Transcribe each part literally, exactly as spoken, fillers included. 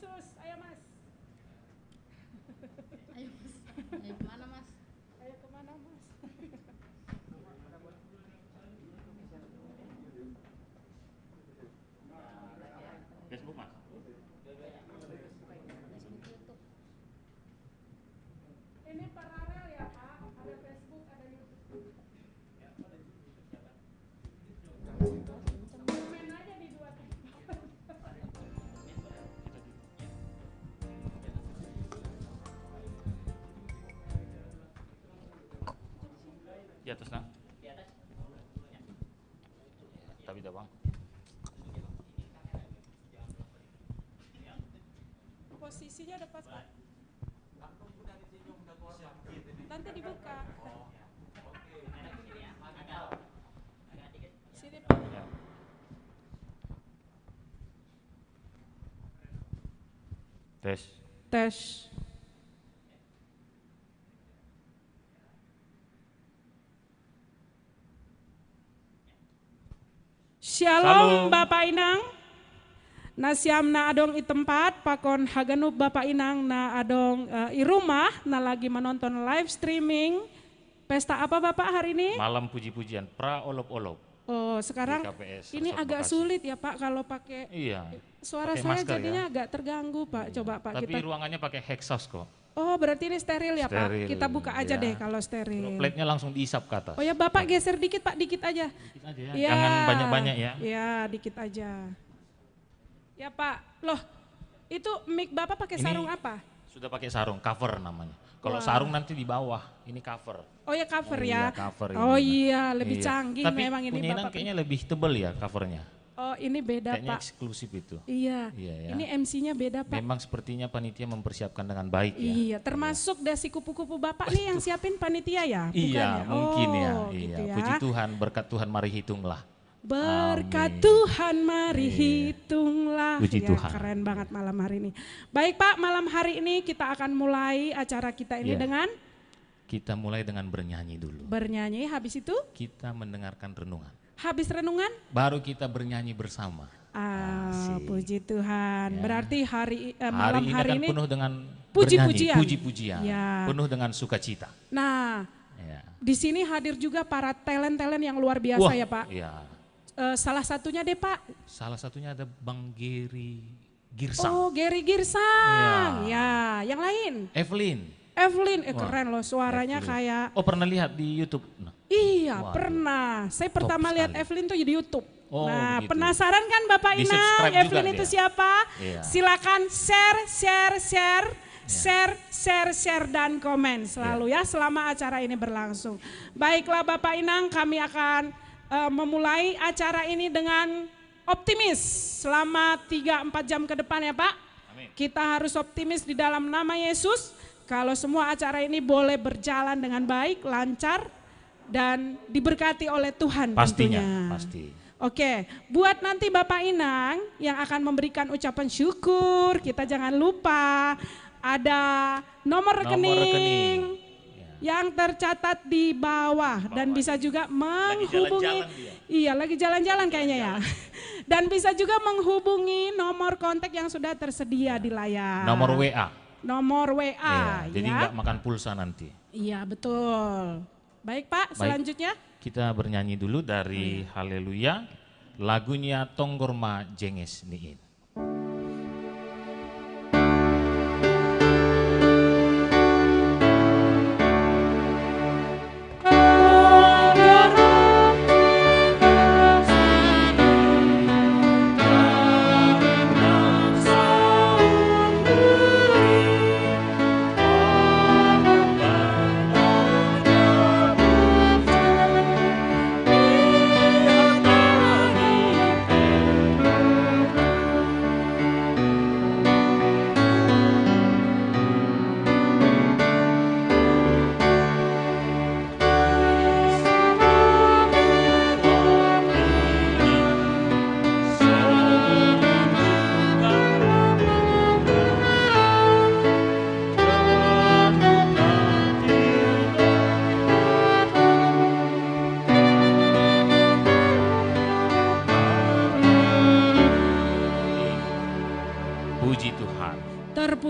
Terus, ayo Mas. Ayo Mas. Ayo kemana Mas? Ayo kemana Mas? Facebook, Mas. Ini paralel ya Pak, ada Facebook, ada YouTube. Komen aja di dua tempat. Di atas, nah. Tapi dah, Bang. Posisinya udah pas, Pak. Nanti dibuka. Sini, Pak. Tes. Tes. Shalom, Shalom. Bapak Inang. Na siam na adong i tempat, pakon haganup Bapak Inang na adong, eh, i rumah, na lagi manonton live streaming. Pesta apa Bapak hari ini? Malam puji-pujian, pra olop-olop. Oh, sekarang Di K P S ini Resort agak Bekasi. Sulit ya Pak kalau pakai Iya. Suara Pakai saya masker, jadinya ya? Agak terganggu Pak. Iya. Coba Pak Tapi kita. Ruangannya pakai hexhaust kok. Oh, berarti ini steril ya Pak. Steril, Kita buka aja iya. Deh kalau steril. Dropletnya langsung diisap ke atas. Oh ya Bapak, geser dikit Pak, dikit aja. Dikit aja ya. Iya. Jangan banyak-banyak ya. Iya, dikit aja. Ya Pak. Loh, itu mic Bapak pakai Ini sarung apa? Sudah pakai sarung, cover namanya. Kalau Wah. Sarung nanti di bawah, ini cover. Oh ya, cover Iya, ya. Cover Oh ini. Iya, lebih Iya. canggih Tapi memang ini punya Inang Bapak. Kayaknya lebih tebel ya covernya. Oh, ini beda Kayaknya Pak. Eksklusif itu. Iya. Iya, ya. Ini M C-nya beda Pak. Memang sepertinya panitia mempersiapkan dengan baik ya. Iya, termasuk dasi kupu-kupu Bapak nih yang siapin panitia ya? Bukan Iya, ya? Mungkin ya. Oh, Iya. Gitu ya. Puji Tuhan, berkat Tuhan mari hitunglah. Berkat Amin. Tuhan mari Iya. Hitunglah. Puji Ya, Tuhan. Keren banget malam hari ini. Baik Pak, malam hari ini kita akan mulai acara kita ini Iya. Dengan Kita mulai dengan bernyanyi dulu. Bernyanyi, habis itu? Kita mendengarkan renungan. Habis renungan? Baru kita bernyanyi bersama. Ah, Asik. Puji Tuhan. Ya. Berarti hari eh, Hari malam ini hari kan ini penuh dengan puji-pujian. Bernyanyi, puji-pujian, Ya. Penuh dengan sukacita. Nah, Ya. Di sini hadir juga para talent-talent yang luar biasa Wah, ya Pak. Iya. Eh, salah satunya deh Pak. Salah satunya ada Bang Gary Girsang. Oh, Gary Girsang. Iya. Ya, yang lain. Evelyn. Evelyn, eh, Wah, keren loh suaranya Evelyn. Kayak. Oh, pernah lihat di YouTube? Nah. Iya, Waduh. Pernah. Saya pertama lihat Sekali. Evelyn tuh di YouTube. Oh, Nah, begitu. Penasaran kan Bapak Inang, Di-subscribe juga Evelyn itu dia. Siapa? Iya. Silakan share, share, share, Iya. share, share, share dan komen selalu ya selama acara ini berlangsung. Baiklah Bapak Inang, kami akan uh, memulai acara ini dengan optimis selama tiga empat jam ke depan ya Pak. Amin. Kita harus optimis di dalam nama Yesus. Kalau semua acara ini boleh berjalan dengan baik, lancar, dan diberkati oleh Tuhan Pastinya, tentunya. Pasti. Oke, buat nanti Bapak Inang yang akan memberikan ucapan syukur, kita jangan lupa ada nomor rekening, Nomor rekening. Yang tercatat di bawah dan bisa juga menghubungi. Iya, lagi jalan-jalan kayaknya ya. Dan bisa juga menghubungi nomor kontak yang sudah tersedia di layar. Nomor W A. Nomor W A. Iya, jadi Ya. Nggak makan pulsa nanti. Iya, betul. Baik Pak, Baik. Selanjutnya. Kita bernyanyi dulu dari Haleluya, lagunya Tonggorma Jenges Niin.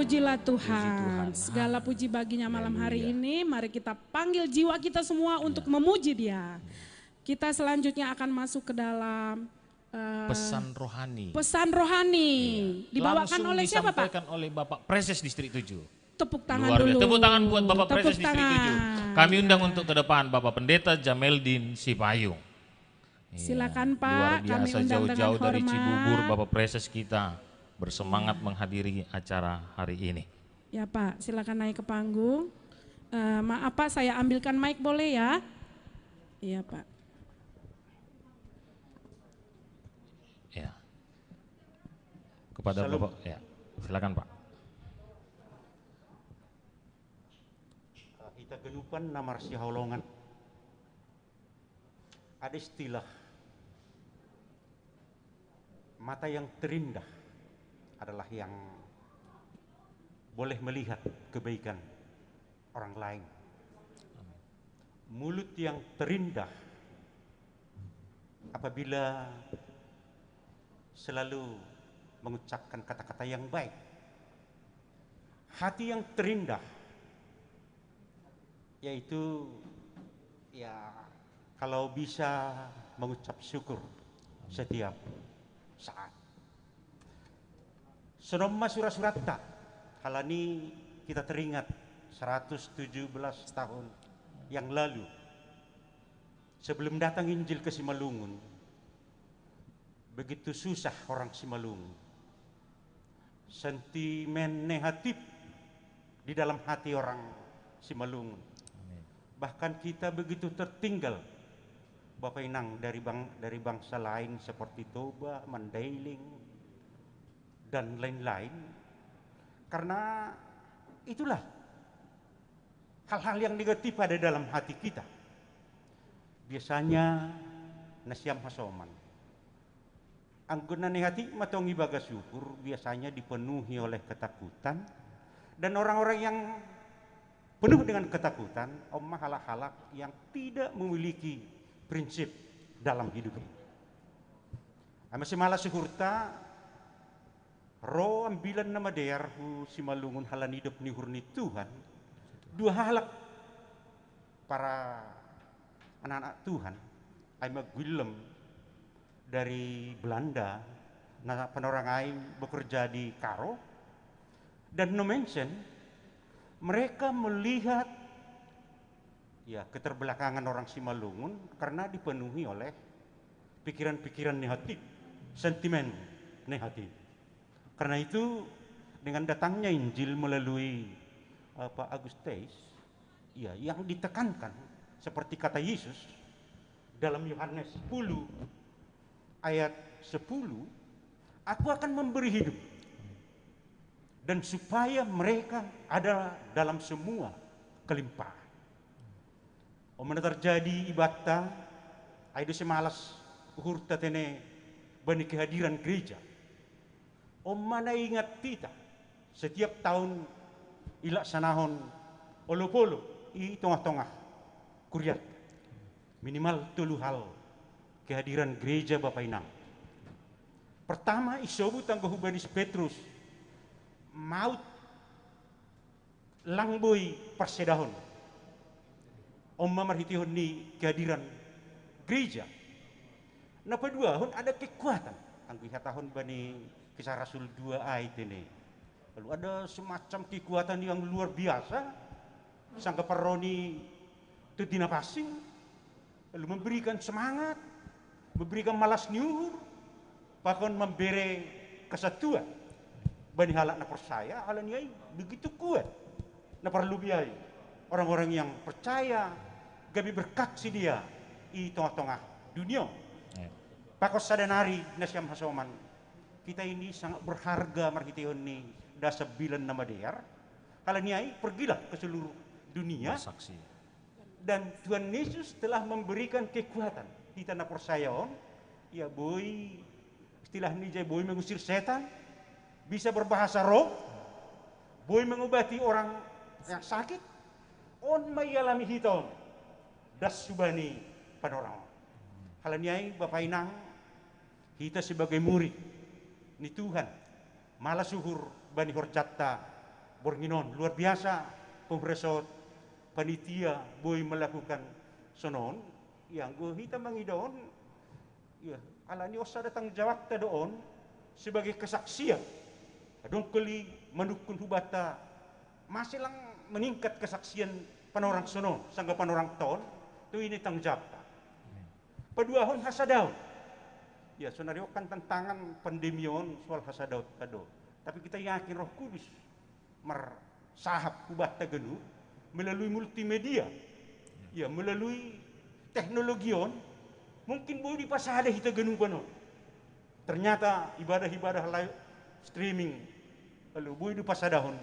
Pujilah Tuhan. Segala puji baginya malam hari ini. Mari kita panggil jiwa kita semua untuk memuji Dia. Kita selanjutnya akan masuk ke dalam, eh, Pesan rohani. pesan rohani. Dibawakan Langsung oleh siapa, Pak? Disampaikan oleh Bapak Preses Distrik tujuh. Tepuk tangan Luar biasa. dulu. Tepuk tangan buat Bapak Preses Tepuk Distrik tangan. tujuh. Kami undang untuk ke depan Bapak Pendeta Jameldin Sipayung. Iya, Silakan, Pak. Luar Kami biasa, undang dengan jauh-jauh dari hormat. Cibubur, Bapak Preses kita bersemangat menghadiri acara hari ini. Ya, Pak, silakan naik ke panggung. Eh, maaf, Pak, saya ambilkan mic, boleh, ya? Iya, Pak. Ya. Kepada Shalom. Bapak, ya. Silakan, Pak. Hita genupan na marsihaholongan. Ada istilah, mata yang terindah adalah yang boleh melihat kebaikan orang lain. Mulut yang terindah apabila selalu mengucapkan kata-kata yang baik. Hati yang terindah yaitu, ya, kalau bisa mengucap syukur setiap saat. Sinomma sura-suratta, halani kita teringat seratus tujuh belas tahun yang lalu, sebelum datang Injil ke Simalungun, begitu susah orang Simalungun. Sentimen negatif di dalam hati orang Simalungun. Bahkan kita begitu tertinggal, Bapak Inang, dari bang, dari bangsa lain seperti Toba, Mandailing, dan lain-lain. Karena itulah hal-hal yang negatif ada dalam hati kita. Biasanya na siam hasoman. Anggo na negatif ma tong ibagas syukur biasanya dipenuhi oleh ketakutan. Dan orang-orang yang penuh dengan ketakutan, om ma halak-halak yang tidak memiliki prinsip dalam hidup ini. Ama simala syukurta, ro ambilan na madear hu Simalungun halani idop ni uhur ni Tuhan, dua halak para anak-anak Tuhan, ai ma Guillem dari Belanda, na panorang ai bekerja di Karo, dan Nommensen, mereka melihat, ya, keterbelakangan orang Simalungun karena dipenuhi oleh pikiran-pikiran negatif, sentimen negatif. Karena itu, dengan datangnya Injil melalui, eh, Pak Agus Theis, ya, yang ditekankan seperti kata Yesus dalam Yohanes sepuluh ayat sepuluh, "Aku akan memberi hidup, dan supaya mereka ada dalam semua kelimpahan." Om na terjadi ibatta, ai do simalas uhurta tene bani kehadiran gereja. Om ma na ingat hita, setiap tahun ilaksanahon olop-olop i tongah-tongah kuriat. Minimal tolu hal kehadiran gereja, Bapak Inang. Pertama, isobut anggo hu bani si Petrus, maut lang boi parsedahon. On ma marhitehon ni kehadiran gereja. Na paduahon, ada kekuatan. Anggo ihatahon bani Kisah Rasul dua ai tene, lalu ada semacam kekuatan yang luar biasa, sanggah parro ni tondi na pansing, lalu memberikan semangat, memberikan malas ni uhur, bahkan membere kesatuan bani halak na porsaya. Halani ai begitu kuat na parlobi ai orang-orang yang percaya, gabe berkat si dia i tongah-tongah dunia. Pakon sada nari, na siam hasoman, kita ini sangat berharga marhitehon ni dasa bilan na madear. Halani ai pergilah ke seluruh dunia. Saksi. Dan Tuhan Yesus telah memberikan kekuatan. Hita na porsaya on, ia boi, istilah ni ija, boi mengusir setan, bisa berbahasa roh, boi mengobati orang yang sakit. On ma ialami hita on das hubani panorang on. Halani ai, Bapak Inang, hita sebagai murid ni Tuhan, malas uhur bani horjanta Bornginon, luar biasa, pung resort, panitia, boi melakukan sonon, ya, anggo hita mangido on, ya, alani on sada tanggung jawabta do on, sebagai kesaksian. Adong kali manungkun hubata, masih lang meningkat kesaksian panorang sonon, sangga panorang ton, tu ini tanggung jawabta. Paduahon hasadaon. Ya, sonari on kan tantangan pandemi on soal hasadaon tado. Tapi kita yakin Roh Kudus marsahap hubata ganup melalui multimedia. Ya, melalui teknologi on, mungkin boi dipasada hita ganupan on. Ternyata ibadah-ibadah live streaming, lalu boi dipasadahon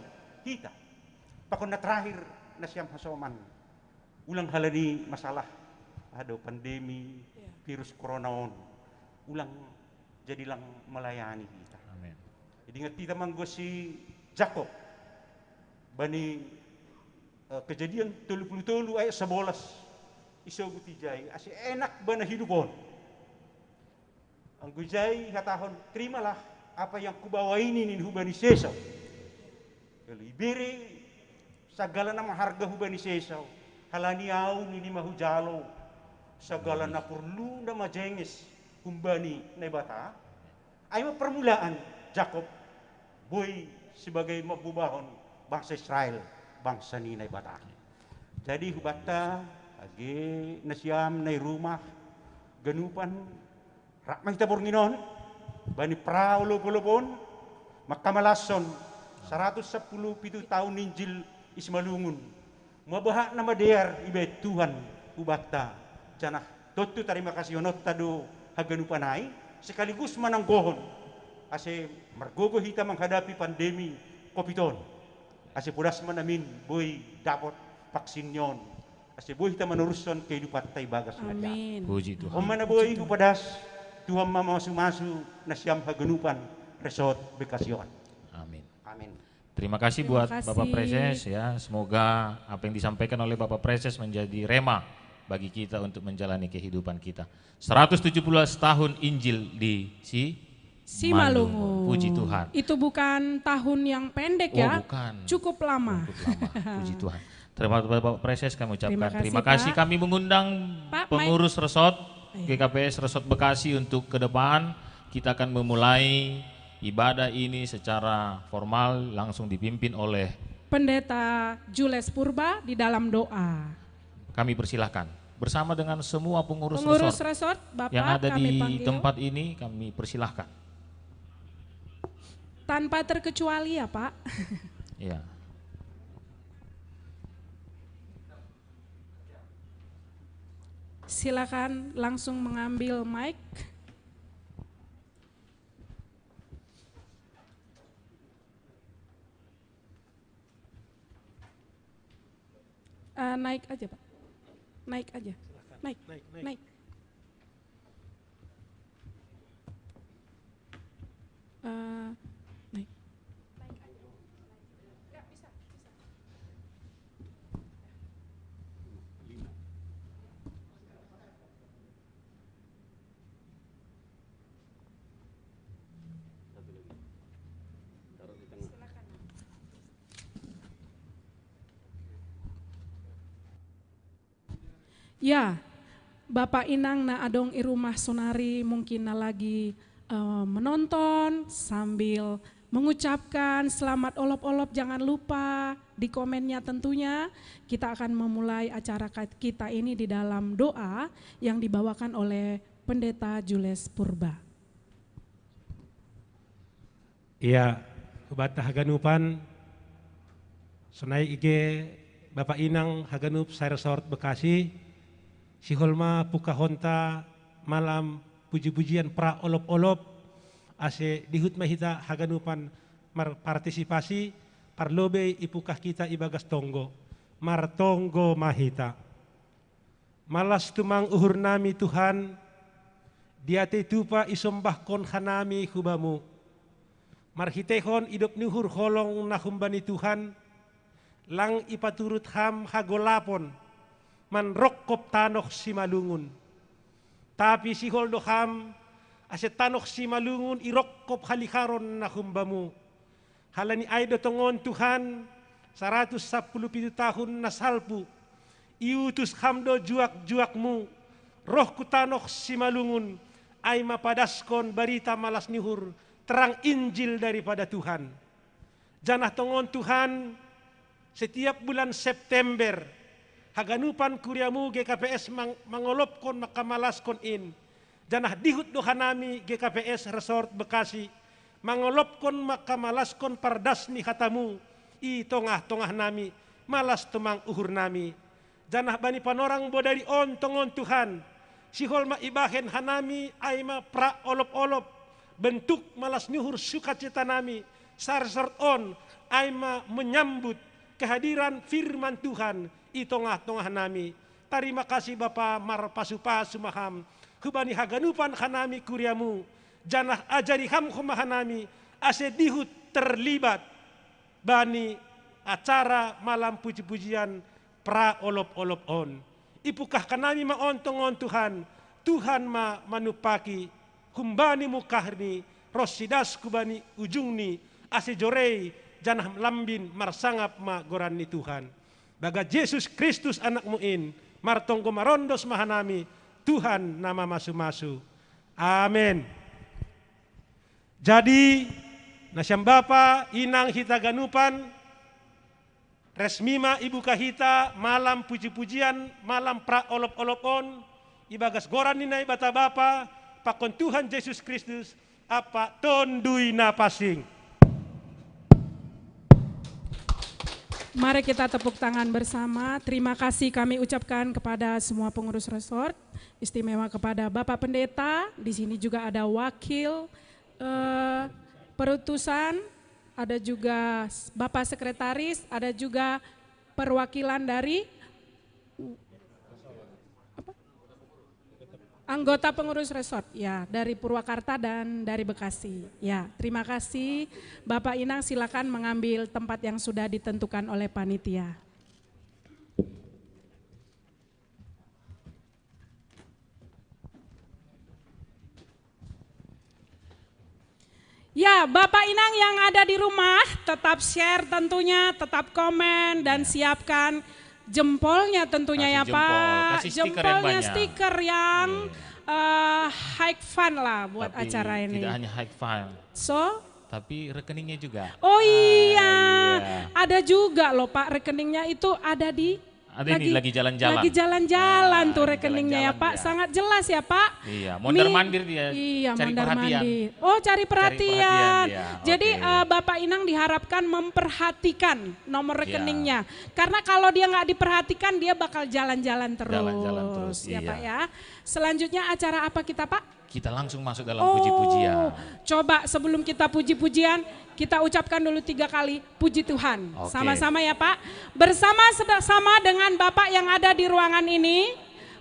hita. Pakon na terakhir, nasiam hasoman. Ulang halani masalah, aduh, pandemi, ya, virus corona on. Ulang jadi lang melayani hita. Amin. Jadi ingat hita manggosi Jakob. Bani, eh, Kejadian tolu puluh tolu ayat sebelas. Isogut ijai, ase enak bana hidup on. Anggo ijai hatahon, "Terimalah apa yang kubawa ini," nini hubani si Esau. Lalu ibere sagala na maharga hubani si Esau. "Halani au," nini, "ma hujalo sagala na porlu na majenges humbani Naibata." Ai ma permulaan Jakob boi sebagai mambobahon bangsa Israel, bangsa ni Naibata. Jadi hubata, age nasiam na i rumah ganupan, rap ma hita bornginon bani pra olop-olop on, mangkamalashon saratus sampulu pitu taon Injil i Simalungun. Mabahat na madear ibaen Tuhan hubata, janah tontu tarima kasihononta do haganupan ai, sekaligus mananggohon ase margogo hita manghadapi pandemi covid on. Ase podas ma namin boi dapot vaksin ni on, ase boi hita manorushon kehidupanta ibagas na dear. Amin. Puji Tuhan. On ma na boi hupadas, Tuhan ma mamasu-masu nasiam haganupan resort Bekasi on. Amin. Amin. Terima kasih. Terima buat Bapak kasih. Preses, ya. Semoga apa yang disampaikan oleh Bapak Preses menjadi rema bagi kita untuk menjalani kehidupan kita. Seratus tujuh belas tahun Injil di si Simalungun. Puji Tuhan. Itu bukan tahun yang pendek, oh, ya. Bukan. Cukup lama. Cukup lama. Puji Tuhan. Terima kasih Bapak Preses, kami ucapkan terima kasih, terima kasih, Pak. Kami mengundang, Pak, pengurus resort, iya, G K P S Resort Bekasi untuk ke depan kita akan memulai ibadah ini secara formal, langsung dipimpin oleh Pendeta Jules Purba di dalam doa. Kami persilahkan. Bersama dengan semua pengurus, pengurus resort, resort, Bapak, yang ada kami di panggil. Tempat ini, kami persilahkan. Tanpa terkecuali ya, Pak. Iya. Silakan langsung mengambil mic. Eh, naik aja, Pak. Naik aja. Silakan. Naik. Naik, naik. Naik. Eh, naik. Ya, Bapak Inang na adong i rumah sonari mungkin na lagi, eh, menonton sambil mengucapkan selamat olop-olop. Jangan lupa di komennya tentunya. Kita akan memulai acara ka-, kita ini di dalam doa yang dibawakan oleh Pendeta Jules Purba. Iya, hubata haganupan, sonai ige Bapak Inang haganup sa-Resort Bekasi, sihol ma pungkahonta malam puji-pujian pra olop-olop, ase dihut ma hita haganupan marpartisipasi, parlobei ipungkah hita ibagas tonggo. Martonggo ma hita. Malas tumang uhurnami Tuhan, diatei tupa isombahkon hanami hu Bamu. Marhiteihon idop ni uhur holong na humbani Tuhan, lang ipaturut Ham hagolapon manrongkop tanoh Simalungun. Tapi sihol do Ham, ase tanoh Simalungun irongkop haliharon na humbamu. Halani ai do tongon Tuhan, saratus sappulu pitu tahun na salpu, iutus Ham do juak-juakmu roh ku tanoh Simalungun, ai mapadaskon barita malas ni uhur, terang Injil daripada Tuhan. Janah tongon Tuhan, setiap bulan September, haganupan kuriamu G K P S mang-, mangolopkon mangkamalaskon in, janah dihut do hanami G K P S Resort Bekasi, mangolopkon mangkamalaskon pardas ni hatamu i tongah-tongah nami, malas tumang uhur nami. Janah bani panorang bodari on tongon Tuhan, sihol ma ibahen hanami ai ma pra olop-olop, bentuk malas ni uhur sukacita nami, sarsort on ai ma menyambut kehadiran firman Tuhan i tongah-tongah nami. Tarima kasih Bapa, marpasu-pasu ma Ham hubani haganupan hanami kuriamu, janah ajari Ham homa hanami, ase dihut terlibat bani acara malam puji-pujian pra olop-olop on. Ipungkah hanami ma on tongon Tuhan, Tuhan ma manumpaki, humbani mungkahni, ronsi das hubani ujungni, ase jorei, janah lambin marsangap ma goran ni Tuhan. Bagas Jesus Kristus anakmu in, martonggo marondos ma hanami, Tuhan na mamasu-masu. Amen. Jadi, nasiam bapa, inang hita ganupan, resmi ma ibuka hita malam puji-pujian, malam pra olop-olop on, ibagas goran ni Naibata Bapa, pakon Tuhan Jesus Kristus, ampa Tonduy Napansing. Mari kita tepuk tangan bersama. Terima kasih kami ucapkan kepada semua pengurus resort, istimewa kepada Bapak Pendeta. Di sini juga ada wakil eh, perutusan, ada juga Bapak Sekretaris, ada juga perwakilan dari anggota pengurus resort, ya, dari Purwakarta dan dari Bekasi. Ya, terima kasih. Bapak Inang, silakan mengambil tempat yang sudah ditentukan oleh panitia. Ya, Bapak Inang yang ada di rumah, tetap share tentunya, tetap komen, dan siapkan jempolnya tentunya, ya, Pak. Jempolnya stiker yang, eh, high fun lah buat acara ini. Tidak hanya high fun. So? Tapi rekeningnya juga. Oh iya. Ada juga loh, Pak, rekeningnya itu ada di Ada ini lagi jalan-jalan. Lagi jalan-jalan tuh rekeningnya, ya, Pak. Sangat jelas, ya, Pak. Iya, mondar-mandir dia. Iya, mondar-mandir. Oh, cari perhatian. Jadi, eh, Bapak Inang diharapkan memperhatikan nomor rekeningnya. Karena kalau dia nggak diperhatikan, dia bakal jalan-jalan terus. Jalan-jalan terus, ya, Pak, ya. Selanjutnya acara apa kita, Pak? Kita langsung masuk dalam puji-pujian. Coba sebelum kita puji-pujian, kita ucapkan dulu tiga kali puji Tuhan. Sama-sama, ya, Pak. Bersama, sama dengan Bapak yang ada di ruangan ini,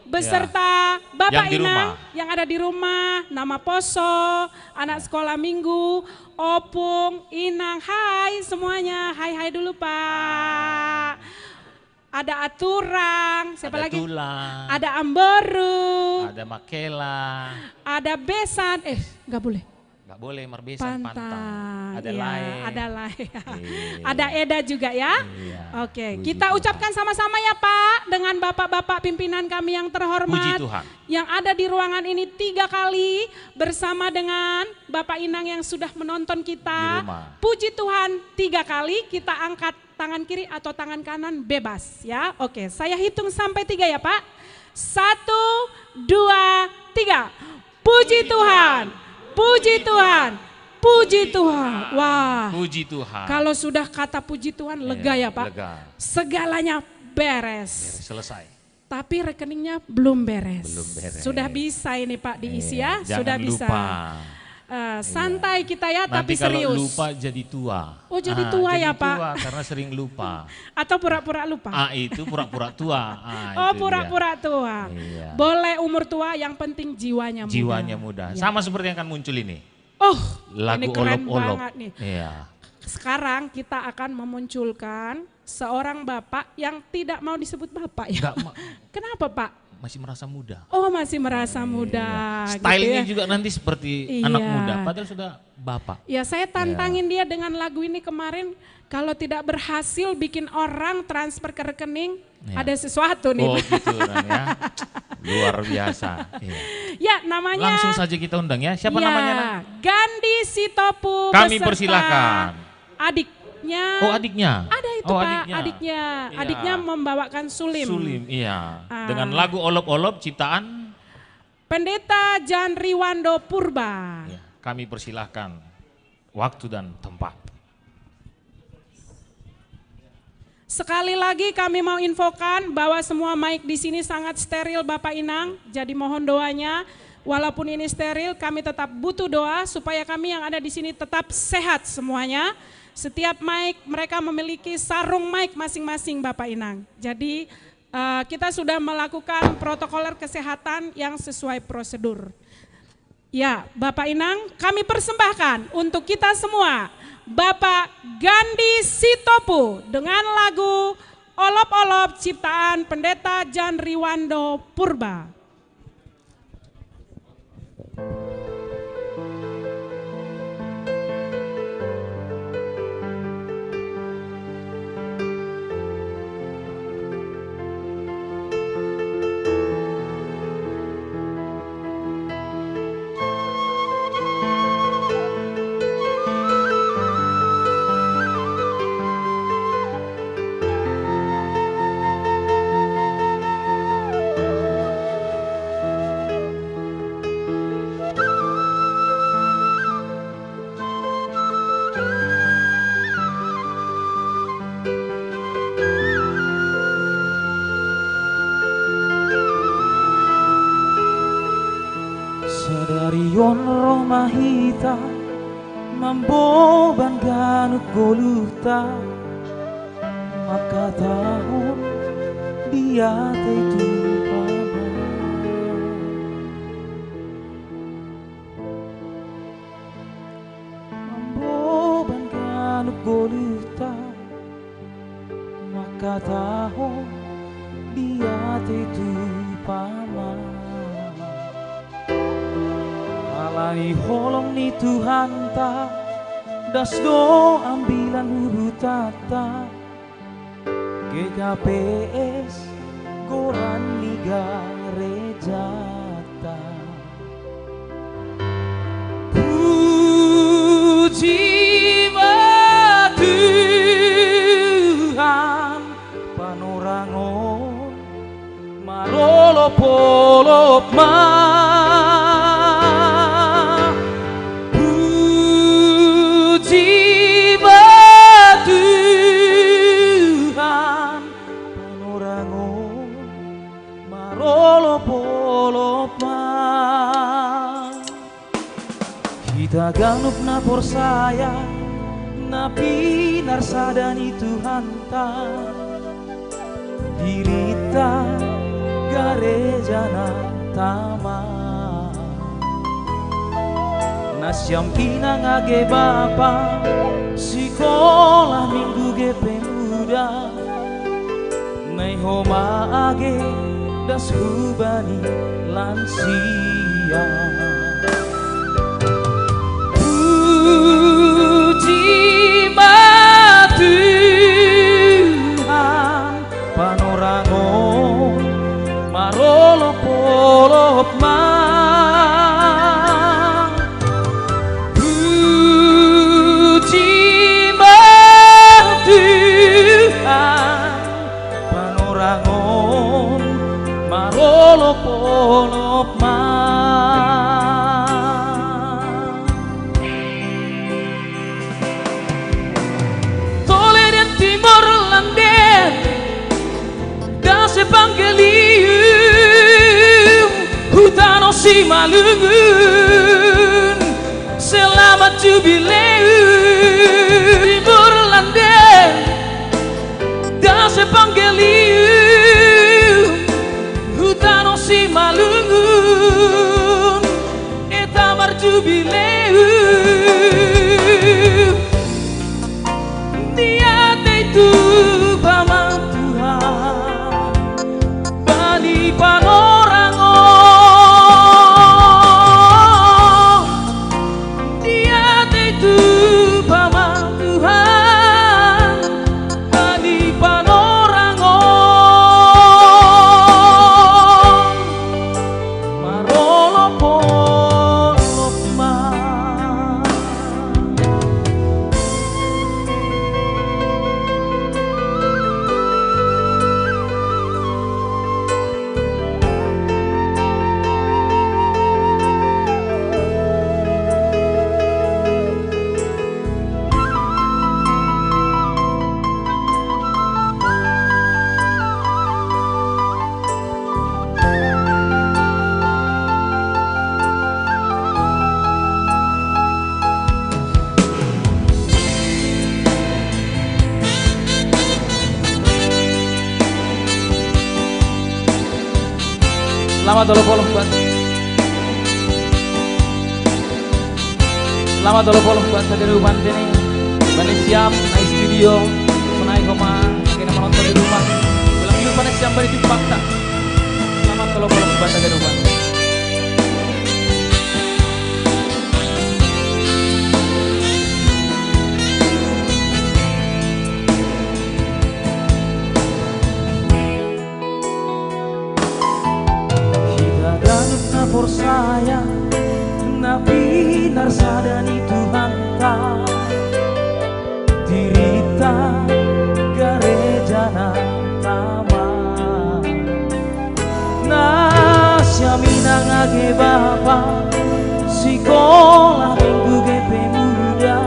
beserta Bapak Inang yang ada di rumah, Nama Poso, anak sekolah minggu, Opung, Inang, hai semuanya. Hai-hai dulu, Pak. Ada Aturang, siapa lagi? Ada Tulang. Ada Amboru. Ada Makela. Ada Besan. Eh, nggak boleh. Nggak boleh, Marbesan pantang. Ada Lae. Ada Lae. Ada Eda juga, ya. Oke, kita ucapkan sama-sama, ya, Pak, dengan bapak-bapak pimpinan kami yang terhormat, yang ada di ruangan ini tiga kali bersama dengan Bapak Inang yang sudah menonton kita. Puji Tuhan tiga kali, kita angkat tangan kiri atau tangan kanan bebas, ya. Oke, saya hitung sampai tiga, ya, Pak. Satu, dua, tiga. Puji Tuhan, puji Tuhan, puji Tuhan. Wah. Puji Tuhan. Kalau sudah kata puji Tuhan, lega, ya, Pak. Lega. Segalanya beres. Selesai. Tapi rekeningnya belum beres. Belum beres. Sudah bisa ini, Pak, diisi, ya. Sudah bisa. Jangan lupa. Eh, santai kita, ya, tapi serius. Nanti kalau lupa jadi tua. Oh, jadi tua, ya, Pak? Jadi tua karena sering lupa. Atau pura-pura lupa? Ah, itu pura-pura tua. Oh, pura-pura tua. Boleh umur tua, yang penting jiwanya muda. Jiwanya muda. Sama seperti yang akan muncul ini. Oh, ini keren banget nih. Lagu Olop-Olop. Iya. Sekarang kita akan memunculkan seorang bapak yang tidak mau disebut bapak, ya. Kenapa, Pak? Masih merasa muda. Oh, masih merasa Iya. muda. Stylenya Gitu ya. juga nanti seperti Iya. anak muda, padahal sudah bapak. Ya, saya tantangin dia dengan lagu ini kemarin. Kalau tidak berhasil bikin orang transfer ke rekening, Iya. ada sesuatu nih. Oh gitu kan ya. Luar biasa. Iya. Ya, namanya Langsung saja kita undang ya. Siapa ya, namanya, Nak? Gandhi Sitopu Kami beserta persilakan. Adiknya. Oh, adiknya. Ada itu, Oh, Pak, adiknya. adiknya. Iya. Adiknya membawakan sulim. Sulim, iya. Ah. Dengan lagu Olop-Olop ciptaan. Pendeta Jan Riwando Purba. Ya, kami persilahkan waktu dan tempat. Sekali lagi kami mau infokan bahwa semua mic di sini sangat steril, Bapak Inang. Jadi mohon doanya, walaupun ini steril, kami tetap butuh doa supaya kami yang ada di sini tetap sehat semuanya. Setiap mic mereka memiliki sarung mic masing-masing, Bapak Inang. Jadi eh, kita sudah melakukan protokoler kesehatan yang sesuai prosedur. Ya, Bapak Inang, kami persembahkan untuk kita semua Bapak Gandhi Sitopu dengan lagu Olop-Olop ciptaan Pendeta Jan Riwando Purba. Sadari on Roh Mahita mamboban ganup goluhta, mangkatahon: Dia te Tuhan. Mamboban ganup goluhta, mangkatahon: Dia te Tuhan. Ala ni holong ni Tuhanta, das do ambilan huhutanta, G K P S goran ni garejata. Puji ma Tuhan, panorangon marolop-olop ma. Puji ma Tuhan, panorangon marolop-olop ma. Hita ganup na porsaya, na pinarsada ni Tuhanta, dirita gareja na tama. Na siam inang age bapa, sikolah minggu ge pemuda, nai homa age das hubani lansia. Puji ma Tuhan, panorangon marolop-olop ma. Puji ma Tuhan, panorangon marolop-olop ma. Tole den Timor Lande, das evangelium, hu tano Simalungun, selamat jubileum. Timor Lande, das evangelium, hu tano Simalungun, eta marjubileum. Dia te Tuhan, Tuhan, bani pano Selamat olo polong buat. Selamat olo polong buat sadene upan tene. Bani siam, nai studio, senai homa, kena menonton di rumah. Ulang yuk panas siam bani jumpa tak. Selamat olo polong buat sadene upan. Kita ganup na porsaya, na pinar sada ni Tuhanta. Dirita gareja na tama. Na siam inang age bapa, sikola minggu ge pemuda.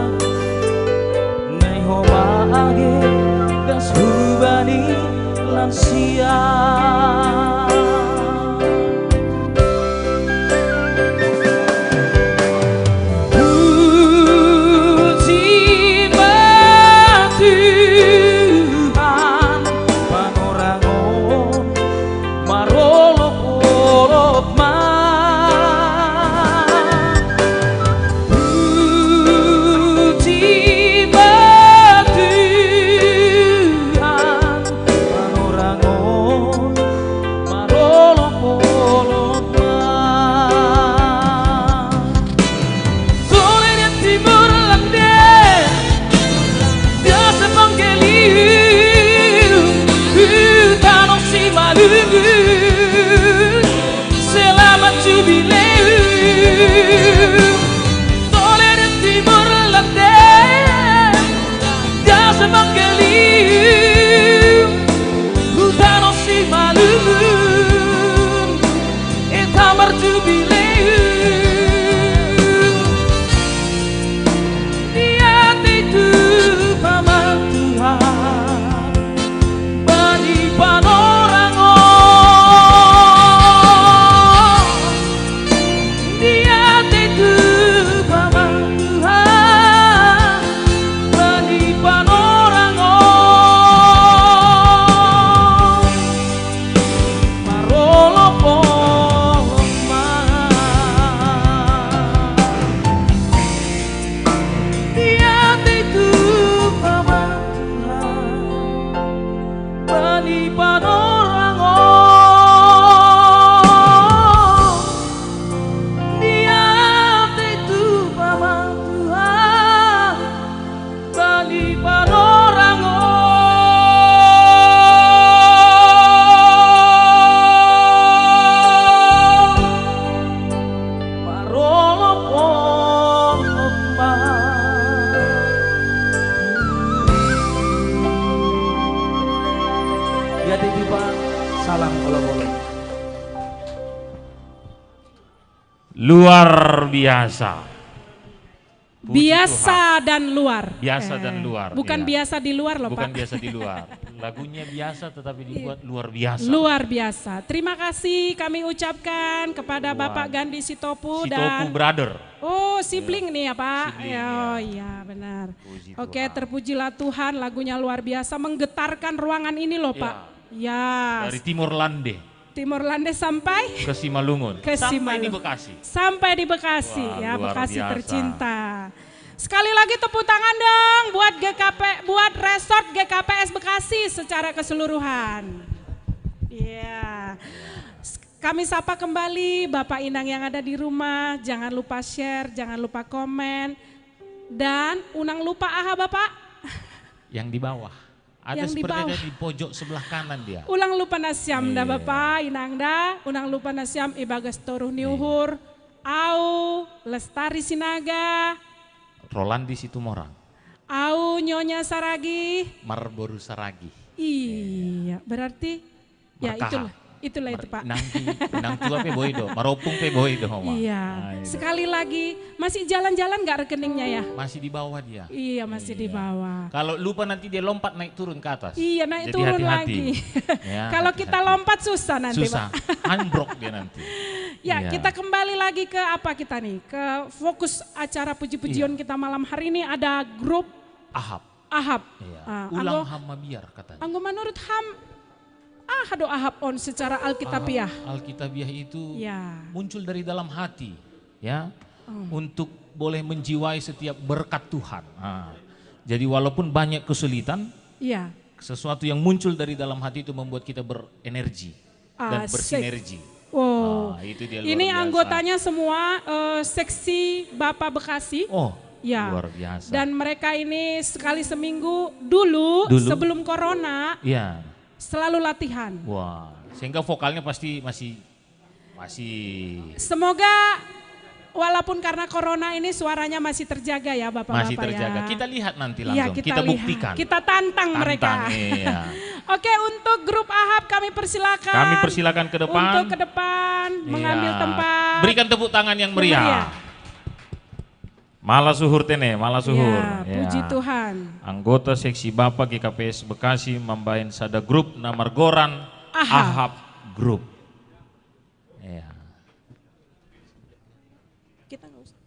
Nai homa age das hubani lansia. Puji ba Tuhan, panorangon marolop-olop ma. Puji ba Tuhan, panorangon marolop-olop ma. Sole dia Timor Lande, dia sepangkeliu, utano si malungun, selamat jubileum. Sole dia Timor Lande, dia sepangkeliu, utano si malungun, e ta marjubileum. Dia te tu paman Tuhan, bani panorangon. Dia te tu paman Tuhan, bani panorangon. Marolop-olop ma. Dia te tu paman Tuhan, bani panorangon. Dia te tu paman Tuhan, bani panorangon. Marolop-olop ma. Dia te tu paman, salam olo polong. Luar biasa. Puji Biasa Tuhan. Dan luar. Biasa dan Eh, luar, bukan iya. Biasa di luar loh, Bukan Pak. Biasa di luar. Lagunya biasa tetapi dibuat Iya. Luar biasa. Luar biasa. Terima kasih kami ucapkan kepada Tuhan. Bapak Gandhi Sitopu Sitopu dan Brother. Oh, sibling Iya. Nih ya, Pak. Sibling, Ya, oh ya. Iya, benar. Puji Oke, Tuhan. Terpujilah Tuhan, lagunya luar biasa, menggetarkan ruangan ini loh, Iya. Pak. Ya. Dari Timor Lande. Timor Lande sampai Ke Simalungun. Ke Sampai Simalungun. Di Bekasi. Sampai di Bekasi. Wah, ya, luar Bekasi biasa. Tercinta. Sekali lagi tepuk tangan dong buat G K P, buat Resort G K P S Bekasi secara keseluruhan. Iya. Kami sapa kembali Bapak Inang yang ada di rumah, jangan lupa share, jangan lupa komen, dan unang lupa aha Bapak? Yang di bawah. Ada Yang di seperti bawah. Ada di pojok sebelah kanan dia. Ulang lupa nasiam da Iya. Bapak, Inang da, unang lupa nasiam ibagas toruh ni Iya. Uhur, au, Lestari Sinaga. Rolandi Situmorang. Au, Nyonya Saragi. Marboru Saragi. Iya, berarti Ya, Markaha. Itulah. Itulah itu, Pak. Nang ki, nang tua pe boy do, maropung pe boy do, Oma. Iya. Nah, iya. Sekali lagi, masih jalan-jalan nggak rekeningnya ya? Masih di bawah dia. Iya, masih di Iya. Bawah. Kalau lupa nanti dia lompat naik turun ke atas. Iya, naik Jadi turun hati-hati. Lagi. Ya, Kalau kita hati-hati. Lompat susah nanti, Susah. Pak. Anbrok dia nanti. Ya, Iya. Kita kembali lagi ke apa kita nih? Ke fokus acara puji-pujian Iya. Kita malam hari ini ada grup Ahab. Ahab. Iya. Ah, Ulang anggo, ham mabiar katanya. Anggo menurut ham Ah, do Ahab on secara Alkitabiah. Alkitabiah itu Ya. muncul dari dalam hati, ya, Hmm. untuk boleh menjiwai setiap berkat Tuhan. Nah, jadi walaupun banyak kesulitan, Iya. sesuatu yang muncul dari dalam hati itu membuat kita berenergi dan Asik. Bersinergi. Wow. Ah, itu dia luar Ini biasa. Anggotanya semua eh, seksi Bapak Bekasi. Oh, Ya. Luar biasa. Dan mereka ini sekali seminggu dulu, Dulu. Sebelum corona Ya, selalu latihan. Wah, sehingga vokalnya pasti masih masih Semoga walaupun karena corona ini suaranya masih terjaga ya Bapak-bapak masih terjaga. Ya. Kita lihat nanti Iya, langsung. kita, Kita, lihat. buktikan. Kita tantang, mereka. Tantang, iya. Oke, untuk grup Ahab kami persilakan. Kami persilakan ke depan. Untuk ke depan mengambil Iya. tempat. Berikan tepuk tangan yang meriah. Meriah. Malah suhur tene, malah suhur. Ya, puji Tuhan. Anggota seksi Bapak G K P S Bekasi mambaen sada grup na margoran Ahab. Ahab Group. Ya. Kita nggak usah.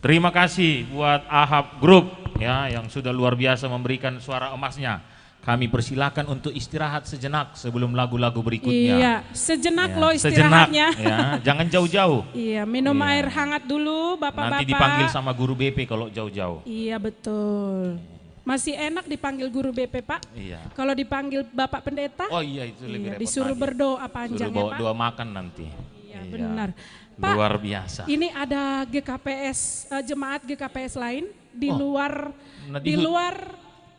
Terima kasih buat Ahab Group, ya, yang sudah luar biasa memberikan suara emasnya. Kami persilakan untuk istirahat sejenak sebelum lagu-lagu berikutnya. Iya, sejenak. Ya, loh sejenak, istirahatnya. Ya. Jangan jauh-jauh. Iya, minum, iya, air hangat dulu, Bapak-bapak. Nanti dipanggil sama guru B P kalau jauh-jauh. Iya, betul. Masih enak dipanggil guru B P, Pak. Iya. Kalau dipanggil Bapak Pendeta, oh iya, itu lebih, iya, repot disuruh lagi. Berdoa panjang, suruh bawa ya, Pak, doa makan nanti. Iya, iya, benar. Pak, luar biasa. Ini ada G K P S, eh, jemaat G K P S lain di, oh, luar, nah, di di hu- luar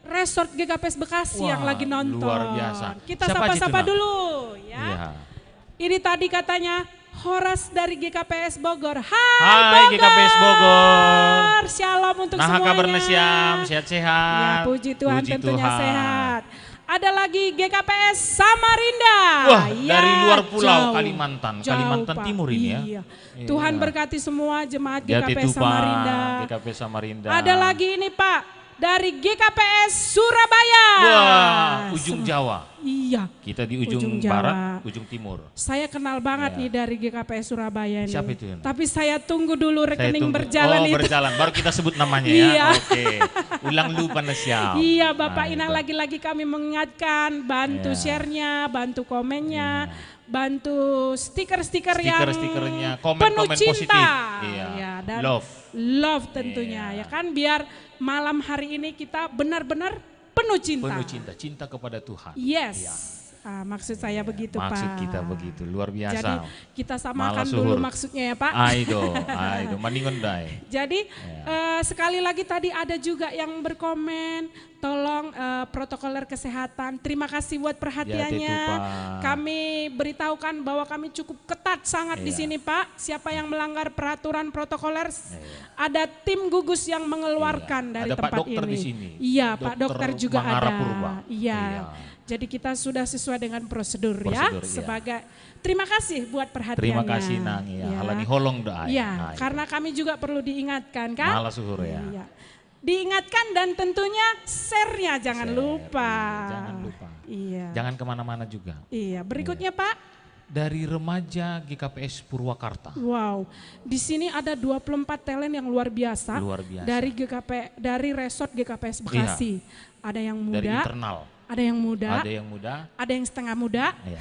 resort G K P S Bekasi yang, wah, lagi nonton. Luar biasa. Kita sapa-sapa dulu, ya. Iya. Ini tadi katanya Horas dari G K P S Bogor. Hai, Bogor. Hai, G K P S Bogor. Shalom untuk semuanya. Nah, kabarnya Siam, sehat-sehat. Ya, puji Tuhan, puji tentunya Tuhan. Sehat. Ada lagi G K P S Samarinda. Wah, ya, dari luar pulau, jauh. Kalimantan, jauh, Kalimantan Pak. Timur ini, ya. Iya. Iya. Tuhan berkati semua jemaat G K P S, ya, Tetu, Pak, Samarinda. G K P S Samarinda. Ada lagi ini, Pak, dari G K P S Surabaya. Wah, ujung Jawa. Iya. Kita di ujung, ujung Jawa, barat, ujung timur. Saya kenal banget, ya, nih dari G K P S Surabaya ini. Siapa itu? Tapi saya tunggu dulu rekening berjalan itu. Saya tunggu. Oh, berjalan. Baru kita sebut namanya, ya. Iya. Oke. Ulang lupa, Nesiam. Iya, Bapak Inang, itu lagi-lagi kami mengingatkan, bantu, iya, share-nya, bantu komennya, iya, bantu stiker-stiker yang, stiker-stikernya, komen-komen positif. Penuh cinta. Iya. Iya, dan love. Love tentunya, iya, ya kan? Biar malam hari ini kita benar-benar penuh cinta. Penuh cinta, cinta kepada Tuhan. Yes. Iya. Ah, maksud saya, iya, begitu, maksud Pak. Kita begitu, luar biasa. Jadi, kita samakan dulu maksudnya, ya, Pak. Malah suhur. Aido, aido, maningon dai. Jadi, iya, eh, sekali lagi tadi ada juga yang berkomen, tolong, eh, protokoler kesehatan. Terima kasih buat perhatiannya. Ya, Tetu, Pak. Kami beritahukan bahwa kami cukup ketat sangat di, iya, sini, Pak. Siapa yang melanggar peraturan protokoler, iya, ada tim gugus yang mengeluarkan, iya, dari tempat ini. Ada Pak Dokter di sini. Iya, Pak Dokter juga ada. Dokter Mangara Purba. Iya. Iya. Jadi kita sudah sesuai dengan prosedur, ya. Prosedur, iya. Sebagai, terima kasih buat perhatiannya. Terima kasih, Nang, ya. Iya. Halani holong doa, ya. Iya, nah, karena kami juga perlu diingatkan, kan? Malah suhur, ya. Iya. Diingatkan dan tentunya share-nya jangan lupa. Share, iya, jangan lupa. Iya. Jangan kemana-mana juga. Iya, berikutnya, iya, Pak. Dari remaja G K P S Purwakarta. Wow, di sini ada dua puluh empat talent yang luar biasa. Luar biasa. Dari G K P, dari resort G K P S Bekasi. Iya. Ada yang muda. Dari internal. Ada yang muda. Ada yang muda. Ada yang setengah muda. Iya.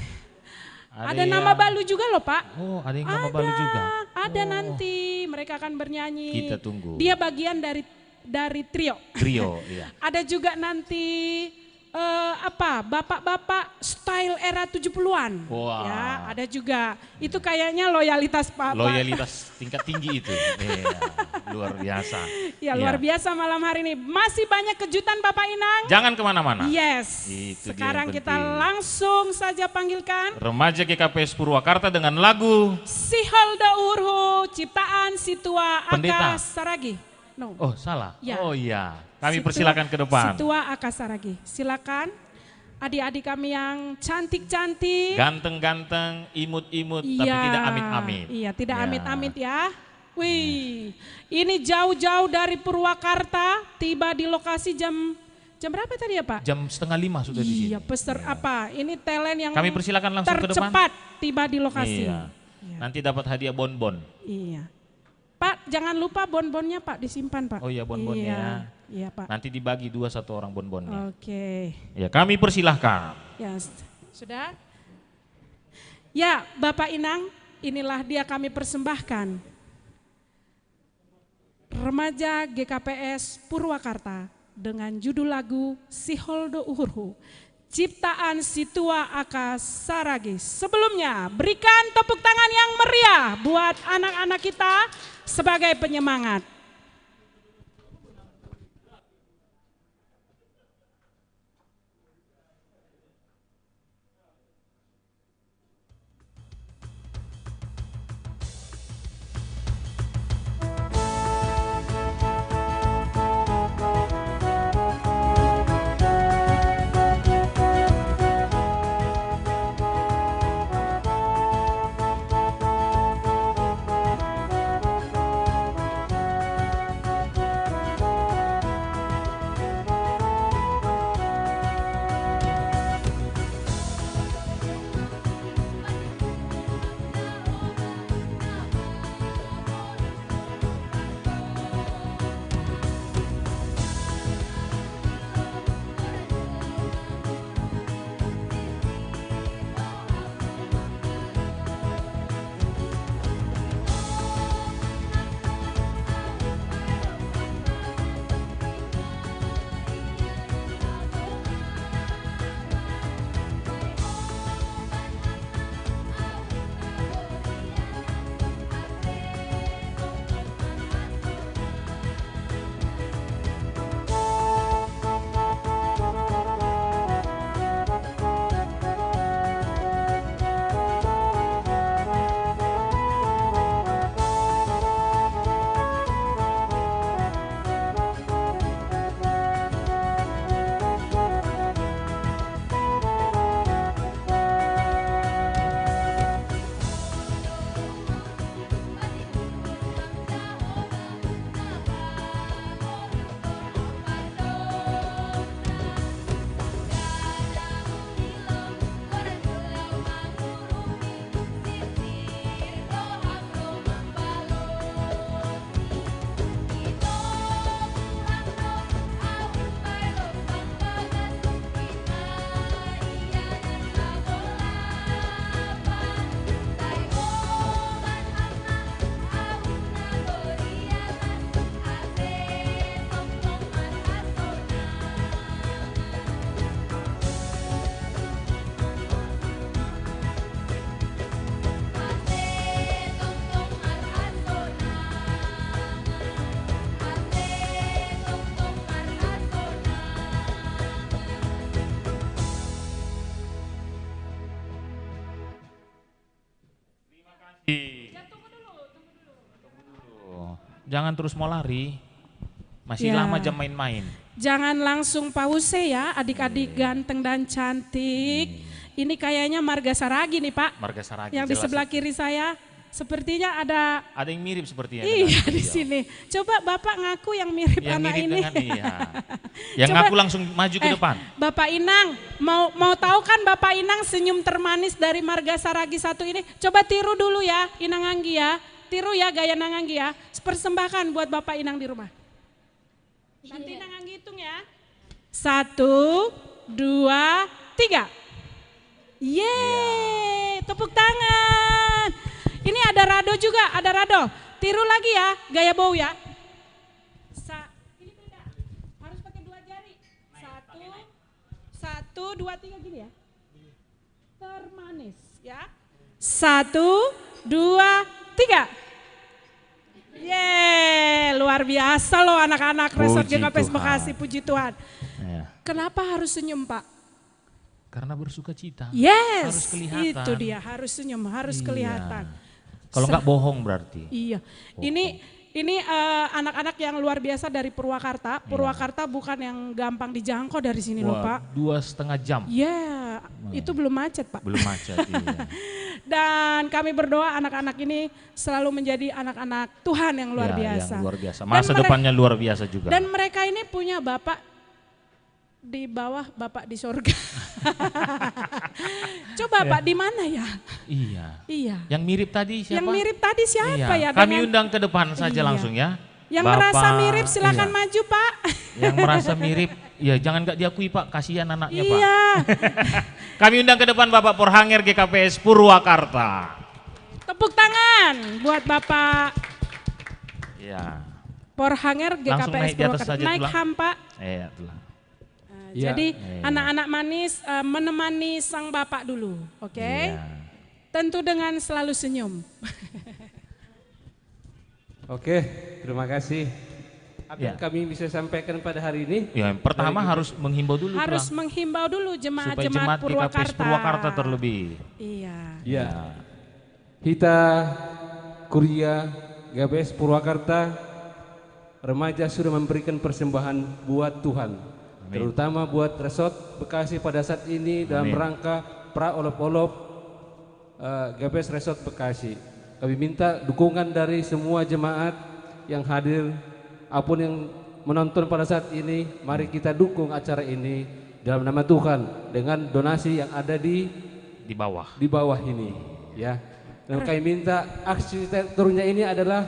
Ada yang nama balu juga loh, Pak. Oh, ada yang nama balu juga. Ada, ada nanti. Oh. Mereka akan bernyanyi. Kita tunggu. Dia bagian dari, dari trio. Trio, iya. Ada juga nanti, eh, apa, bapak-bapak style era tujuh puluhan. Wah. Ya, ada juga. Itu kayaknya loyalitas Bapak. Loyalitas tingkat tinggi itu. Iya, luar biasa. Ya, iya, luar biasa malam hari ini. Masih banyak kejutan, Bapak Inang. Jangan kemana-mana. Yes. Itu dia yang penting. Sekarang kita langsung saja panggilkan remaja G K P S Purwakarta dengan lagu Siholdo Uhurhu, ciptaan Situa Aka Saragih. Pendeta. No. Oh, salah. Ya. Oh, iya. Kami persilakan ke depan. Situa Aka Saragih. Silakan. Adik-adik kami yang cantik-cantik. Ganteng-ganteng, imut-imut, tapi tidak amit-amit. Iya, tidak amit-amit ya. Iya. Wih, ini jauh-jauh dari Purwakarta, tiba di lokasi jam, jam berapa tadi ya, Pak? Jam setengah lima sudah di sini. Iya, peser apa? Ini talent yang tercepat tiba di lokasi. Kami persilakan langsung ke depan. Iya. Iya. Nanti dapat hadiah bonbon. Iya. Pak, jangan lupa bonbonnya, Pak, disimpan, Pak. Oh iya, bonbonnya. Iya, iya, Pak. Nanti dibagi dua satu orang bonbonnya. Oke. Ya, kami persilahkan. Ya, s-, sudah? Ya, Bapak Inang, inilah dia kami persembahkan. Remaja G K P S Purwakarta dengan judul lagu Siholdo Uhurhu, ciptaan Situa Aka Saragih. Sebelumnya, berikan tepuk tangan yang meriah buat anak-anak kita sebagai penyemangat. Jangan terus mau lari. Masih Ya. lama jam main-main. Jangan langsung pause ya, adik-adik Iya. ganteng dan cantik. Hmm. Ini kayaknya Marga Saragi nih, Pak. Marga Saragi, Yang di jelas sebelah itu. kiri saya, sepertinya ada Ada yang mirip sepertinya Iya, dengan di beliau. sini. Coba Bapak ngaku yang mirip Yang anak mirip ini. dengan, iya. Yang Coba ngaku langsung maju ke Eh, depan. Bapak Inang, mau mau tahu kan Bapak Inang senyum termanis dari Marga Saragi satu ini? Coba tiru dulu ya, Inang Anggi ya. Tiru ya gaya Nang Anggi ya. Persembahkan buat Bapak Inang di rumah. Nanti Nang Anggi hitung ya. Satu, dua, tiga. Yeay, tepuk tangan. Ini ada Rado juga, ada Rado. Tiru lagi ya, gaya bow ya. Sa- ini beda. Harus pakai dua jari. Satu, satu, dua, tiga gini ya. Termanis ya. Satu, dua, tiga. Yeay, luar biasa loh anak-anak Resort Puji G K P S Tuhan. Bekasi, puji Tuhan. Ya. Kenapa harus senyum, Pak? Karena bersuka cita. Yes, Harus kelihatan. itu dia, harus senyum, harus Iya. kelihatan. Kalau Se- nggak bohong berarti. Iya. Bohong. Ini ini eh, anak-anak yang luar biasa dari Purwakarta. Iya. Purwakarta bukan yang gampang dijangkau dari sini loh, Wah, Pak. dua setengah jam. Ya, Wah. itu belum macet, Pak. Belum macet, iya. Dan kami berdoa anak-anak ini selalu menjadi anak-anak Tuhan yang luar Ya, biasa. yang luar biasa. Dan Masa mere- depannya luar biasa juga. Dan mereka ini punya bapak di bawah, bapak di sorga. Coba Ya. Pak, di mana ya? Iya. Iya. Yang mirip tadi siapa? Yang mirip tadi siapa Iya. ya? Kami Dengan undang ke depan saja Iya. langsung ya. Yang Bapak, merasa mirip silakan iya. maju, Pak. Yang merasa mirip, ya jangan nggak diakui, Pak, kasihan anaknya, Pak. Iya. Kami undang ke depan Bapak Porhanger G K P S Purwakarta. Tepuk tangan buat Bapak Ya. Porhanger Langsung G K P S naik di atas Purwakarta. saja, Naik Tulang. ham, Pak. Iya, Tulang. Nah, Ya. jadi Iya. anak-anak manis eh, menemani sang bapak dulu, oke? Iya. Tentu dengan selalu senyum. Oke, terima kasih. Apa Ya. yang kami bisa sampaikan pada hari ini? Ya, yang pertama Dari harus menghimbau dulu, Harus Tulang. menghimbau dulu Supaya jemaat-jemaat jemaat G K P S Purwakarta. Purwakarta terlebih. Iya. Ya. Ya. Hita Kuria G K P S Purwakarta, remaja sudah memberikan persembahan buat Tuhan. Amin. Terutama buat Resort Bekasi pada saat ini dalam Amin. rangka pra olop-olop eh, G P S Resort Bekasi. Kami minta dukungan dari semua jemaat yang hadir, apun yang menonton pada saat ini, mari kita dukung acara ini dalam nama Tuhan dengan donasi yang ada di Di bawah. di bawah ini, ya. Dan kami minta arsitekturnya ini adalah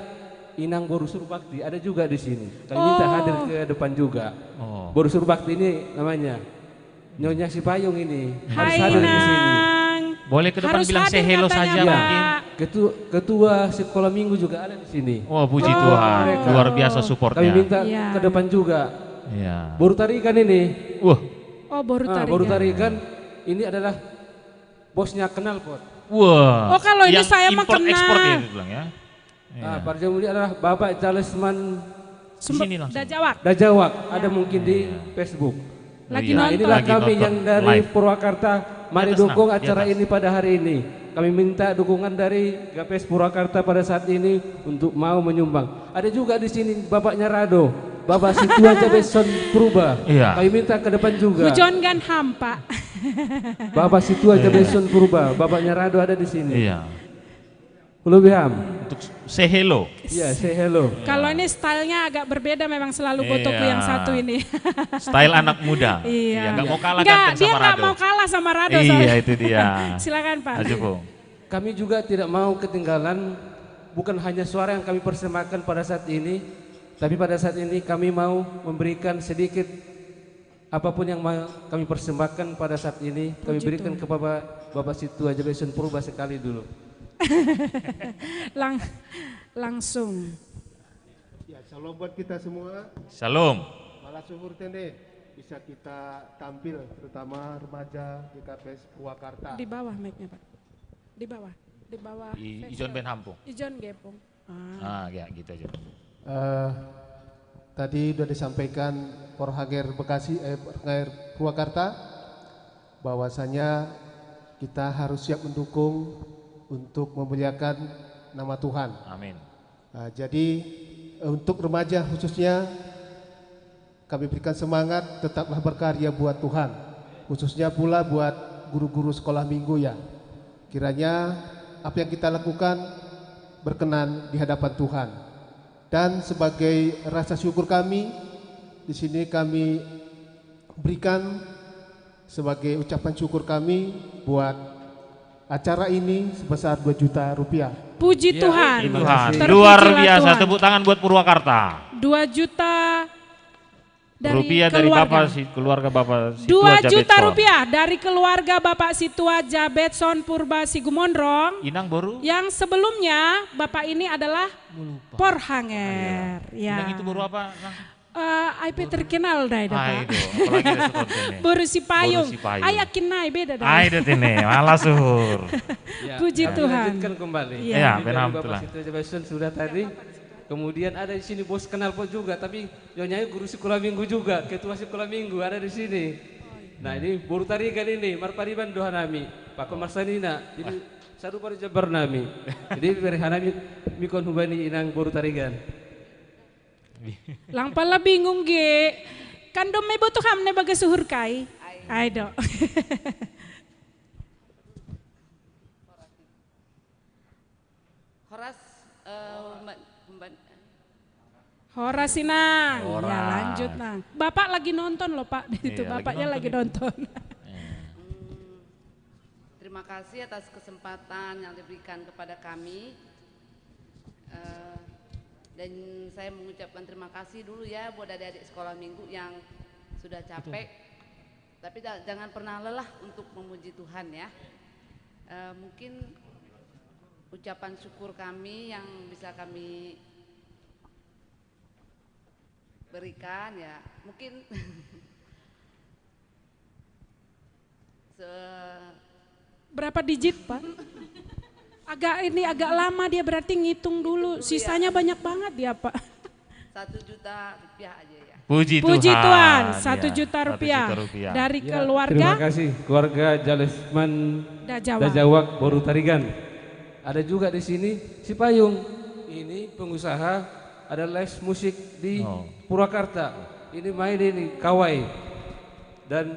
Inang Boru Surbakti, ada juga di sini. Kami minta Oh. hadir ke depan juga. Oh. Boru Surbakti ini namanya Nyonya Sipayung ini harus Hai, hadir di sini. Inang. Boleh ke depan Harus bilang hadir say hello katanya, saja Pak. mungkin. Ketua, ketua sekolah minggu juga ada di sini. Wah, puji Oh. Tuhan. Mereka. Luar biasa Kami supportnya. minta Iya. ke depan juga. Iya. Boru Tarigan ini Wah. Oh, Boru Ah, Tarigan. Boru Tarigan ini adalah bosnya Knalpot. Wah. Oh, kalau ini Yang saya mah import ekspor kenal. ini bilang ya. Iya. Ah, pada jam ini adalah Bapak Charlesman Di Sumber- sini langsung. Dajawak. Dajawak, ada mungkin di Iya. Facebook. Lagi Iya. Nah, nonton. inilah Lagi kami nonton yang dari live. Purwakarta. Mari Di atas, dukung nah, di acara atas. ini pada hari ini. Kami minta dukungan dari G K P S Purwakarta pada saat ini untuk mau menyumbang. Ada juga di sini bapaknya Rado, Bapak Situa Jabeson Purba. Iya. Kami minta ke depan juga. Gujon Ganham, Pak. Bapak Situa Iya. Jabeson Purba, bapaknya Rado ada di sini. Iya. Hulu Biham. Untuk say hello. Iya, say hello. Kalau ini stylenya agak berbeda memang selalu fotoku Iya. yang satu ini. Style anak muda. Iya. Iya, nggak mau kalah Nggak, ganteng dia sama nggak Rado. mau kalah sama Rado Iya, soalnya. itu dia. Silakan, Pak. Maju, Pung. Kami juga tidak mau ketinggalan, bukan hanya suara yang kami persembahkan pada saat ini, tapi pada saat ini kami mau memberikan sedikit apapun yang ma-, kami persembahkan pada saat ini, kami Puji berikan Tuhan. kepada Bapak Situa Jabeson Purba sekali dulu. Lang-, langsung. Ya, shalom buat kita semua. Shalom. Malah syukur tende bisa kita tampil, terutama remaja G K P S Purwakarta. Di bawah mic-nya, Pak. Di bawah. Di bawah I-, Facebook. Ijon Ben Hampung. Ijon Gepung. Ah. Ah, ya, gitu aja. Eh, tadi udah disampaikan Porhanger Bekasi, eh, Porhanger Purwakarta, bahwasanya kita harus siap mendukung untuk memuliakan nama Tuhan. Amin. Ah, jadi, Untuk remaja khususnya, kami berikan semangat, tetaplah berkarya buat Tuhan. Khususnya pula buat guru-guru sekolah minggu ya. Kiranya apa yang kita lakukan berkenan di hadapan Tuhan. Dan sebagai rasa syukur kami, di sini kami berikan sebagai ucapan syukur kami buat acara ini sebesar dua juta rupiah. Puji Tuhan. Tuhan. Terpujilah Luar biasa. Tuhan. Tepuk tangan buat Purwakarta. Dua juta dari Rupiah dari keluarga. Bapak si keluarga Bapak Situa Dua juta Jabetson. Rupiah dari keluarga Bapak Situa Jabetson Purba Sigumondrong. Inang baru. Yang sebelumnya Bapak ini adalah Porhanger. Ya. Inang itu baru apa? Nang? Eh, I P terkenal dah itu, Ah, Pak. Itu, apalagi ada seperti ini. Baru si payung. Baru si payung. Ay, yakin naik beda dah. Ai deh ini, malah suhur. Ya, Puji kami Tuhan. Lanjutkan kembali. Iya, Jadi benar, dari Bapak betul. Situ Jabetson sudah tadi. Kemudian ada di sini bos kenal po juga, tapi nyonya guru sekolah minggu juga, ketua sekolah minggu ada di sini. Nah ini Boru Tarigan ini, marpariban dohanami, Pak Komarsanina. Jadi sadu pada jabar nami. Jadi beri hanami mikon hubani inang Boru Tarigan. Lang pala bingung ge. Kan dom mai boto ham ne baga suhur kai. Ai do. Horas eh, Mbak, Mbak, Horas Inang. Ya Horas. Lanjut Nang. Bapak lagi nonton loh Pak. Itu Iya, lagi bapaknya nonton lagi nih. Nonton. Terima kasih atas kesempatan yang diberikan kepada kami. Eh, dan saya mengucapkan terima kasih dulu ya buat adik-adik sekolah minggu yang sudah capek. Tapi da- jangan pernah lelah untuk memuji Tuhan ya. Eh, mungkin ucapan syukur kami yang bisa kami berikan ya. Mungkin se- Berapa digit Pak? Agak ini agak lama dia berarti ngitung dulu. Sisanya banyak banget dia Pak. Satu juta rupiah aja ya. Puji, Puji Tuhan, Tuhan. satu Ya, juta satu rupiah juta rupiah. Dari Ya, keluarga Terima kasih keluarga Jalesman Dajawak. Dajawak Boru Tarigan. Ada juga di sini si Payung. Ini pengusaha ada les musik di Oh. Purwakarta. Ini main ini Kawai dan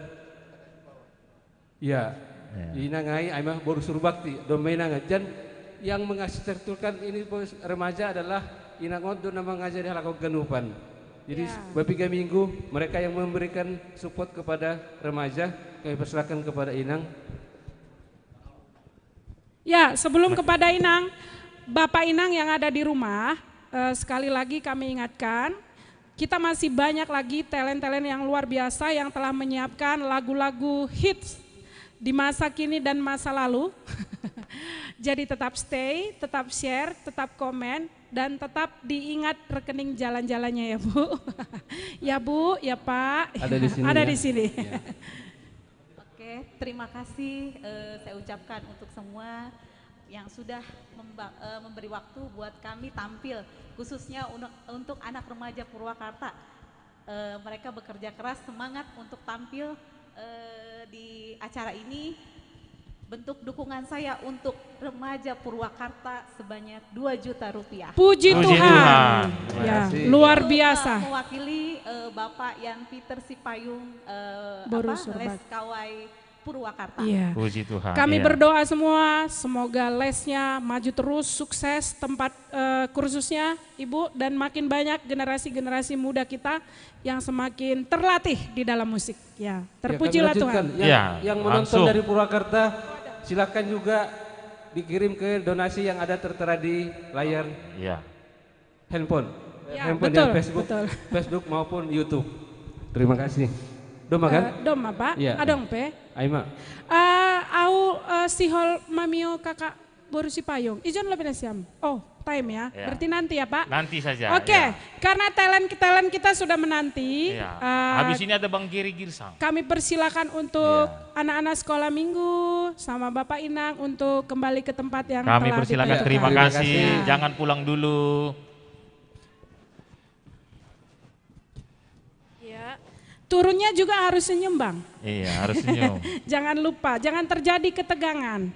ya Ya. Inang ai aima Boru Surbakti dom mai nanga. Dan yang mengarsitehturkan ini bos, remaja adalah Inang Ondo nama ngajar di Halako Ganupan. Jadi Ya. bepiga minggu mereka yang memberikan support kepada remaja, kami persilakan kepada Inang. Ya, sebelum kepada Inang, Bapak Inang yang ada di rumah, eh, sekali lagi kami ingatkan, kita masih banyak lagi talent-talent yang luar biasa yang telah menyiapkan lagu-lagu hits di masa kini dan masa lalu. Jadi tetap stay, tetap share, tetap komen, dan tetap diingat rekening jalan-jalannya ya Bu. Ya Bu, ya Pak. Ada di sini, Ada ya. Di sini. Ya. Oke, terima kasih eh, saya ucapkan untuk semua yang sudah memba- eh, memberi waktu buat kami tampil, khususnya un- untuk anak remaja Purwakarta. Eh, mereka bekerja keras, semangat untuk tampil eh, di acara ini. Bentuk dukungan saya untuk remaja Purwakarta sebanyak dua juta rupiah. Puji Puji Tuhan. Tuhan. Ya, kasih. luar Untuk, biasa. eh, mewakili eh, Bapak Yan Peter Sipayung eh, Boru apa, Surbak. Les Kawai Purwakarta. Iya. Puji Tuhan. Kami Iya. Berdoa semua, semoga lesnya maju terus, sukses tempat eh, kursusnya, Ibu, dan makin banyak generasi-generasi muda kita yang semakin terlatih di dalam musik. Ya, Ya, kami terpujilah Tuhan. lanjutkan. Yang, Ya, yang menonton langsung. Dari Purwakarta, silakan juga dikirim ke donasi yang ada tertera di layar Iya. handphone. Ya, Handphone betul, ya, Facebook, betul. Facebook maupun YouTube. Terima kasih. Doma kan? Eh, Doma Pak, Iya. Adong Pe. Aima. Eh, au eh, sihol mamio kakak Boru Sipayung. Ijon lo pinasiam. Oh, time ya. Ya. Berarti nanti ya Pak. Nanti saja. Oke, Ya. Karena talent talent kita sudah menanti. Iya. Eh, Habis ini ada Bang Giri Girsang. Kami persilakan untuk Iya. anak-anak sekolah minggu sama Bapak Inang untuk kembali ke tempat yang Kami telah persilakan. ditentukan. Terima Terima kasih. kasih. Jangan pulang dulu. Ya. Turunnya juga harus senyum, Bang. Iya, harus senyum. Jangan lupa, jangan terjadi ketegangan.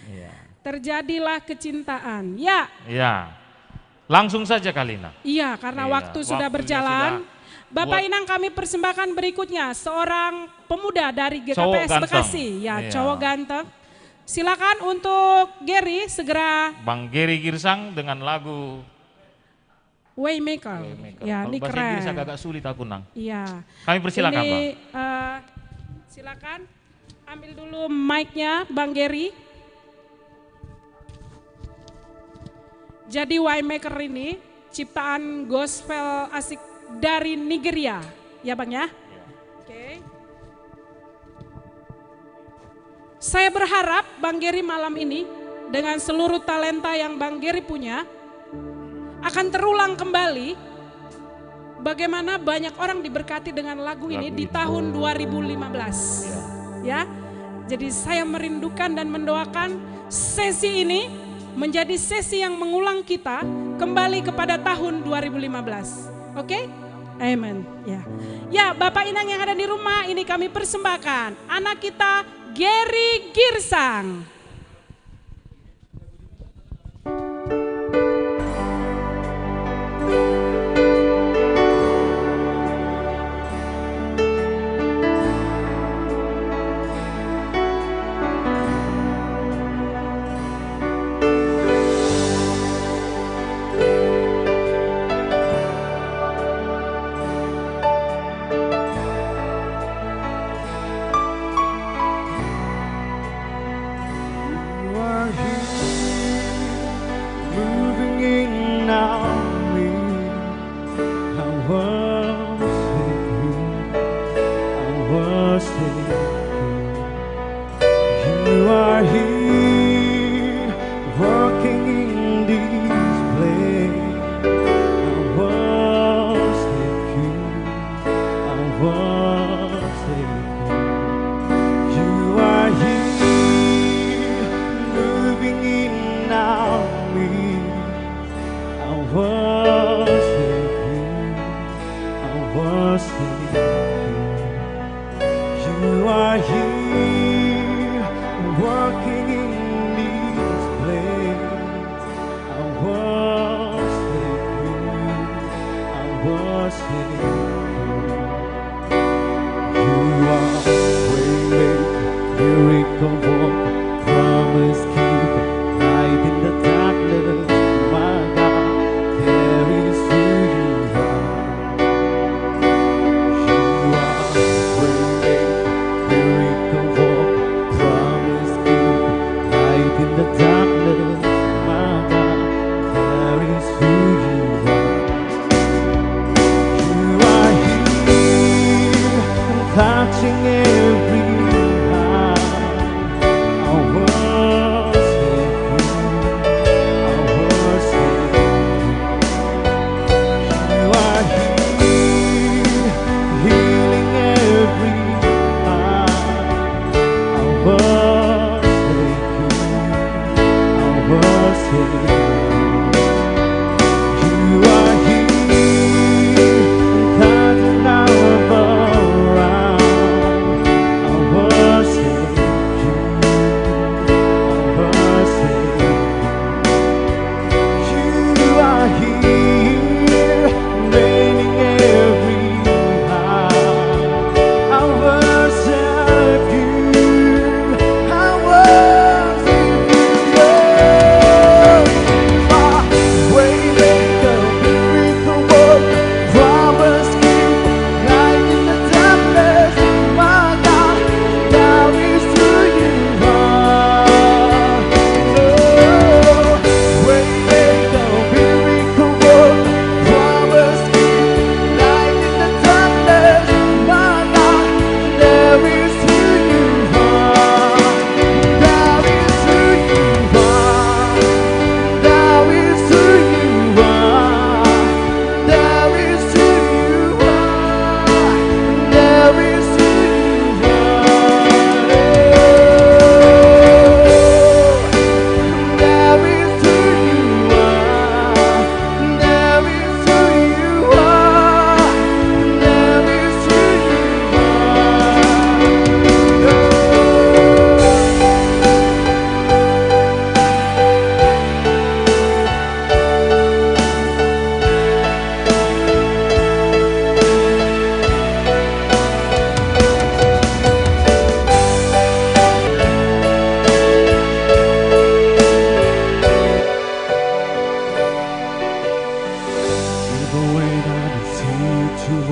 Iya. Terjadilah kecintaan. Ya, Iya. Langsung saja kali, Nang. Iya, karena waktu sudah berjalan. Bapak Inang, kami persembahkan berikutnya seorang pemuda dari G K P S Bekasi, ya, cowok ganteng. Silakan untuk Gary segera. Bang Gary Girsang dengan lagu Waymaker. Waymaker. Ya, ini keren. Bahasa Inggris agak-agak sulit aku, Nang. Iya. Kami persilakan, ini, Bang. Uh, silakan ambil dulu mic-nya, Bang Gary. Jadi Waymaker ini ciptaan gospel asik dari Nigeria, ya Bang ya? Oke. Saya berharap Bang Gary malam ini dengan seluruh talenta yang Bang Gary punya akan terulang kembali bagaimana banyak orang diberkati dengan lagu ini di tahun dua ribu lima belas. Ya. Jadi saya merindukan dan mendoakan sesi ini menjadi sesi yang mengulang kita kembali kepada tahun dua ribu lima belas. Oke? Amin. Ya. Ya, Bapak Inang yang ada di rumah, ini kami persembahkan anak kita Gary Girsang.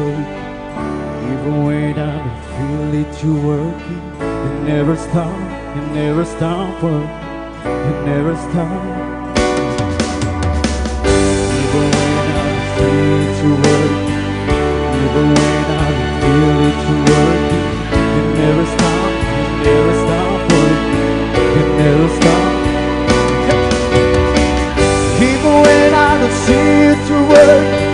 Even when I don't feel it, you're working. You never stop, you never stop working. You never stop. Even when I don't feel it, you're working. Even when I don't feel it, you're working. You never stop, you never stop working. You never stop. Even when I don't see it, you're working.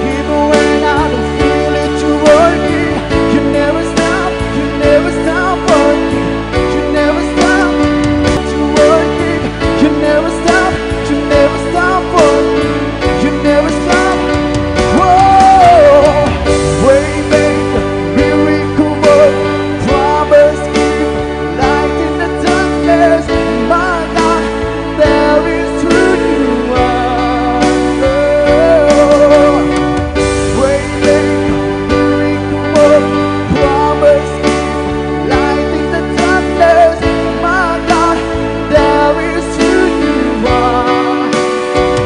Even when I don't feel it, you're working. You never stop, you never stop working. You never stop, you working. You never stop, you never stop working. You never stop. Whoa, way maker, miracle worker, promise keeper, light in the darkness, my God, that is who you are. Waymaker, miracle worker, promise keeper, light in the darkness, my God, that is who you are.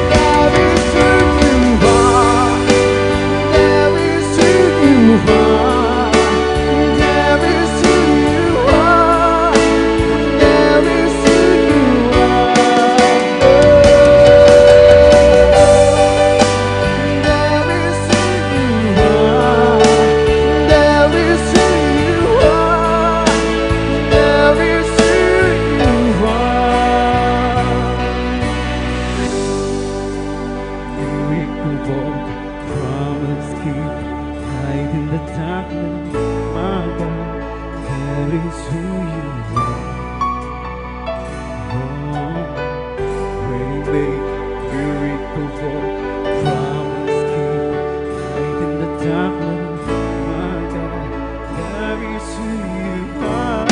That is who you are. That is who you are. That is who you are. That is who you are. That is who you are. That is who you are. That is who you are. Miracle worker, promise keeper, light in the darkness, my God, that is who you are. Oh, waymaker, miracle worker, promise keeper, light in the darkness, my God, that is who you are.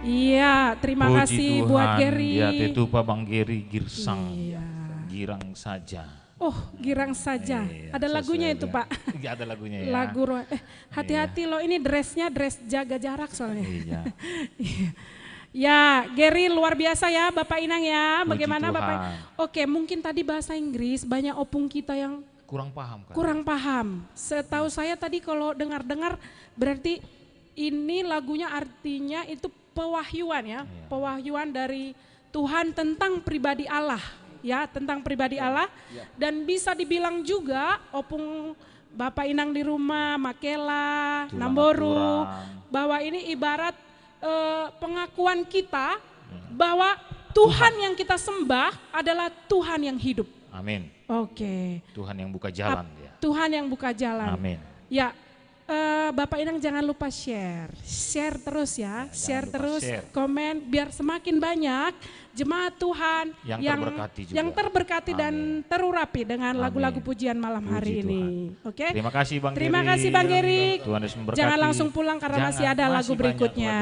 Iya, terima Puji kasih Tuhan, buat Gary. Ya, itu Pak Bang Gary Girsang. Iya. Girang saja. Oh, girang saja. Iya, ada lagunya itu, Pak. Iya, ada lagunya ya. Lagu eh hati-hati iya. Loh, ini dressnya dress jaga jarak soalnya. Iya. Iya. Ya, Gary luar biasa ya Bapak Inang ya. Bagaimana Bapak? Oke, mungkin tadi bahasa Inggris banyak opung kita yang kurang paham kan? Kurang paham. Setahu saya tadi kalau dengar-dengar berarti ini lagunya artinya itu pewahyuan ya. Iya. Pewahyuan dari Tuhan tentang pribadi Allah ya, tentang pribadi Allah. Iya. Dan bisa dibilang juga opung Bapak Inang di rumah, Makela, Namboru, bahwa ini ibarat eh, pengakuan kita hmm. bahwa Tuhan, Tuhan yang kita sembah adalah Tuhan yang hidup. Amin. Oke. Okay. Tuhan yang buka jalan. Ap, ya. Tuhan yang buka jalan. Amin. Ya, uh, Bapak Inang jangan lupa share, share terus ya, ya share terus, share. Komen biar semakin banyak jemaat Tuhan yang, yang terberkati, juga. Yang terberkati dan terurapi dengan lagu-lagu pujian malam Puji hari Tuhan. Ini. Oke. Okay? Terima kasih Bang Terima Geri. Kasih Bang Geri. Tuhan Yesus memberkati. Jangan langsung pulang karena Jangan, masih ada masih lagu berikutnya.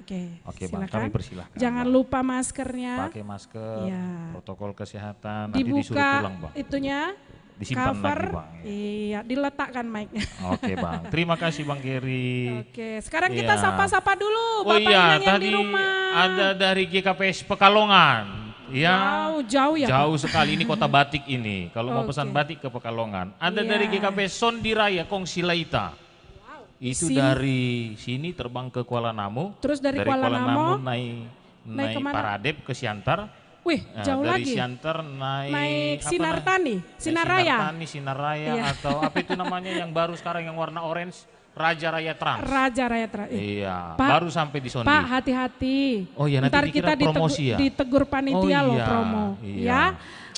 Oke. Oke, Bang, kami persilahkan. Jangan Bang. Lupa maskernya. Pakai masker, ya. Protokol kesehatan. Nanti dibuka disuruh pulang, Bang. Itunya. Disimpan cover, lagi, Bang, ya. Iya, diletakkan mic-nya. Oke, Bang. Terima kasih, Bang Gary. Oke, sekarang kita ya. Sapa-sapa dulu Bapak oh, iya, Inang yang tadi di rumah. Ada dari G K P S Pekalongan. Ya, wow, jauh ya, jauh Pak? Sekali. Ini kota batik ini. Kalau mau pesan batik ke Pekalongan. Ada yeah. Dari G K P S Sondiraya, Kong Silaita. Wow. Itu Sim. Dari sini terbang ke Kuala Namu. Terus dari, dari Kuala, Kuala Namu, Namu naik, naik, naik Paradep ke Siantar. Wih, nah, jauh dari lagi. Siantar naik, naik Sinartani, Sinaraya. Sinartani, Sinaraya yeah. Atau apa itu namanya yang baru sekarang yang warna orange? Raja Raya Trans. Raja Raya Trans. Iya, Pak, baru sampai di Sondi. Pak, hati-hati. Oh iya, nanti ntar kita ditegur, promosi ya? Ditegur panitia oh, loh iya, promo. Iya. Ya.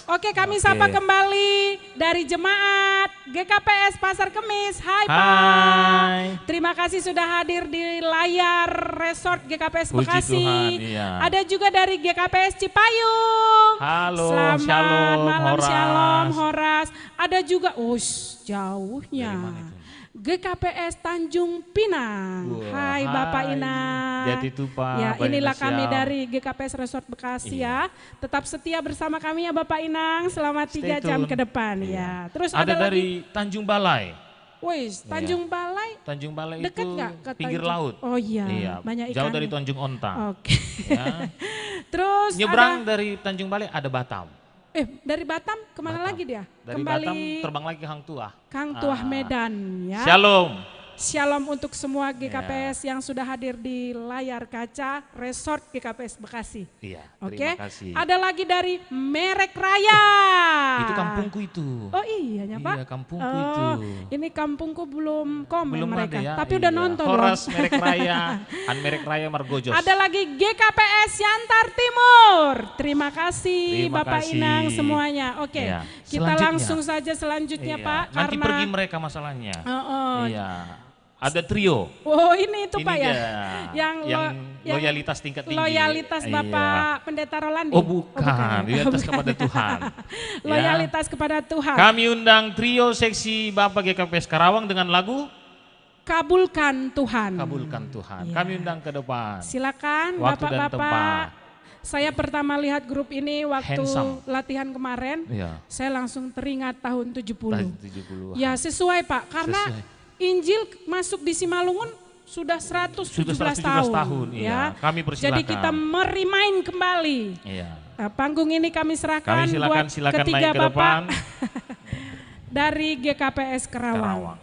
Oke, kami Oke. Sapa kembali dari jemaat G K P S Pasar Kemis. Hai, Hai. Pak. Terima kasih sudah hadir di layar Resort G K P S Puji Bekasi. Tuhan, iya. Ada juga dari G K P S Cipayung. Halo, Selamat shalom, malam, Horas. Shalom, Horas. Ada juga, us, jauhnya. Dari mana itu? G K P S Tanjung Pinang. Wah, hai Bapak Inang. Jati Tupa. Ya, inilah kami dari G K P S Resort Bekasi iya. Ya. Tetap setia bersama kami ya Bapak Inang selama tiga jam ke depan iya. Ya. Terus ada, ada dari lagi? Tanjung Balai. Wih, iya. Tanjung Balai. Tanjung Balai dekat itu gak ke pinggir Tanjung? Laut. Oh iya, iya. Banyak ikan. Jauh dari Tanjung Onta. Oke. Ya. Terus nyebrang ada... Dari Tanjung Balai ada Batam. Eh, dari Batam kemana Batam. Lagi dia? Dari kembali Batam terbang lagi ke Hang Tuah. Kang Tuah ah. Medan ya. Shalom. Shalom untuk semua G K P S ya. Yang sudah hadir di layar kaca Resort G K P S Bekasi. Iya, oke. Terima kasih. Ada lagi dari Merek Raya. Itu kampungku itu. Oh iya ya Pak. Iya, kampungku oh, itu. Ini kampungku belum komen belum mereka, ada ya? Tapi iya. Udah nonton Horas loh. Merek Raya, An Merek Raya Margojos. Ada lagi G K P S Siantar Timur. Terima kasih terima Bapak kasih. Inang semuanya. Oke. Iya. Kita langsung saja selanjutnya iya. Pak. Nanti karena pergi mereka masalahnya. Uh -uh. Iya. Ada trio. Oh ini itu ini Pak ya. Yang, lo, yang loyalitas tingkat tinggi. Loyalitas iya. Bapak Pendeta Rolandi. Oh bukan, oh, bukan. Loyalitas kepada Tuhan. Loyalitas ya. Kepada Tuhan. Kami undang trio seksi Bapak G K P S Karawang dengan lagu Kabulkan Tuhan. Kabulkan Tuhan. Ya. Kami undang ke depan. Silakan Bapak-bapak. Saya pertama lihat grup ini waktu Handsome. Latihan kemarin, ya. Saya langsung teringat tahun tujuh puluh. Tahun tujuh puluh. Ya sesuai Pak, karena sesuai. Injil masuk di Simalungun sudah seratus tujuh belas tahun. Sudah seratus tujuh belas tahun, iya. Ya. Kami persilakan. Jadi kita merimain kembali. Iya. Nah, panggung ini kami serahkan kami silakan, buat silakan ketiga naik ke Bapak depan. Dari G K P S Kerawang. Kerawang.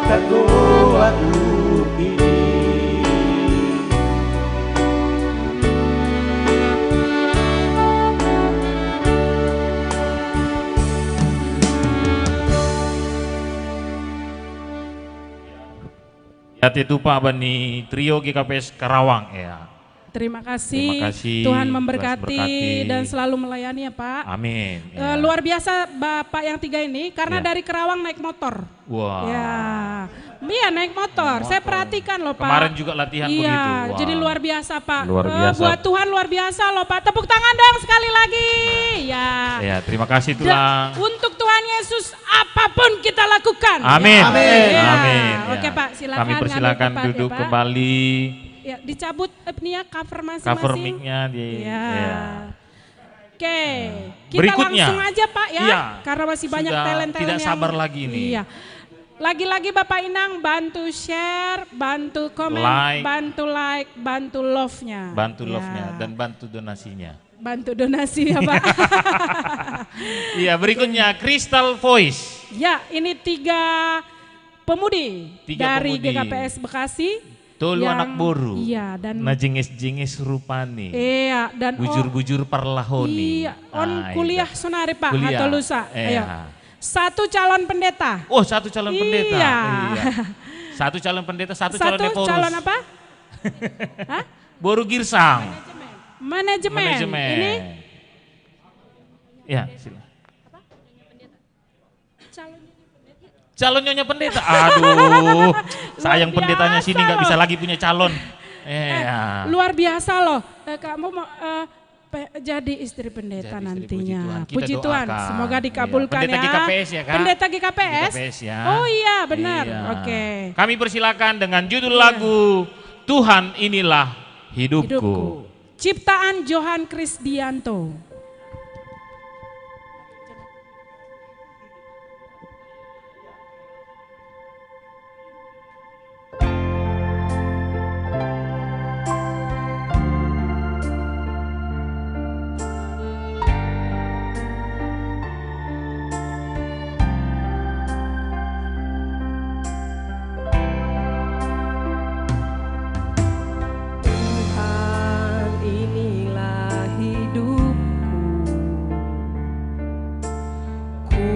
Tagoa ini. Ya, itu Pak Bani Trio G K P S Karawang, ya. Terima kasih. Terima kasih. Tuhan memberkati dan selalu melayani ya, Pak. Amin. Eh, ya. Luar biasa Bapak yang tiga ini, karena ya. Dari Kerawang naik motor. Wah. Ya. Iya, naik motor. Naik motor. Saya perhatikan loh, Pak. Kemarin juga latihan begitu. Iya, jadi luar biasa, Pak. Luar biasa. Eh, buat Tuhan luar biasa loh, Pak. Tepuk tangan dong sekali lagi. Ya. Ya, terima kasih, Tulang. Untuk Tuhan Yesus, apapun kita lakukan. Amin. Amin. Ya. Amin. Oke, ya. Pak, silakan. Kami persilakan duduk ya, Pak. Kembali. Ya, dicabut eh, ini ya, cover masing-masing. Cover mic-nya di, ya. Ya. Oke, nah, kita berikutnya. Langsung aja, Pak, ya. Iya. Karena masih banyak talent-talent yang tidak sabar lagi nih. Iya. Lagi-lagi Bapak Inang bantu share, bantu komen, like. Bantu like, bantu love-nya. Bantu love-nya dan bantu donasinya. Bantu donasi ya, Pak. Iya, berikutnya Crystal Voice. Ya, ini tiga pemudi dari G K P S Bekasi. Tolu anak boru. Iya, dan najengis-jengis rupani. Iya, dan bujur-bujur parlahoni. Iya, on kuliah sonari, Pak, atau lusa. Ayo. Satu calon pendeta. Oh, satu calon pendeta. Iya. Satu calon pendeta, satu calon eporus. Satu calon apa? Hah? Boru girsang. Manajemen. Manajemen. Ini? Ya, silakan. Calon nyonya pendeta. Aduh, sayang pendetanya sini nggak bisa lagi punya calon. Eh, luar biasa loh. Eh, kamu mau eh, pe- jadi istri pendeta nantinya. Jadi istri, puji Tuhan. Kita doakan. Puji Tuhan, semoga dikabulkan ya. Pendeta G K P S ya, Kak? Pendeta G K P S? G K P S ya. Oh iya, benar. Iya. Oke. Kami persilakan dengan judul lagu Tuhan Inilah Hidupku. Hidupku. Ciptaan Johan Krisdianto. Tuhan, inilah hidupku. Ku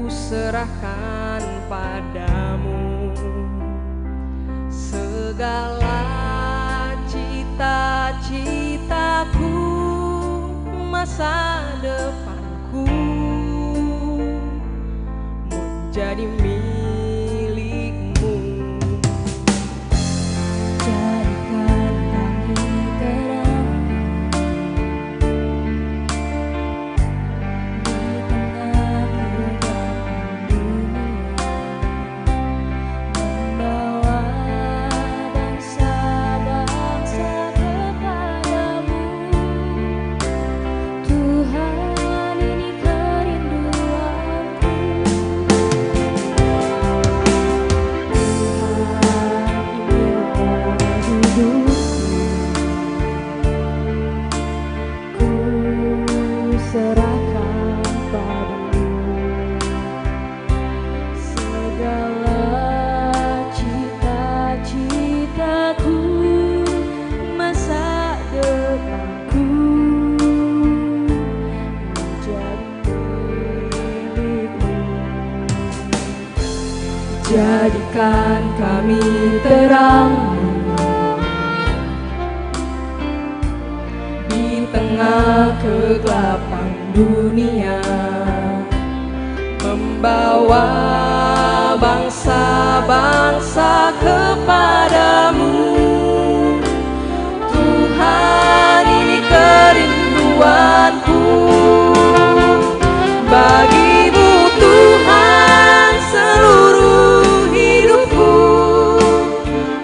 serahkan padamu segala cita-citaku, masa depanku menjadi milikmu. Jadikan kami terang di tengah kegelapan dunia, membawa bangsa-bangsa kepadamu. Tuhan, ini kerinduanku. Tuhan, ini hidupku. Ku serahkan padamu segala cita-citaku, masa depanku menjadi milikmu. Jadikan kami terang di tengah kegelapan dunia, membawa bangsa-bangsa kepadamu. Tuhan, ini kerinduanku. Bagimu, Tuhan, seluruh hidupku.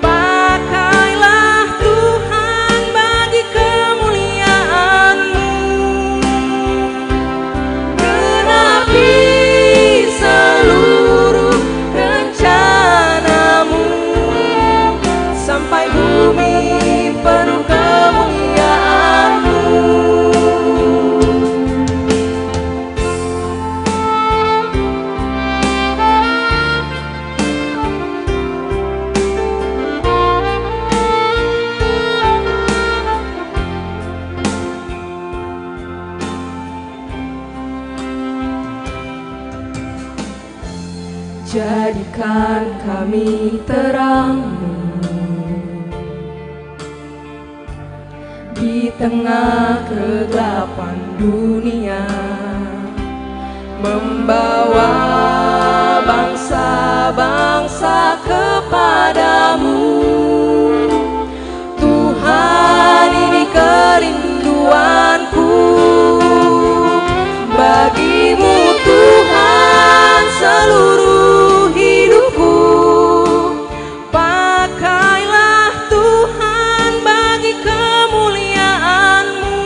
Pakailah, Tuhan, bagi kemuliaan-Mu. Genapi seluruh rencana-Mu, sampai bumi penuh kemuliaan-Mu. Jadikan kami terang-Mu di tengah kegelapan dunia, membawa bangsa-bangsa kepadamu. Tuhan, ini kerinduanku, bagimu Tuhan seluruh hidupku. Pakailah Tuhan bagi kemuliaan-Mu.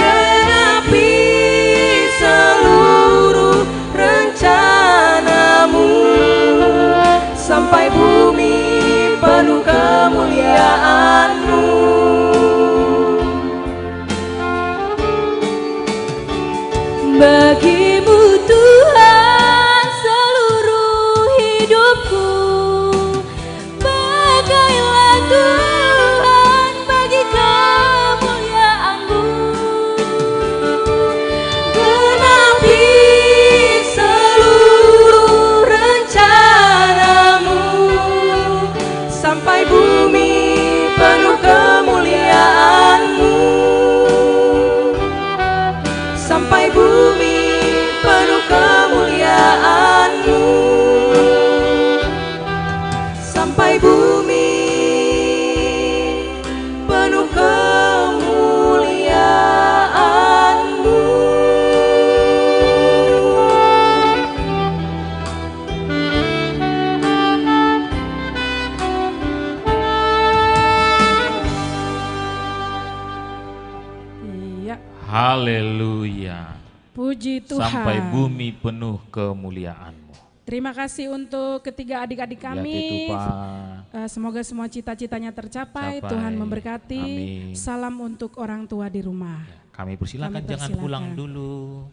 Genapi seluruh rencanamu, sampai bumi penuh kemuliaanmu. Bagimu Tuhan seluruh hidupku, pakailah Tuhan bagi kemuliaan-Mu. Genapi seluruh rencanamu, sampai bumi penuh kemuliaanmu. Sampai bumi penuh kemuliaanmu. Sampai bumi penuh kemuliaanmu. Iya. Haleluya. Puji Tuhan. Sampai bumi penuh kemuliaan-Mu. Terima kasih untuk ketiga adik-adik kami. Ya, itu, Pak. Eh, semoga semua cita-citanya tercapai. Capai. Tuhan memberkati. Amin. Salam untuk orang tua di rumah. Ya, kami persilakan, kami jangan persilakan pulang dulu.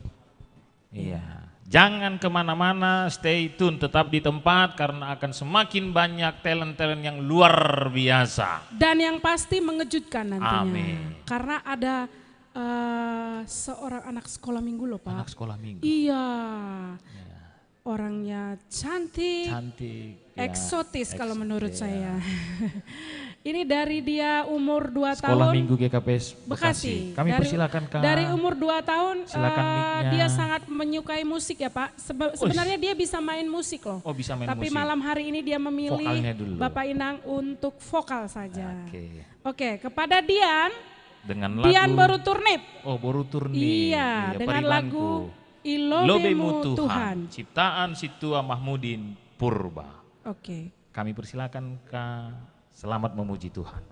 Iya. Iya. Jangan kemana-mana, stay tune, tetap di tempat karena akan semakin banyak talent-talent yang luar biasa. Dan yang pasti mengejutkan nantinya. Amin. Karena ada, eh, seorang anak sekolah minggu loh, Pak. Anak sekolah minggu. Iya. Iya. Orangnya cantik, cantik, ya, eksotis kalau eksotis, menurut ya, saya. Ini dari dia umur dua tahun. Sekolah Minggu G K P S Bekasi. Bekasi. Kami dari, persilakan, Kak. Dari umur dua tahun, silakan, eh, mic-nya. Dia sangat menyukai musik ya, Pak. Sebe-, uish, sebenarnya dia bisa main musik loh. Oh, bisa main musik. Tapi malam hari ini dia memilih, vokalnya dulu, Bapak Inang untuk vokal saja. Oke. Oke, kepada Dian. Dengan lagu Dian Boru Turnip. Oh, Boru Turnip. Iya, iya, dengan lagu Paringanku. Ilobemu Tuhan. Ilobemu Tuhan. Ciptaan Situa Mahmudin Purba. Oke. Kami persilakan, Kak. Selamat memuji Tuhan.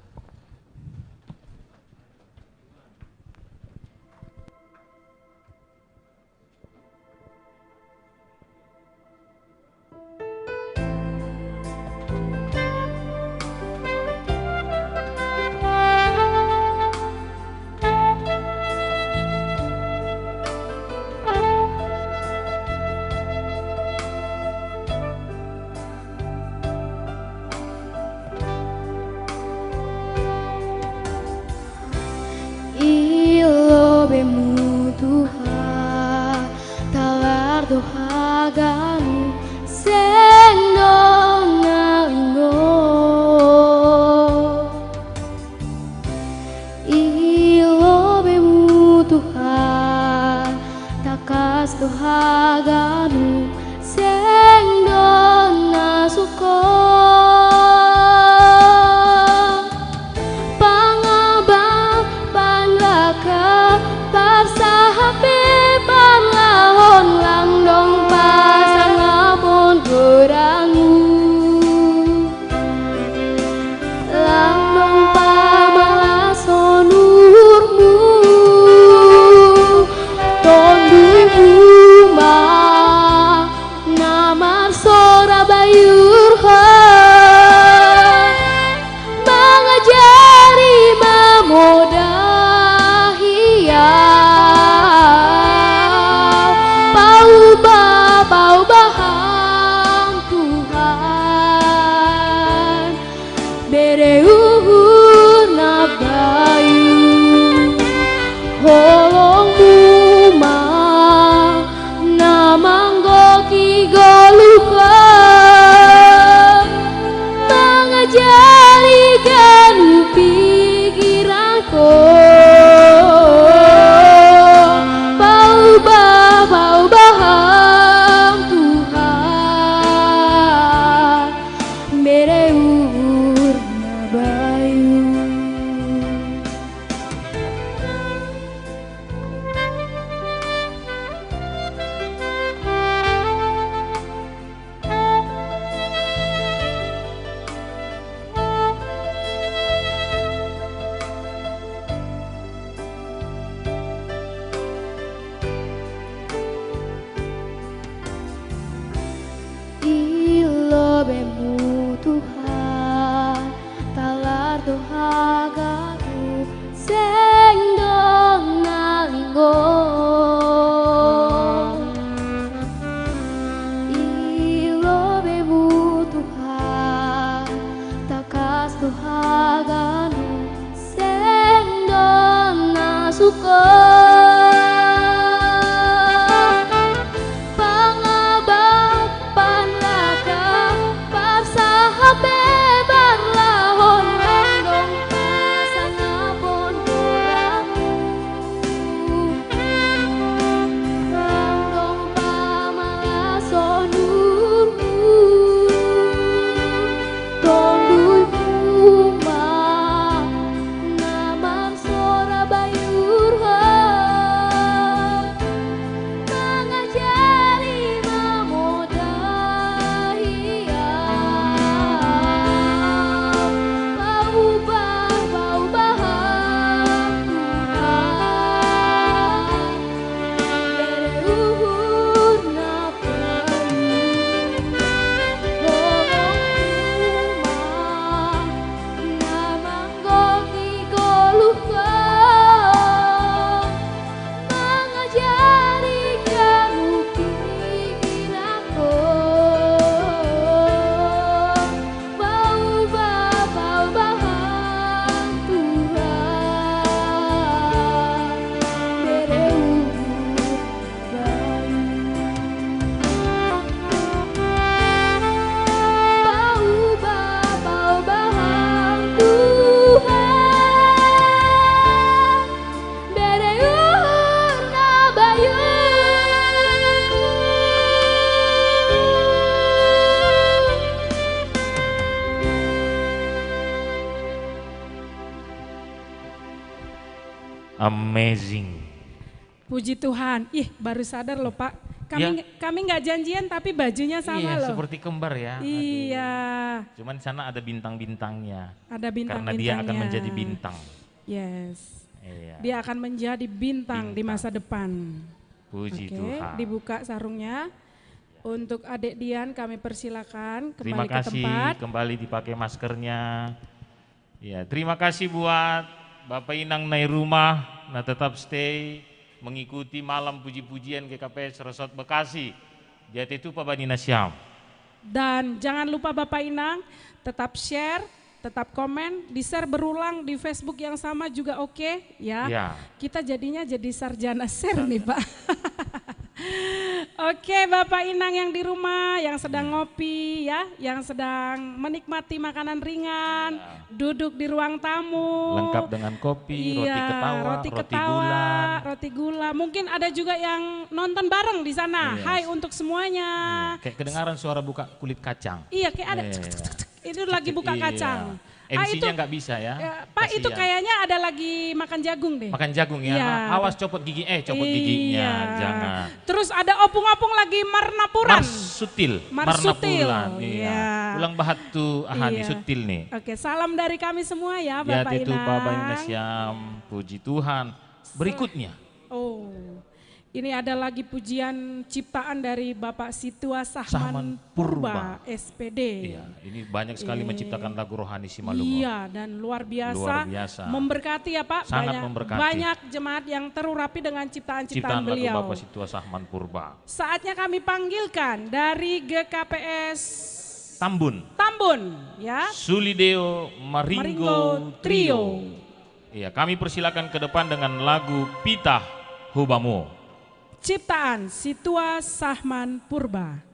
Bemu Tuhan, talar doha gagu seng dong nalinggo. Ilo bemu Tuhan, takas doha ganu seng dong nasuko. Pangabab panlaka parsahabe barlahon langdong pasangapon doramu. Langdong pamalason dulu. Tondulmu ma namang sora bayur ha. Mangajari mamodahian, paubah-paubahan Tuhan, bere uhur na payu, holong rumah na manggoki goluh ko. Mangajari kamu kini ilako, paubah-paubahan Tuhan, bere uhur bayu. Paubah-paubahan Tuhan, bere uhur na bayu. Amazing. Puji Tuhan. Ih, baru sadar loh, Pak. Kami Ya. Kami nggak janjian, tapi bajunya sama Iya, loh. Seperti kembar ya. Aduh. Iya. Cuman sana ada bintang-bintangnya. Ada bintang-bintangnya. Karena dia akan menjadi bintang. Yes. Iya. Dia akan menjadi bintang di Bintang. Masa depan. Puji Oke, Tuhan. Dibuka sarungnya. Untuk Adik Dian kami persilakan kembali Terima ke kasih, tempat. Kembali dipakai maskernya. Ya, terima kasih buat Bapak Inang nai rumah, na tetap stay mengikuti malam puji-pujian G K P S Resort Bekasi. Dia itu Pak Bani Nasyam. Dan jangan lupa Bapak Inang, tetap share, tetap komen, di-share berulang di Facebook yang sama juga oke, ya. Ya. Kita jadinya jadi sarjana share nih, Pak. Oke, Bapak Inang yang di rumah, yang sedang Iya. ngopi, ya, yang sedang menikmati makanan ringan, Iya. duduk di ruang tamu. Lengkap dengan kopi, roti Iya, ketawa, roti roti ketawa, gula. Roti gula. Mungkin ada juga yang nonton bareng di sana. Iya. Hai untuk semuanya. Iya, kayak kedengaran suara buka kulit kacang. Iya, kayak ada Iya. cek, cek, cek, cek. Itu lagi buka Iya. kacang. Ah, M C-nya itu nggak bisa ya. Ya, Pak, itu Kasihan. Kayaknya ada lagi makan jagung deh. Makan jagung ya. Iya. Ah, awas copot gigi, eh, copot Iya. giginya, jangan. Terus ada opung-opung lagi marnapuran. Marsutil, Marsutil, marnapuran, iya. iya. Ulang bahat tu, aha, nih, Iya. sutil nih. Oke, salam dari kami semua ya, Ya, Bapak itu Inang. Bapak Inang Siam, puji Tuhan. Berikutnya. Oh. Ini ada lagi pujian ciptaan dari Bapak Situa Sahman Sahman Purba, Purba. S P D. Iya, ini banyak sekali Iya. menciptakan lagu rohani Simalungun. Iya, dan luar biasa, Luar biasa. memberkati ya, Pak. Sangat Banyak, memberkati. banyak jemaat yang terurapi dengan ciptaan-ciptaan Ciptaan lagu beliau. Bapak Situa Sahman Purba. Saatnya kami panggilkan dari G K P S Tambun. Tambun, ya. Sulideo Maringgo Maringgo Trio. Trio. Iya, kami persilakan ke depan dengan lagu Pitah Hubamu. Ciptaan Situa Sahman Purba.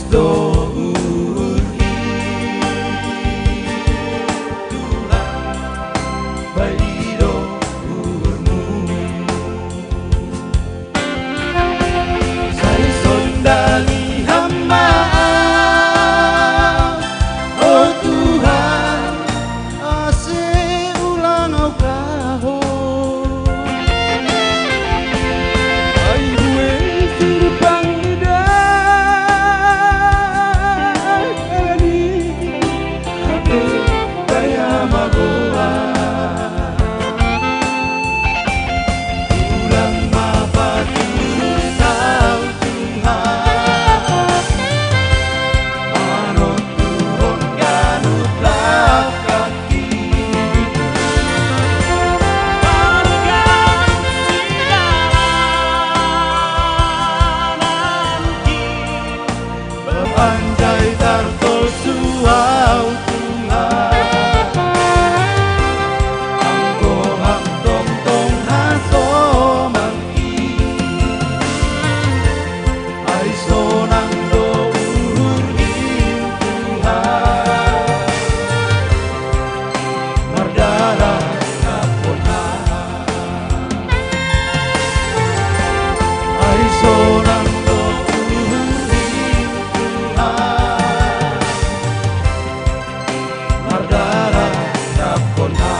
Dohur Tuhan, baido uhurmu. Sai sondali hamba, oh Tuhan, ase ulang au kaho. Ai bue sirpang ida kalani, ate baya magoa. Ulang mapatu tau Tuhan. Manontuhon ganut lakaki. Bapanjai tartosu au Tuhan. Anggo Ham tongtong hasoman i. Ai sonang do uhur i Tuhan, mardarah na pona. Ai sonang do uhur i Tuhan, mardarah na pona.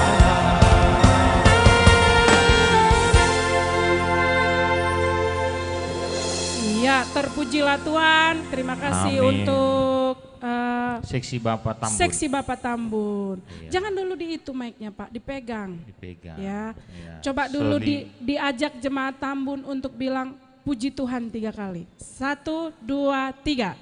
Iya, terpujilah Tuhan. Terima kasih Amin. Untuk eh, Seksi Bapak Tambun. Seksi Bapak Tambun. Iya. Jangan dulu di itu mic-nya, Pak, dipegang. Dipegang. Ya. Iya. Coba dulu Soli- di, diajak jemaat Tambun untuk bilang puji Tuhan tiga kali. Satu, dua, tiga.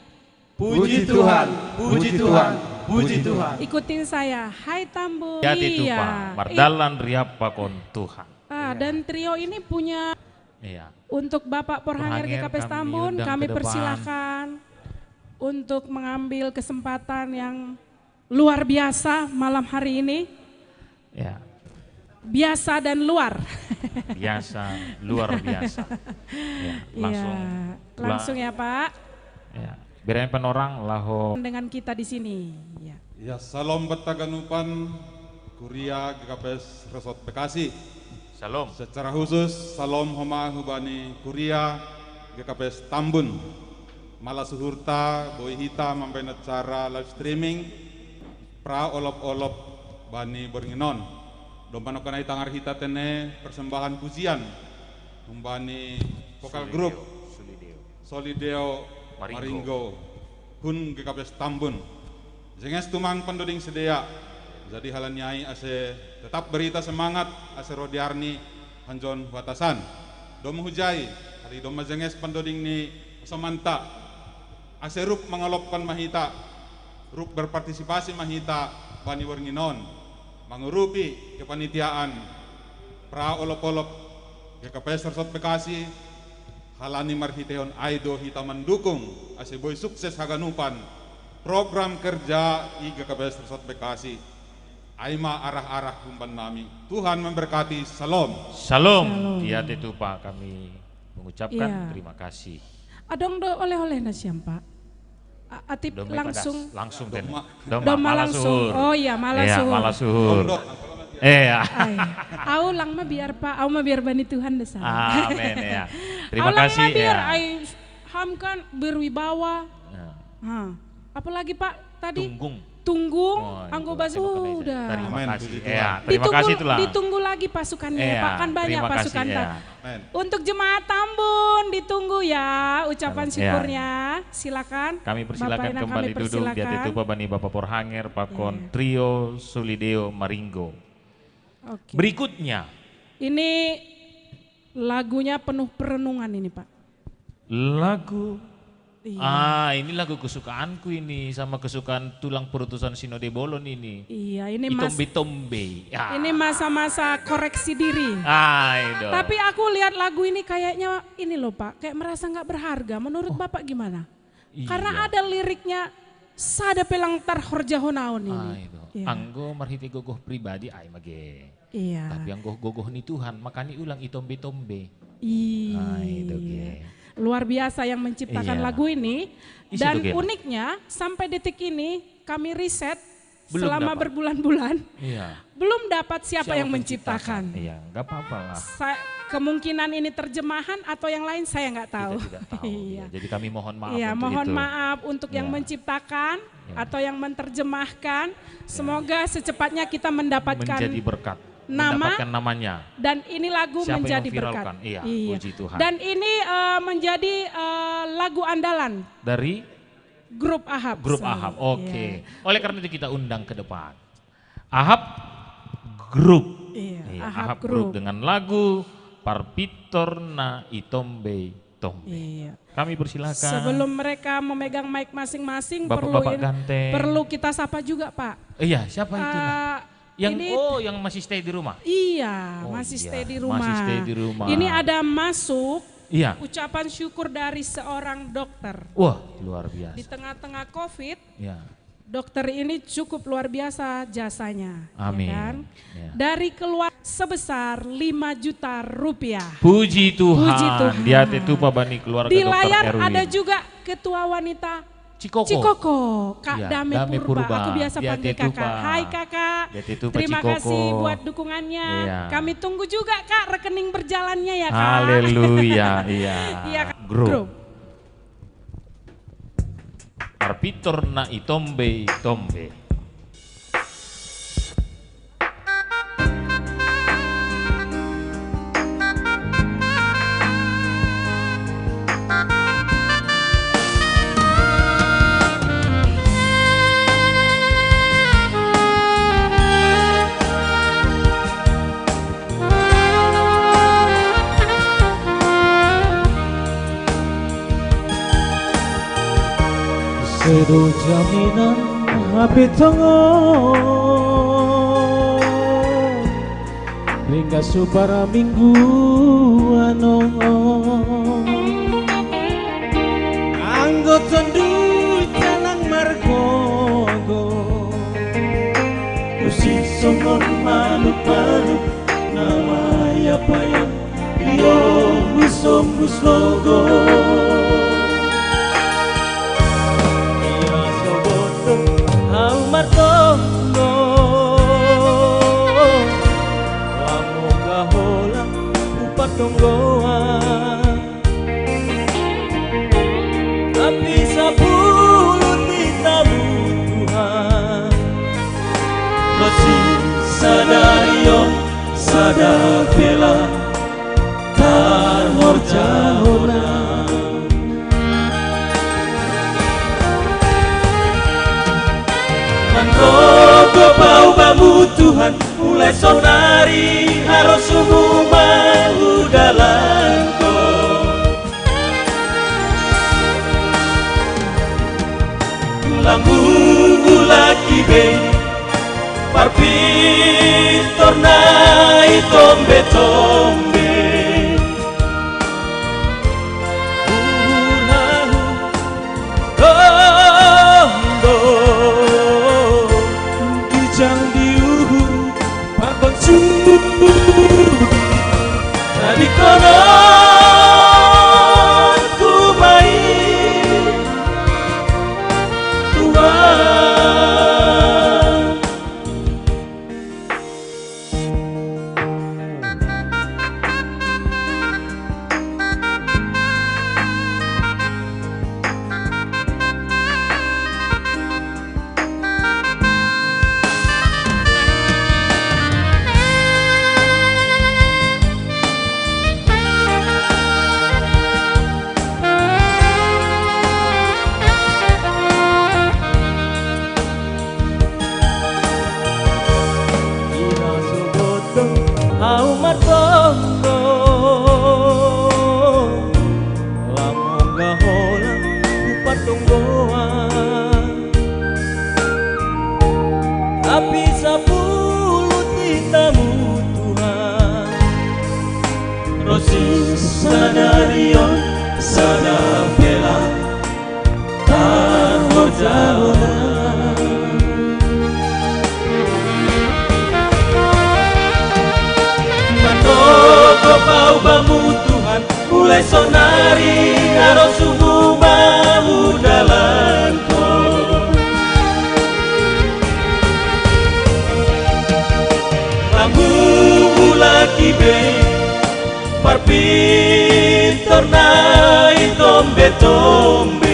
Puji Tuhan, puji Tuhan, puji Tuhan. Ikutin saya. Hai Tambun. Jadi itu Iya. Pak, mardalan riap pakon Tuhan. Ah, dan trio ini punya Iya. Untuk Bapak Porhanger Porhanger G K P S kami Tambun, undang kami ke depan. Persilakan untuk mengambil kesempatan yang luar biasa malam hari ini. Ya, Biasa dan luar. biasa, luar biasa. Ya, langsung Ya, pula. Langsung ya, Pak. Ya, berempan orang laho. Dengan kita di sini. Ya. Ya, salom banta ganupan Kuria G K P S Resort Bekasi. Salom. Secara khusus, salom homa hubani Kuria G K P S Tambun. Mala suhurta, boi hita mambaen acara live streaming, pra olop-olop bani borngin on. Domma nongkan ai tangar hita tene persembahan pujian humbani vokal grup Solideo Maringgo. Hun G K P S Tambun. Jenges tumang pandoding sidea. Jadi halani ai ase tetap berita semangat ase roh diarni hanjon huatasan. Domma hujai, hali domma jenges pandoding ni somanta. Ase rup mangolopkon ma hita, rup berpartisipasi ma hita bani borngin on. Mangurupi kepanitiaan pra olop-olop G K P S Resort Bekasi, halani marhitehon ai do hita mandukung ase boi sukses haganupan program kerja i G K P S Resort Bekasi. Ai ma arah-arah humbannami. Tuhan memberkati. Salom. Salom. Salom. Ia tetupa kami mengucapkan Iya. Terima kasih. Adong do oleh-oleh na siam, Pak? A- Atip Domi langsung. Padas, langsung Doma. Doma, Doma mala langsung. suhur. Oh iya, mala Iya, suhur. Mala suhur. Iya. Ai, au lang mabiar, Pak, au mabiar bani Tuhan desa. Amin ya. Terima Au lang kasih mabiar, ya. Ai, ham kan berwibawa. Ya. Ha. Apalagi Pak tadi Tunggung. Tunggung, Oh, anggo itu. bas Terima kasih. udah. Terima Amin, kasih. puji Ya, Tuhan. terima kasih tulang. Ditunggu lagi pasukannya Iya, Pak, kan banyak terima kasih, pasukan ya. Pak. Amin. Untuk jemaat Tambun ditunggu ya ucapan Iya. syukurnya. Silakan. Kami persilakan Bapak Ina, kembali kami duduk di persilakan. Atetupa bani Bapak Porhanger pakon Iya. Trio Solideo Maringgo. Oke. Berikutnya Ini lagunya penuh perenungan ini, Pak. lagu Iya. Ah, ini lagu kesukaanku ini sama kesukaan tulang perutusan Sinode Bolon ini. Iya, ini mas Itombe-tombe. Ya. Ini masa-masa koreksi diri. Ah, itu. Tapi aku lihat lagu ini kayaknya ini loh Pak, kayak merasa nggak berharga. Menurut Bapak gimana? Iya. Karena ada liriknya sada pelang tarhorjahonaon ini. Ah, itu. Iya. Anggo marhite gogoh pribadi ai mage. Iya. Tapi anggo gogoh ni Tuhan, makani ulang itombe-tombe. Iya. Ah, itu ge. Luar biasa yang menciptakan Iya. lagu ini. Isi Dan tuh, Gen. Uniknya, sampai detik ini kami riset Belum selama dapat. Berbulan-bulan, Iya. Belum dapat siapa, Siapa yang menciptakan? menciptakan. Iya, nggak apa-apa lah. Sa- kemungkinan ini terjemahan atau yang lain, saya nggak tahu. Kita tidak tahu. Iya. Ya. Jadi kami mohon maaf Iya, untuk mohon itu. Maaf untuk yang Iya. Menciptakan Iya. Atau yang menerjemahkan. Semoga secepatnya kita mendapatkan Menjadi berkat. Nama Mendapatkan namanya. Dan ini lagu Siapa menjadi yang viralkan? Berkat. Iya, puji Tuhan. Dan ini uh, menjadi uh, lagu andalan dari grup Ahab. Grup Sorry. Ahab. Oke. Iya. Oleh karena itu kita undang ke depan. Ahab Grup. Iya, Iya, Ahab Ahab Grup. Grup dengan lagu Parpitorna Itombe Tombe. Iya. Kami persilakan. Sebelum mereka memegang mic masing-masing, Bapak-bapak perlu, ganteng. Perlu kita sapa juga, Pak. Iya, siapa itu? Nah? Uh, Yang ini, oh, yang masih stay di rumah. Iya, Oh, masih iya, stay di masih rumah. Stay di rumah. Ini ada masuk Iya. Ucapan syukur dari seorang dokter. Wah, luar biasa. Di tengah-tengah COVID, Ya. Dokter ini cukup luar biasa jasanya. Amin. Ya kan? Ya. Dari keluar sebesar lima juta rupiah. Puji Tuhan. Puji Tuhan. Dia itu Pak Bani keluarga Di Dokter layar Erwin. Ada juga ketua wanita Cikoko. Cikoko, Kak Ya, Dame, Dame Purba. Purba. Aku biasa Dia panggil Tetupa. Kakak. Hai Kakak. Dia Tetupa Terima Cikoko. Kasih buat dukungannya. Iya. Kami tunggu juga Kak rekening berjalannya ya Kak. Haleluya. Iya. Iya, Kak. Grup. Grup. Parpitorna Itombe Tombe. Sedo jaminan hape tongo ringga supara minggu anongo. Anggo tondu tanang margogo. Usi songon manuk-manuk na maiapaian diombus-ombus logo. Ia soboto hau martonggo, lam ongga hola hupatonggoan. Tapi sapuluh titamu Tuhan. Rosi sadari on sada pela tarhorja hona. Manrogo paubamu Tuhan, mulai sonari harus umum dalanko. Lambu laki be, parpitorna Itombe Tombe. Unahu rondo, kijang di uhur, pakon suhu. Tadi konon ku baik Tuhan. Ina soboto hau martonggo, lam ongga hola hupatonggoan. Tapi sapuluh titamu Tuhan. Rosi sadari on sada pela tarhorja hona. Manrogo paubamu Tuhan, mulai sonari Torna i tombe-tombe.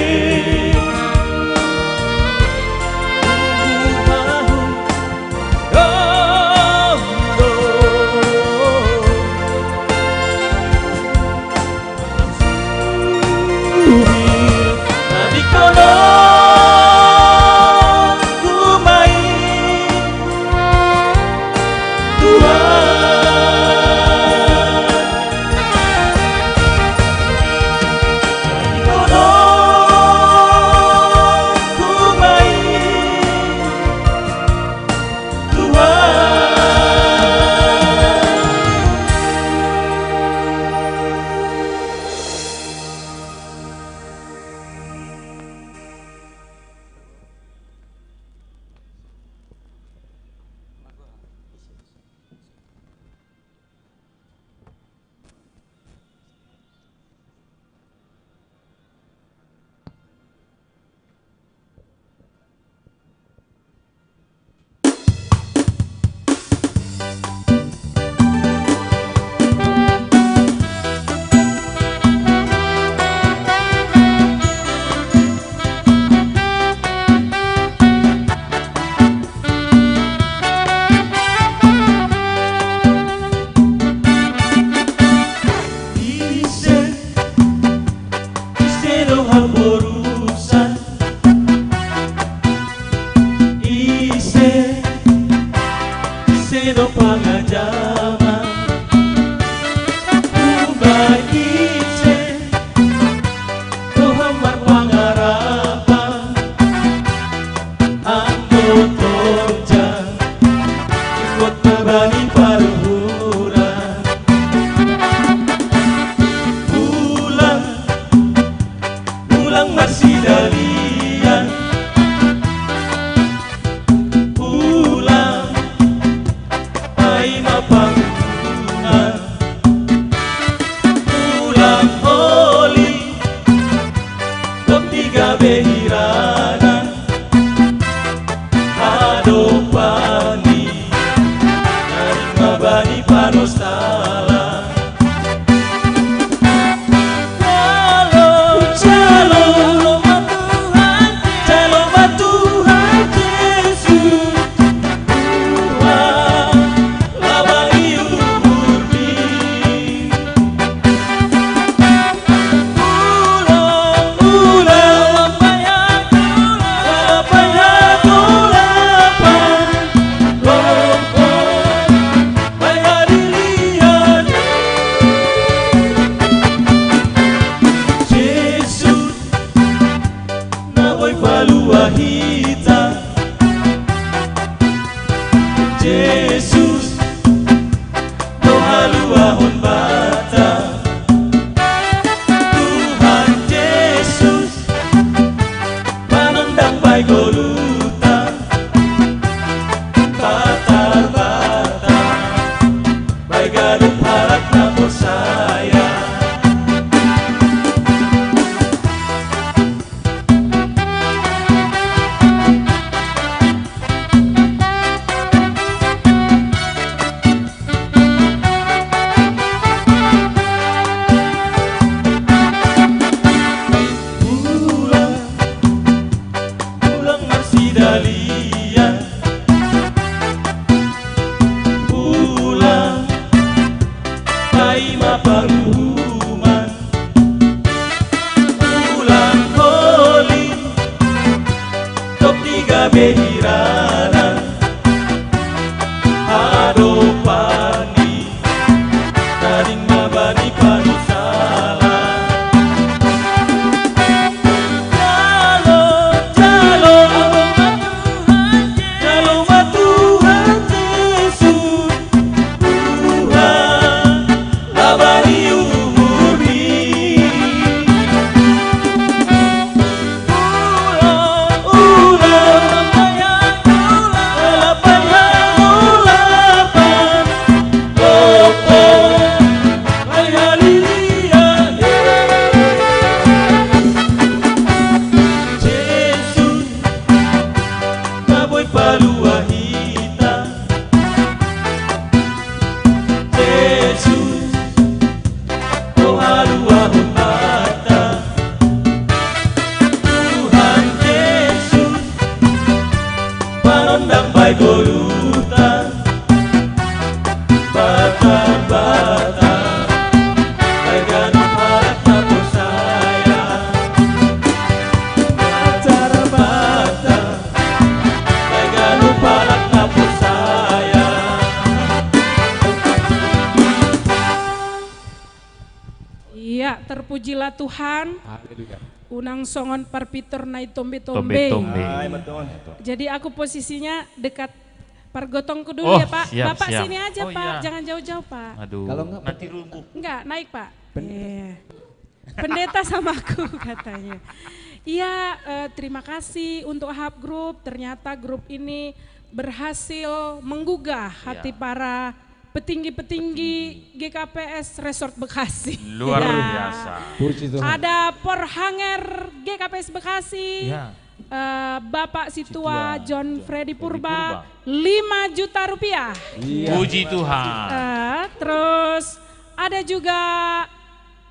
Ise, ise no hamborusan. Ise, ise no pangajaman. Umbai ise, Tuhan marpangarapan. Ando tonja, ikut bani paruhuran. Pulang, pulang marsidalian. Pulang, ai ma panguntungan. Pulang holi, dok tiga behiranan. Adopani, narima bani panostala. Shalom, shalom, shalom, Tuhan Yesus. Na boi palua hita. Jesus, no haluahon bata. Tuhan Jesus, panondang bai goluta. Bata, bata, bai ganup halak na porsaya. Pujilah Tuhan. Haleluya. Unang songon parpitor na i tombe-tombe. Tombe-tombe. Hai, betul. Jadi aku posisinya dekat pargotongku dulu. Oh, ya, Pak. Siap, Bapak siap. Sini aja, oh, Pak. Iya. Jangan jauh-jauh, Pak. Aduh, nanti rubuh. Enggak, naik, Pak. Pendeta. Iya. Pendeta sama aku katanya. Iya, eh, terima kasih untuk Ahab Group. Ternyata grup ini berhasil menggugah hati ya. Para petinggi-petinggi G K P S Resort Bekasi. Luar biasa. Puji Tuhan. Ada Porhanger G K P S Bekasi. Ya. Eh, Bapak Situa John Freddy Purba, lima juta rupiah. Iya. Puji Tuhan. Eh, terus ada juga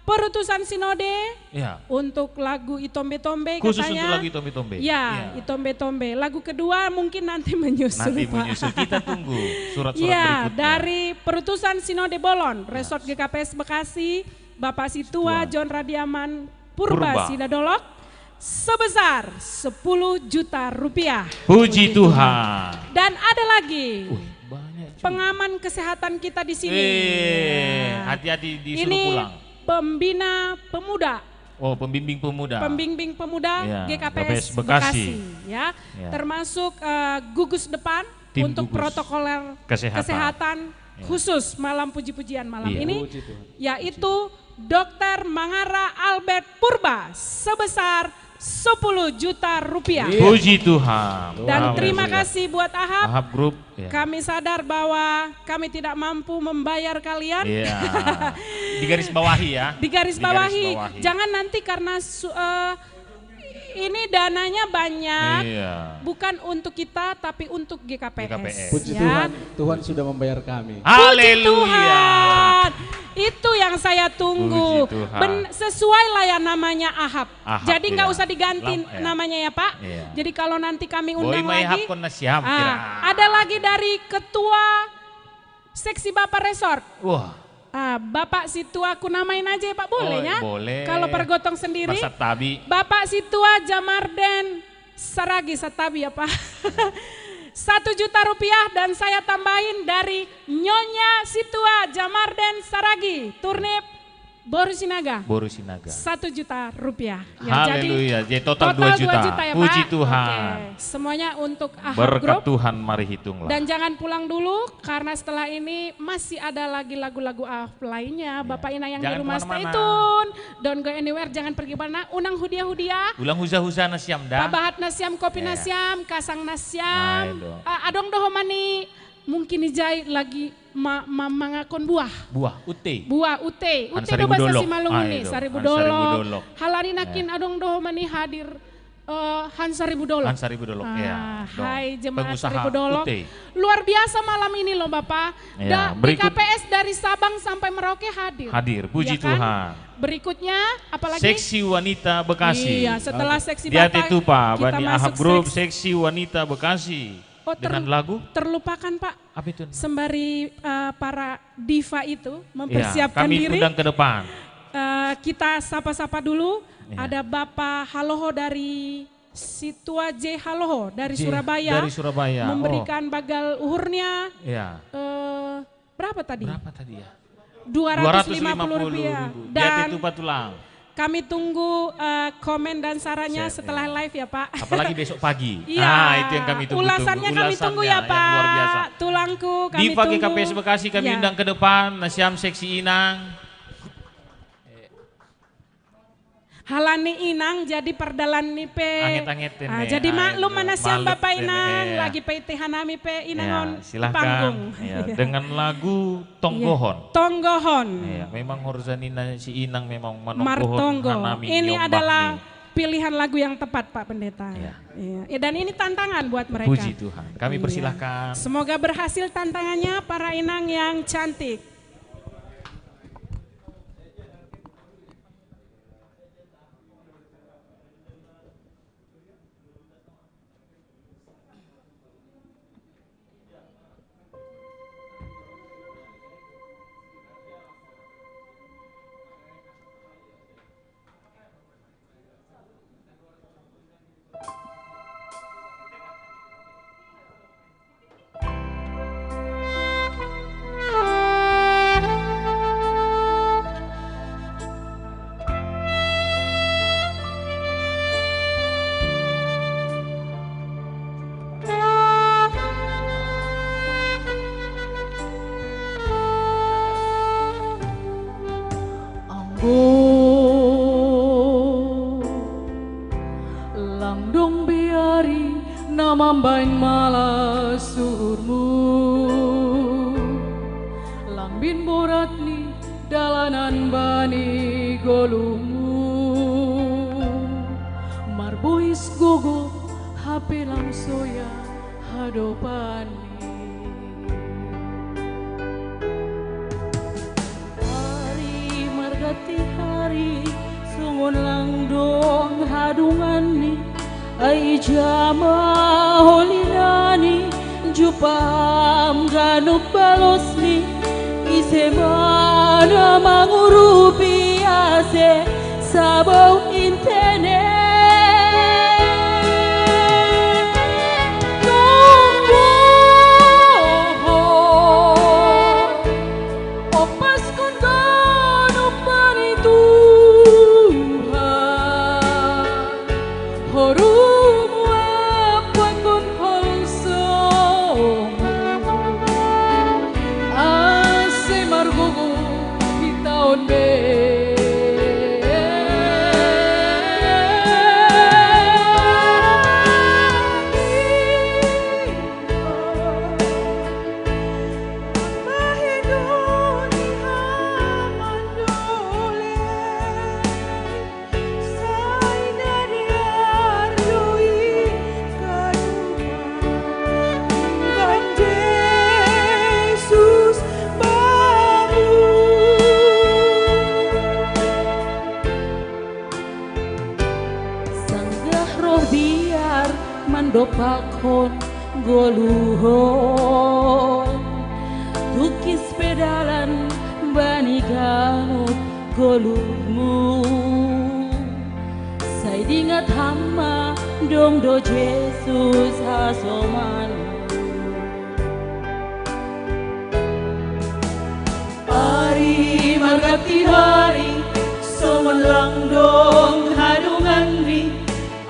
Perutusan Sinode. Ya. Untuk lagu Itombe-tombe. Khusus katanya, untuk lagu Itombe-tombe. Ya, ya. Itombe-tombe. Lagu kedua mungkin nanti menyusul. Nanti Pak. Menyusul. Kita tunggu surat-surat ya, berikutnya. Dari Perutusan Sinode Bolon, ya. Resort G K P S Bekasi, Bapak Situa John Radiaman Purba, Purba. Sidadolok, sebesar sepuluh juta rupiah. Puji Tuhan. Dan ada lagi. Wih, banyak juga. Pengaman kesehatan kita di sini. Eh, ya. Hati-hati disuruh pulang. Ini pembina pemuda. Oh, pembimbing pemuda. Pembimbing pemuda ya, G K P S Bekasi. Bekasi, ya. Ya. Termasuk eh, gugus depan tim untuk gugus protokoler kesehatan, kesehatan ya. Khusus malam puji-pujian malam iya. Ini, puji Tuhan. Yaitu Dokter Mangara Albert Purba sebesar sepuluh juta rupiah. Iya. Puji Tuhan. Dan terima kasih buat Ahab. Ahab Group. Ya. Kami sadar bahwa kami tidak mampu membayar kalian. Iya. Digarisbawahi ya. Digarisbawahi. Digarisbawahi. Jangan nanti karena su- eh, ini dananya banyak, iya. Bukan untuk kita tapi untuk G K P S. G K P S. Puji ya. Tuhan, Tuhan sudah membayar kami. Puji Tuhan. Itu yang saya tunggu. Puji Tuhan. Ben- sesuai lah ya namanya Ahab. Ahab. Jadi nggak ya. Usah diganti lam- ya. Namanya ya Pak. Iya. Jadi kalau nanti kami undang lagi, ah, ada lagi dari ketua seksi Bapak Resort. Wah. Ah, Bapak Situa, aku namain aja ya Pak, boleh ya? Boleh. Kalau pergotong sendiri. Bapak Situa Jamarden Saragi, Satabi ya Pak. Satu juta rupiah dan saya tambahin dari Nyonya Situa Jamarden Saragi, Turnip Boru Sinaga. Boru Sinaga. Satu juta rupiah. Ya, haleluya. Jadi total dua juta. Total dua juta ya, Pak. Puji Tuhan. Oke. Semuanya untuk Ahab Group. Berkat Tuhan, mari hitunglah. Dan jangan pulang dulu karena setelah ini masih ada lagi lagu-lagu Ahab lainnya. Ya. Bapak Inang yang di rumah stay tune. Don't go anywhere, jangan pergi mana. Unang hudia-hudia. Ulang huza-huza nasiam dah. Pabahat nasiam, kopi nasiam, kasang nasiam. Adong dohomani mungkin ijai lagi ma- ma- mangakon buah. Buah ute. Buah ute. Ute do bahasa Simalungun ni, Saribu Dolok. Halani nangkin adong dohomani hadir eh, Hansaribu Dolok. Hansaribu Dolok, ya. Hai jemaat Saribu Dolok. Luar biasa malam ini loh Bapak. Ya, berikut G K P S dari Sabang sampai Merauke hadir. Hadir, puji Tuhan. Berikutnya apalagi? Seksi Wanita Bekasi. Iya, setelah seksi Bapak, kita masuk grup seksi Wanita Bekasi. Oh, dengan lagu? Terlupakan Pak. Apa itu? Sembari uh, para diva itu mempersiapkan diri. Ya, kami undang ke depan. Uh, kita sapa-sapa dulu. Ya. Ada Bapak Haloho dari Situa J Haloho dari J, Surabaya. Dari Surabaya. Memberikan oh. Bagal uhurnya. Ya. Uh, berapa tadi? Berapa tadi ya? Dua ratus lima puluh ribu. Dan kami tunggu uh, komen dan sarannya setelah live ya Pak. Apalagi besok pagi. Iya. Ah, itu yang kami tunggu. Ulasannya kami tunggu ya Pak. Luar biasa. Tulangku kami tunggu. Diva G K P S Bekasi kami undang ke depan. Nasiam seksi Inang. Halani Inang jadi pardalan ni pe. Anget-anget ah, jadi maklum mana siang Bapak Inang lagi pe ite hanami pe Inang on panggung. Ya, dengan lagu Tonggohon. Tonggohon. Ya, memang Horzanina si Inang memang manonggohon hanami. Ini adalah pilihan lagu yang tepat Pak Pendeta. Ya. Ya, dan ini tantangan buat mereka. Puji Tuhan. Kami persilahkan. Semoga berhasil tantangannya para Inang yang cantik. Hari na mambaen mala suhurmu, lambin borat ni dalanan bani goluhmu, marbois gogo hape lang soya hadopanni. Hari marganti hari, songon lang dong hadunganni, ai ija ma holinani, jumpaham ganup balosni, ise ma na mangurupi ase sabou intene. Tonggo ho, ompaskon ganup bani Tuhan, horumu ampakon holsomu, ase margogo hita on be. Sanggah roh biar mandompakkon goluh on, tungkis pe dalan bani ganup goluhmu. Sai diingat ham ma, dong do Jesus hasomanmu. Ari marganti ari, songon lang dong hadunganni,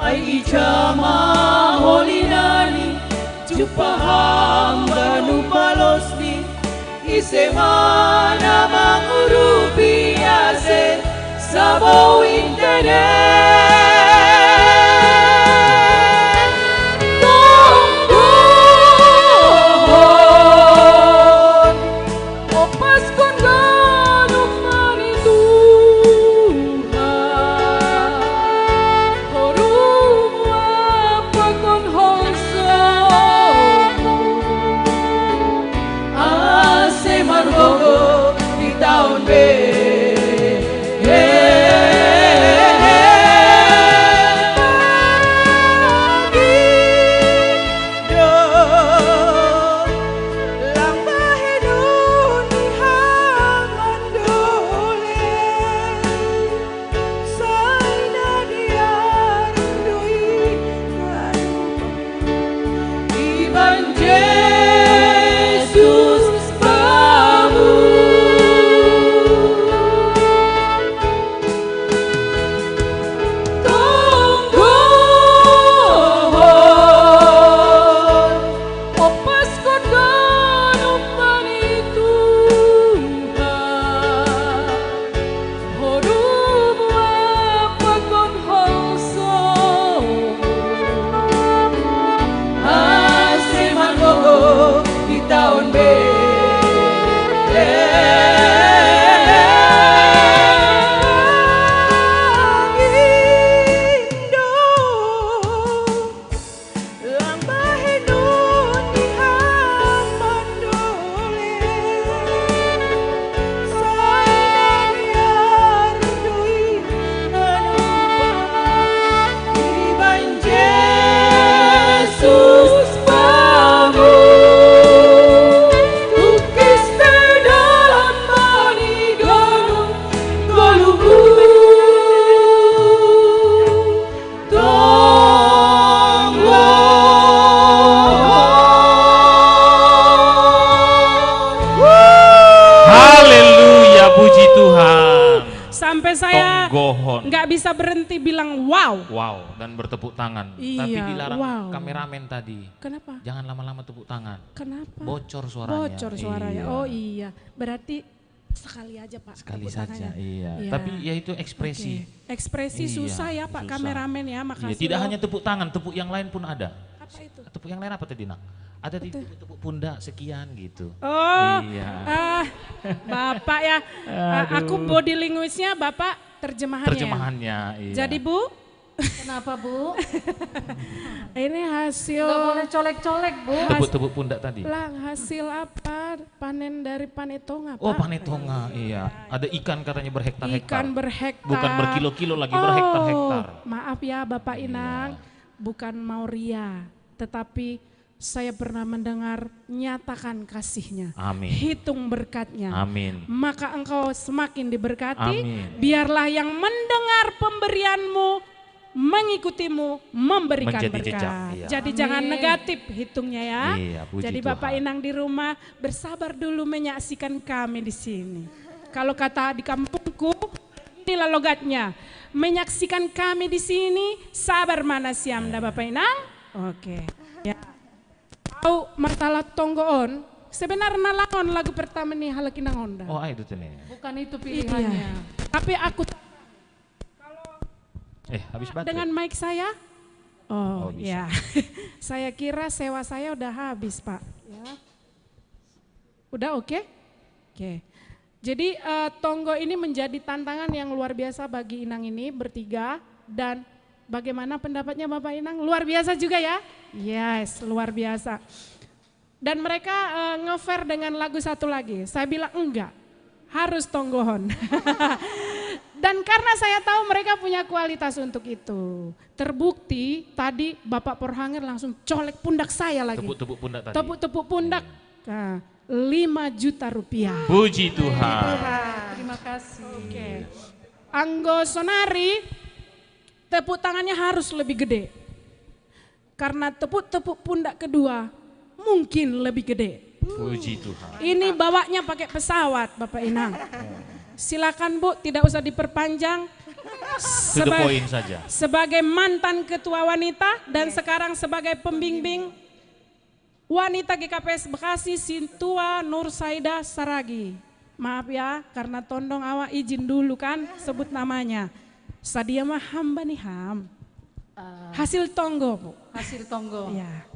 ai ija ma holinani, jumpaham ganup balosni, ise ma na mangurupi ase sabou intene. Tonggo ho, ompaskon ganup bani Tuhan, horumu ampakon holsomu, ase margogo hita on be. Iban Jesus bamu. Tonggo ho, ompaskon ganup bani Tuhan, horumu ampakon holsomu, ase margogo hita on be. Lang bahenon ni ham mandolei, sai na niar do i na nupa ibaen Jesus bamu. Tungkis pe dalan bani ganup goluhmu. Tonggo. Haleluya, puji Tuhan. Sampai saya Tonggohon. Nggak bisa berhenti bilang, "Wow." Wow, dan bertepuk tangan. Iya, tapi dilarang wow. Kameramen tadi. Kenapa? Jangan lama-lama tepuk tangan. Kenapa? Bocor suaranya. Bocor suaranya. Iya. Oh iya. Berarti Sekali aja, Pak, Sekali tepuk saja, tangannya. iya. Iya. Tapi ya itu ekspresi. Oke. Ekspresi Iya, susah ya, Pak, susah. Kameramen ya, Iya, makasih tidak loh. Hanya tepuk tangan, tepuk yang lain pun ada. Apa itu? Tepuk yang lain apa tadi, Nak? Ada di Betul. Tepuk-tepuk pundak sekian gitu. Oh, Iya. ah, Bapak ya, ah, aku Aduh. Body language-nya Bapak terjemahannya. Terjemahannya, iya. Jadi, Bu, Kenapa, Bu? ini hasil Nggak boleh colek-colek, Bu. Tepuk-tepuk pundak tadi. Lang, hasil apa? Panen dari Panetonga, Oh, Pak. Panetonga, iya. Ada ikan katanya berhektar-hektar. Ikan berhektar. Bukan berkilo-kilo lagi, Oh, berhektar-hektar. Maaf ya, Bapak Iya. Inang, bukan mau ria, tetapi saya pernah mendengar, "Nyatakan kasihnya, Amin. Hitung berkatnya, Amin. Maka engkau semakin diberkati." Amin. Biarlah yang mendengar pemberianmu mengikutimu, memberikan Menjadi berkat. Jejak, iya. Jadi jangan Amin. Negatif hitungnya ya. Iya, puji Jadi Bapak Tuhan. Inang di rumah, bersabar dulu menyaksikan kami di sini. Kalau kata di kampungku, inilah logatnya. Menyaksikan kami di sini, sabar mana siam dah Bapak Inang? Oke. Ya. Tahu masalah tonggoon, sebenarnya langon lagu pertama nih, Halakinang Honda. Oh, ayo itu nih. Bukan itu Iya. Pilihannya. Tapi aku Eh, habis baterai. Dengan mic saya? Oh, Oh, bisa. Ya. Saya kira sewa saya udah habis, Pak. Ya. Udah oke? Oke. Jadi, eh, tonggo ini menjadi tantangan yang luar biasa bagi Inang ini bertiga. Dan bagaimana pendapatnya Bapak Inang? Luar biasa juga ya? Yes, luar biasa. Dan mereka, eh, nge-fair dengan lagu satu lagi. Saya bilang, "Enggak, harus tonggoon." Dan karena saya tahu mereka punya kualitas untuk itu, terbukti tadi Bapak Porhanger langsung colek pundak saya lagi. Tepuk-tepuk pundak tadi. Tepuk-tepuk pundak. Nah, lima juta rupiah. Puji Tuhan. Terima kasih. Oke. Anggo Sonari, tepuk tangannya harus lebih gede. Karena tepuk-tepuk pundak kedua mungkin lebih gede. Puji Tuhan. Ini bawanya pakai pesawat, Bapak Inang. Silakan, Bu, tidak usah diperpanjang. To the Seba- point saja. Sebagai mantan ketua wanita dan sekarang sebagai pembimbing wanita G K P S Bekasi, Sintua Nursaida Saragi. Maaf ya, karena tondong awak izin dulu kan sebut namanya. Sadia mah hamba nih ham. Eh, Hasil tonggo, Bu. Hasil tonggo. Ya.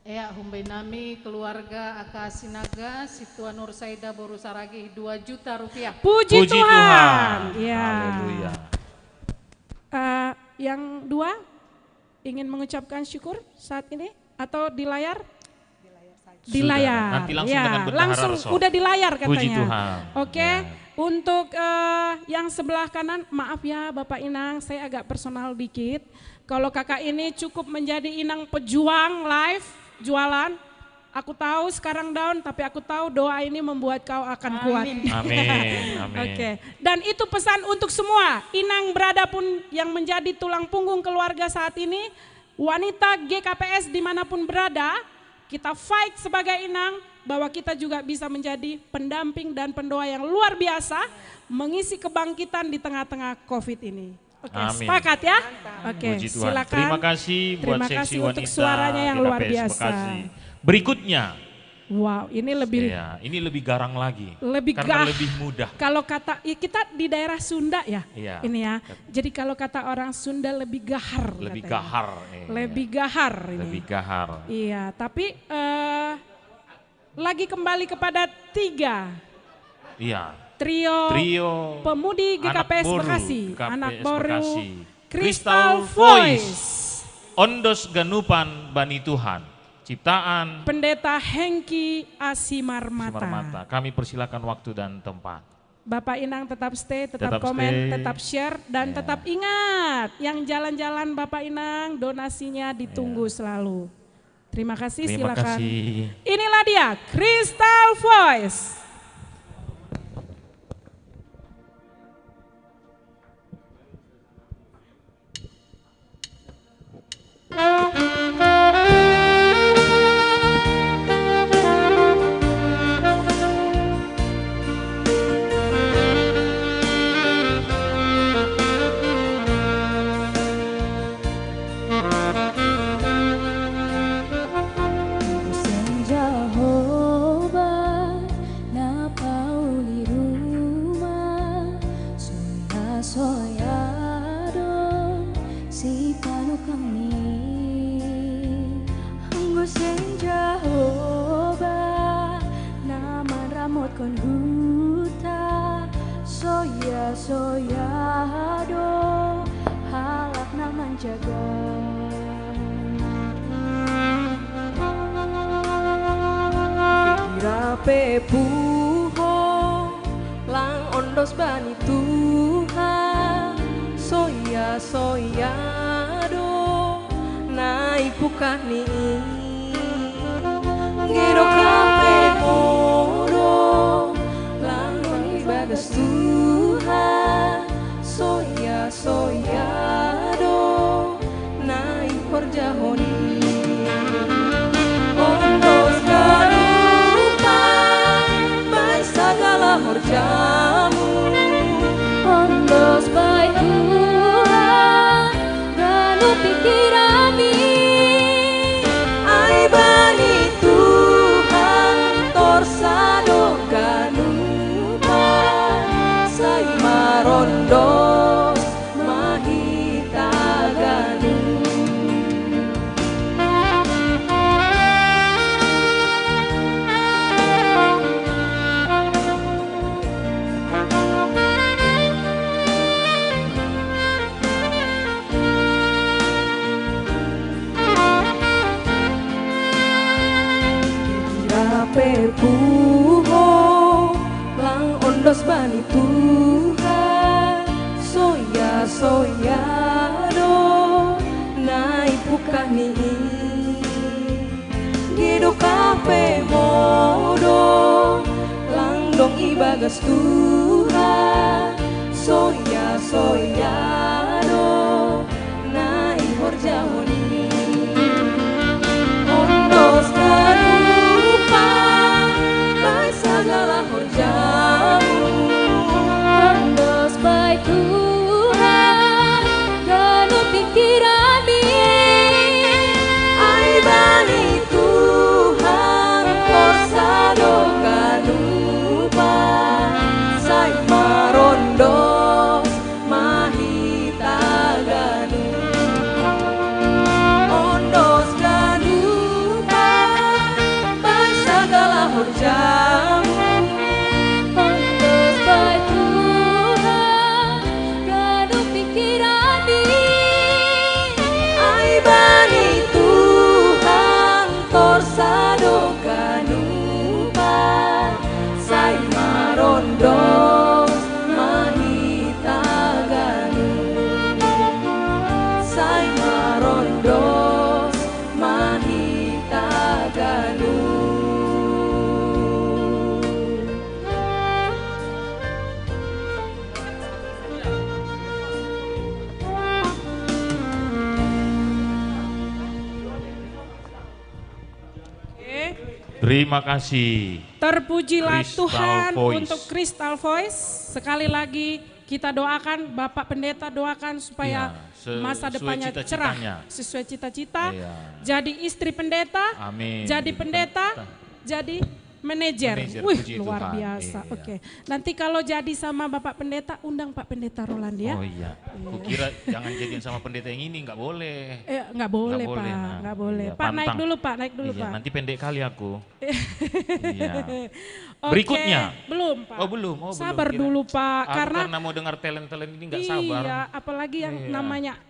Ya, humbai nami keluarga Aka Sinaga, Sintua Nursaida Boru Saragi, dua juta rupiah. Puji, Puji Tuhan. Tuhan. Ya. Haleluya. Eh, yang dua ingin mengucapkan syukur saat ini atau di layar? Di Sudah. layar. Nanti langsung Ya, dengan bendahara langsung resort. Udah di layar katanya. Puji Tuhan. Oke, Ya. Untuk eh, yang sebelah kanan, maaf ya Bapak Inang, saya agak personal dikit. Kalau kakak ini cukup menjadi Inang pejuang live, jualan. Aku tahu sekarang down, tapi aku tahu doa ini membuat kau akan kuat. Amin. Amin. Amin. Oke, dan itu pesan untuk semua Inang berada pun yang menjadi tulang punggung keluarga saat ini, wanita G K P S dimanapun berada, kita fight sebagai Inang bahwa kita juga bisa menjadi pendamping dan pendoa yang luar biasa, mengisi kebangkitan di tengah-tengah covid ini. Oke, Amin. Sepakat ya? Oke, Puji Tuhan. Silakan. Terima kasih buat Terima seksi kasih wanita untuk suaranya yang G K P S luar biasa. Bekasi. Berikutnya. Wow, ini lebih Ya, ini lebih garang lagi. Lebih Karena gah- lebih mudah. Kalau kata ya, kita di daerah Sunda ya, Iya. Ini ya. Jadi kalau kata orang Sunda lebih gahar. Lebih Katanya. Gahar. Iya. Lebih gahar ini. Lebih gahar. Iya, tapi eh, lagi kembali kepada tiga. Iya. Trio, Trio Pemudi G K P S Anak Boru, Bekasi, G K P S Anak Boru, Bekasi. Crystal Voice. Voice. Ondos Ganupan Bani Tuhan. Ciptaan Pendeta Hengki Asimarmata. Simarmata. Kami persilakan waktu dan tempat. Bapak Inang tetap stay, tetap, Tetap komen, stay. Tetap share, dan Ya. Tetap ingat, yang jalan-jalan Bapak Inang, donasinya ditunggu Ya. Selalu. Terima kasih, Terima silakan. Kasih. Inilah dia, Crystal Voice. Jaga. Pikira pe puho lang ondos bani Tuhan, soya-soya do nai pukah ni. Nggedo kape modo lang ibagas Tuhan, soya-soya do nai horjahon i. Ondos ganupa bai sagala horjamu. Ondos bai Tuhan ganup pikirami. Ai bani Tuhan torsa do ganupa, sai marondos ma hita ganup. Pikira pe puho lang ondos bani Tuhan, soya-soya do nai pukah ni i. Nggedo kape modo lang dong ibagas Tuhan, soya-soya do nai horjahon i. Ondos ganupa bai sagala horjamu. Ondos bai Tuhan ganup pikirami. Ai bani Tuhan torsa do ganupa, sai marondos ma hita ganup. Ondos ganupa bai sagala horjamu. Ondos bai Tuhan ganup pikirami. Ai bani Tuhan torsa do ganupa, sai marondos ma hita ganup. Sai marondos ma hita ganup. Oke. Terima kasih. Terpujilah Tuhan untuk Crystal Voice. Sekali lagi kita doakan, Bapak Pendeta doakan supaya ya, masa depannya cerah, sesuai cita-citanya. Iya. Jadi istri pendeta, amin, jadi pendeta, jadi manajer. Manajer. Wih, luar biasa. Iya. Oke. Nanti kalau jadi sama Bapak Pendeta, undang Pak Pendeta Roland ya. Oh iya. Iya. Kukira jangan jadian sama pendeta yang ini, nggak boleh. Eh, nggak boleh, Pak. Nggak boleh. Iya, Pak, naik dulu, Pak. Naik dulu, Pak. Nanti pendek kali aku. Iya. Oke, berikutnya. Belum, Pak. Oh, belum. Oh, sabar dulu, Pak. Karena mau dengar talent-talent ini nggak sabar. Iya, apalagi yang namanya,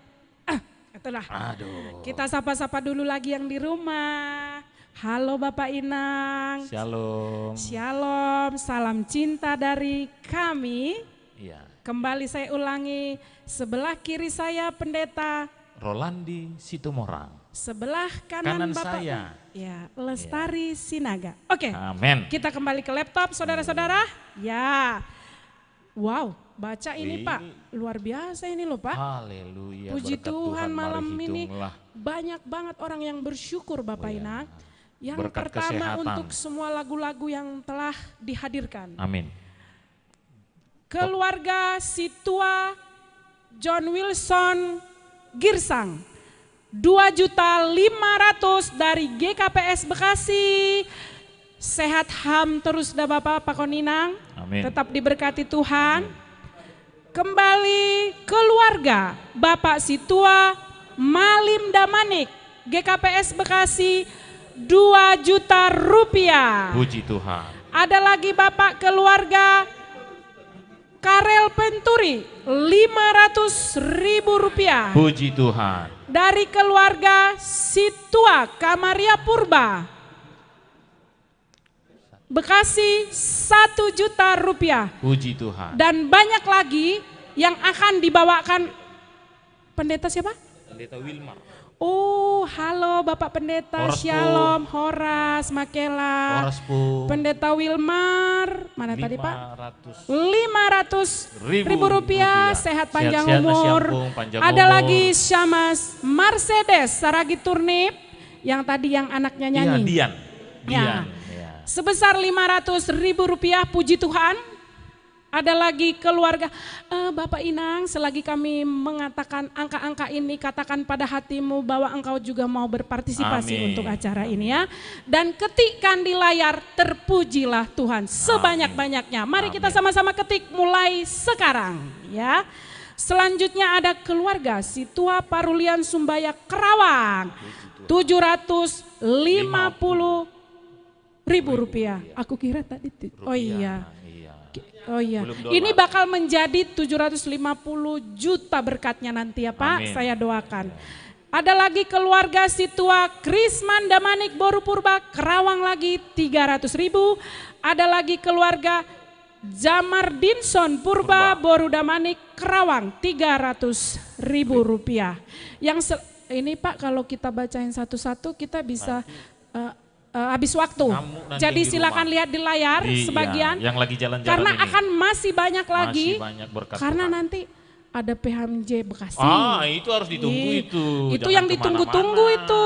ah, itulah. Aduh. Kita sapa-sapa dulu lagi yang di rumah. Halo Bapak Inang. Shalom. Shalom, salam cinta dari kami. Iya. Kembali saya ulangi, sebelah kiri saya Pendeta Rolandi Situmorang. Sebelah kanan, kanan Bapak saya. Ya, Lestari Sinaga. Oke. Amin. Kita kembali ke laptop, saudara-saudara. Ya. Wow, baca ini, Pak. Luar biasa ini loh, Pak. Haleluya. Puji Tuhan, malam ini banyak banget orang yang bersyukur, Bapak Inang. Yang pertama untuk semua lagu-lagu yang telah dihadirkan. Amin. Keluarga Situa John Wilson Girsang, dua juta lima ratus dari G K P S Bekasi. Sehat ham terus dah Bapak, Pak Koninang. Amin. Tetap diberkati Tuhan. Amin. Kembali keluarga Bapak Situa Malim Damanik, G K P S Bekasi, dua juta rupiah. Puji Tuhan. Ada lagi Bapak keluarga Karel Penturi, lima ratus ribu rupiah. Puji Tuhan. Dari keluarga Situa Kamaria Purba, Bekasi, satu juta rupiah. Puji Tuhan. Dan banyak lagi yang akan dibawakan. Pendeta siapa? Pendeta Wilmar. Oh, halo Bapak Pendeta. Horas, Pung. Shalom, Horas, Makela. Horas, Pung. Pendeta Wilmar, mana tadi, Pak? Lima ratus. Lima ratus ribu rupiah, sehat panjang umur. Sehat-sehat, Mas Yampung, panjang umur. Ada lagi Syamas Mercedes, Saragi Turnip, yang tadi yang anaknya nyanyi. Iya, Dian. Ya. Dian, ya. Sebesar lima ratus ribu rupiah, puji Tuhan. Ada lagi keluarga, eh, Bapak Inang, selagi kami mengatakan angka-angka ini, katakan pada hatimu bahwa engkau juga mau berpartisipasi, amin, untuk acara ini, ya. Dan ketikkan di layar, "Terpujilah Tuhan," sebanyak-banyaknya. Amin. Mari kita sama-sama ketik mulai sekarang, ya. Selanjutnya ada keluarga Situa Parulian Sumbaya Kerawang, tujuh ratus lima puluh ribu rupiah. Aku kira tadi tu-, oh iya. Rupiah, iya. Ki-, oh iya. Belum dolar. Ini bakal menjadi tujuh ratus lima puluh juta berkatnya nanti ya, Pak. Amin. Saya doakan. Iya. Ada lagi keluarga Situa Krisman Damanik Boru Purba Kerawang lagi tiga ratus ribu. Ada lagi keluarga Jamardinson Purba, Purba. Boru Damanik Kerawang tiga ratus ribu rupiah. Yang se-, ini Pak, kalau kita bacain satu-satu kita bisa, nanti, eh, eh, habis waktu. Ngamuk nanti. Jadi di silakan rumah. Lihat di layar. Di, iya, sebagian. Yang lagi jalan-jalan ini. Karena akan masih banyak lagi. Masih banyak berkat Tuhan. Karena nanti ada P H M J Bekasi. Ah, itu harus ditunggu itu. Iya. Itu jangan yang ditunggu-tunggu kemana-mana. Itu.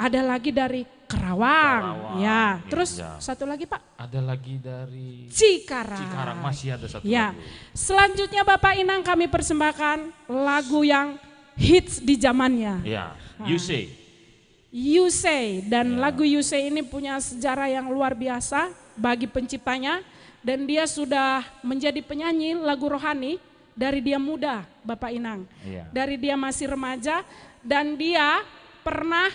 Ada lagi dari Kerawang. Kerawang, ya. Iya. Terus satu lagi, Pak. Ada lagi dari Cikarang. Cikarang, masih ada satu, ya, lagu. Selanjutnya Bapak Inang kami persembahkan lagu yang hits di zamannya. Ya, nah. You Say. You Say, dan, ya, lagu You Say ini punya sejarah yang luar biasa bagi penciptanya, dan dia sudah menjadi penyanyi lagu rohani dari dia muda, Bapak Inang. Iya. Dari dia masih remaja, dan dia pernah,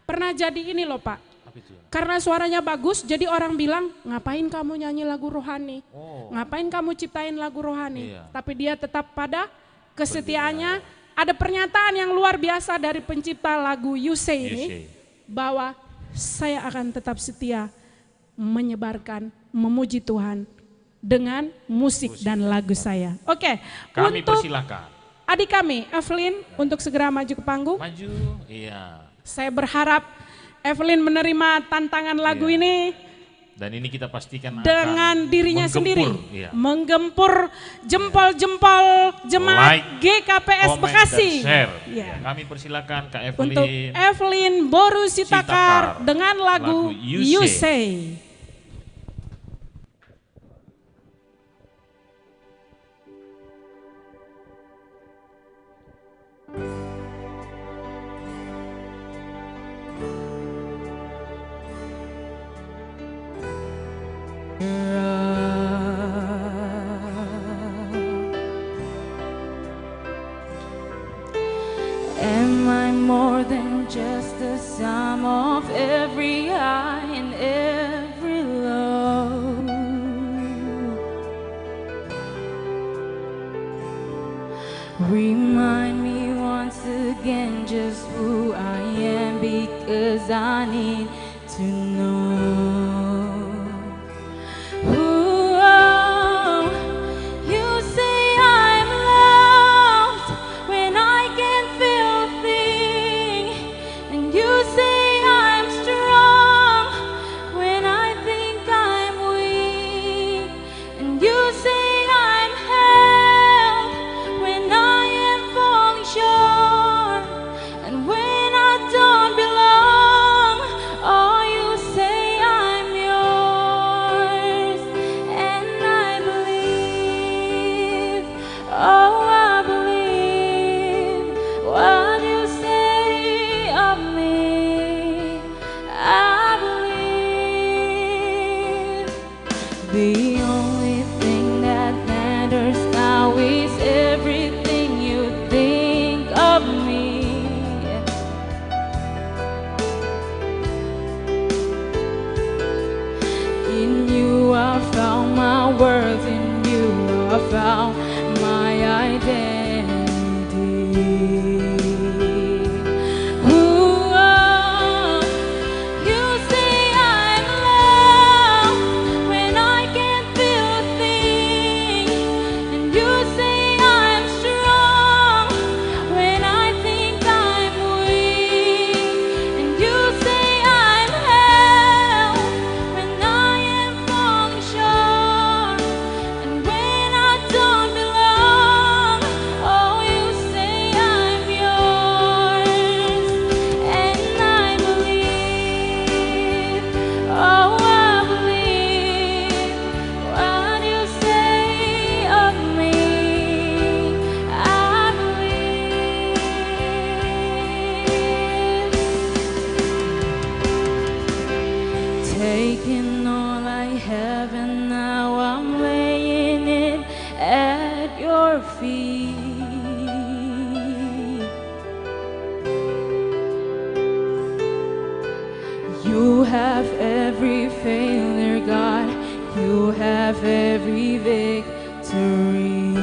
pernah jadi ini loh, Pak. Apa itu? Karena suaranya bagus, jadi orang bilang, "Ngapain kamu nyanyi lagu rohani? Oh. Ngapain kamu ciptain lagu rohani?" Iya. Tapi dia tetap pada kesetiaannya. Benar. Ada pernyataan yang luar biasa dari pencipta lagu You Say ini, You Say, bahwa, "Saya akan tetap setia menyebarkan, memuji Tuhan dengan musik dan lagu saya." Musik dan lagu. Oke, kami persilakan. Untuk adik kami, Evelyn, untuk segera maju ke panggung. Maju, iya. Saya berharap Evelyn menerima tantangan lagu ini. Iya. Dan ini kita pastikan akan menggempur, iya. Dengan dirinya sendiri, menggempur jempol-jempol jemaat G K P S Bekasi. Like, comment, dan share. Iya. Ya, kami persilakan Kak Evelyn. Untuk Evelyn Boru Sitakar dengan lagu You Say. You Say. Am I more than just the sum of every high and every low? Remind me once again just who I am, because I need to know. Ooh, you say I'm lost when I can feel a thing, and you say I'm strong when I think I'm weak. And you say I'm held when I am falling short, and when I don't belong. Oh, you say My identity. Ooh, oh, you say I'm love when I can't feel a thing, and you say I'm strong when I think I'm weak, and you say I'm held when I am falling short. And when I don't belong, oh, you say I'm yours. And I believe, oh, I believe what you say of me. I believe. Taking all I have and now I'm laying it at your feet. You have every failure, God. You have every victory.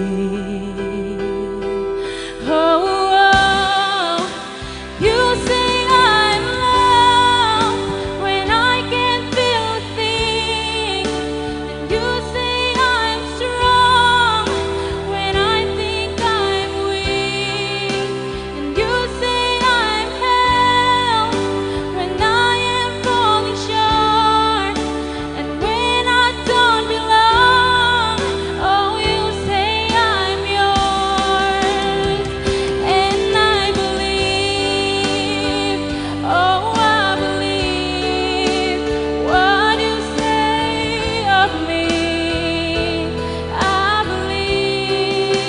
Oh, oh, you say I'm love when I can't feel a thing. And you say I'm strong when I think I'm weak. And you say I'm held when I am falling short. And when I don't belong, oh, you say I'm yours. And I believe, oh, I believe what you say of me. I believe,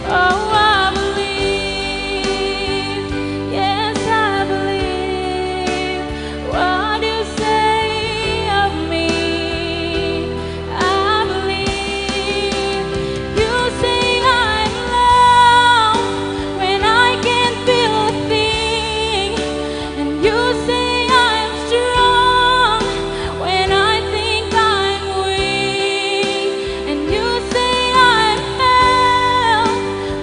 oh, I believe, yes, I believe what you say of me. I believe you say I'm love when I can't feel a thing. And you say I'm strong when I think I'm weak. And you say I'm held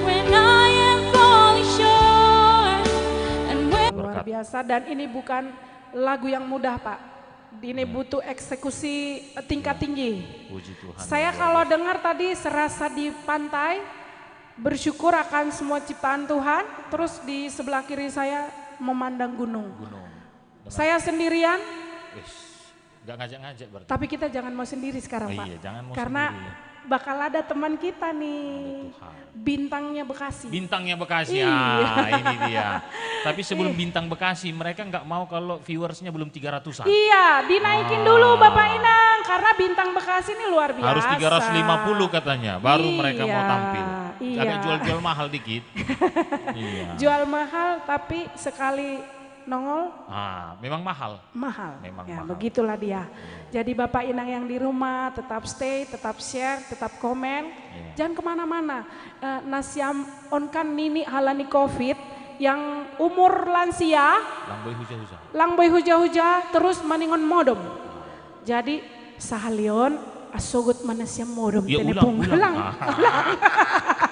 when I am falling short. And when Luar biasa, dan ini bukan lagu yang mudah, Pak. Ini butuh eksekusi tingkat tinggi. Puji Tuhan. Saya kalau dengar tadi serasa di pantai, bersyukur akan semua ciptaan Tuhan, terus di sebelah kiri saya memandang gunung. Gunung. Saya sendirian. Wis, nggak ngajak-ngajak berarti. Tapi kita jangan mau sendiri sekarang, Pak. Iya, jangan mau sendiri. Karena bakal ada teman kita nih. Ada Tuhan. Bintangnya Bekasi. Bintangnya Bekasi, iya. Ah, ini dia. Tapi sebelum bintang Bekasi, mereka nggak mau kalau viewersnya belum tiga ratusan. Iya, dinaikin dulu Bapak Inang, karena bintang Bekasi ini luar biasa. Harus tiga ratus lima puluh katanya, baru mereka mau tampil. Iya. Agak jual-jual mahal dikit. Iya. Jual mahal, tapi sekali nongol. Ah, memang mahal. Mahal. Memang ya, mahal. Begitulah dia. Jadi Bapak Inang yang di rumah tetap stay, tetap share, tetap komen. Iya. Jangan kemana-mana. Eh, nasiam onkan nini halani covid yang umur lansia. Langboi huja-huja. Langboi huja-huja terus maningon modom. Jadi sahalion asogot ma nasiam modom. Ya, tenepung ulang, ulang. Ulang. Ah.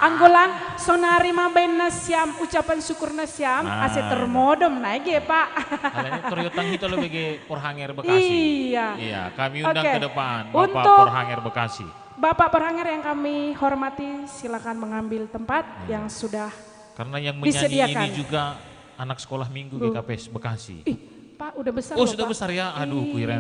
Anggolan, sonari mabaen nasiam ucapan syukur nasiam, nah, ase termodom nai ge, Pak. Halani toriotang hita lo bege Porhanger Bekasi. Iya. Iya, kami undang ke depan Bapak Porhanger Bekasi. Bapak Porhanger yang kami hormati, silakan mengambil tempat yang sudah disediakan. Karena yang menyanyi ini juga anak sekolah minggu G K P S Bekasi. Ih, Pak, udah besar. Oh, sudah besar ya? Aduh, kuiran.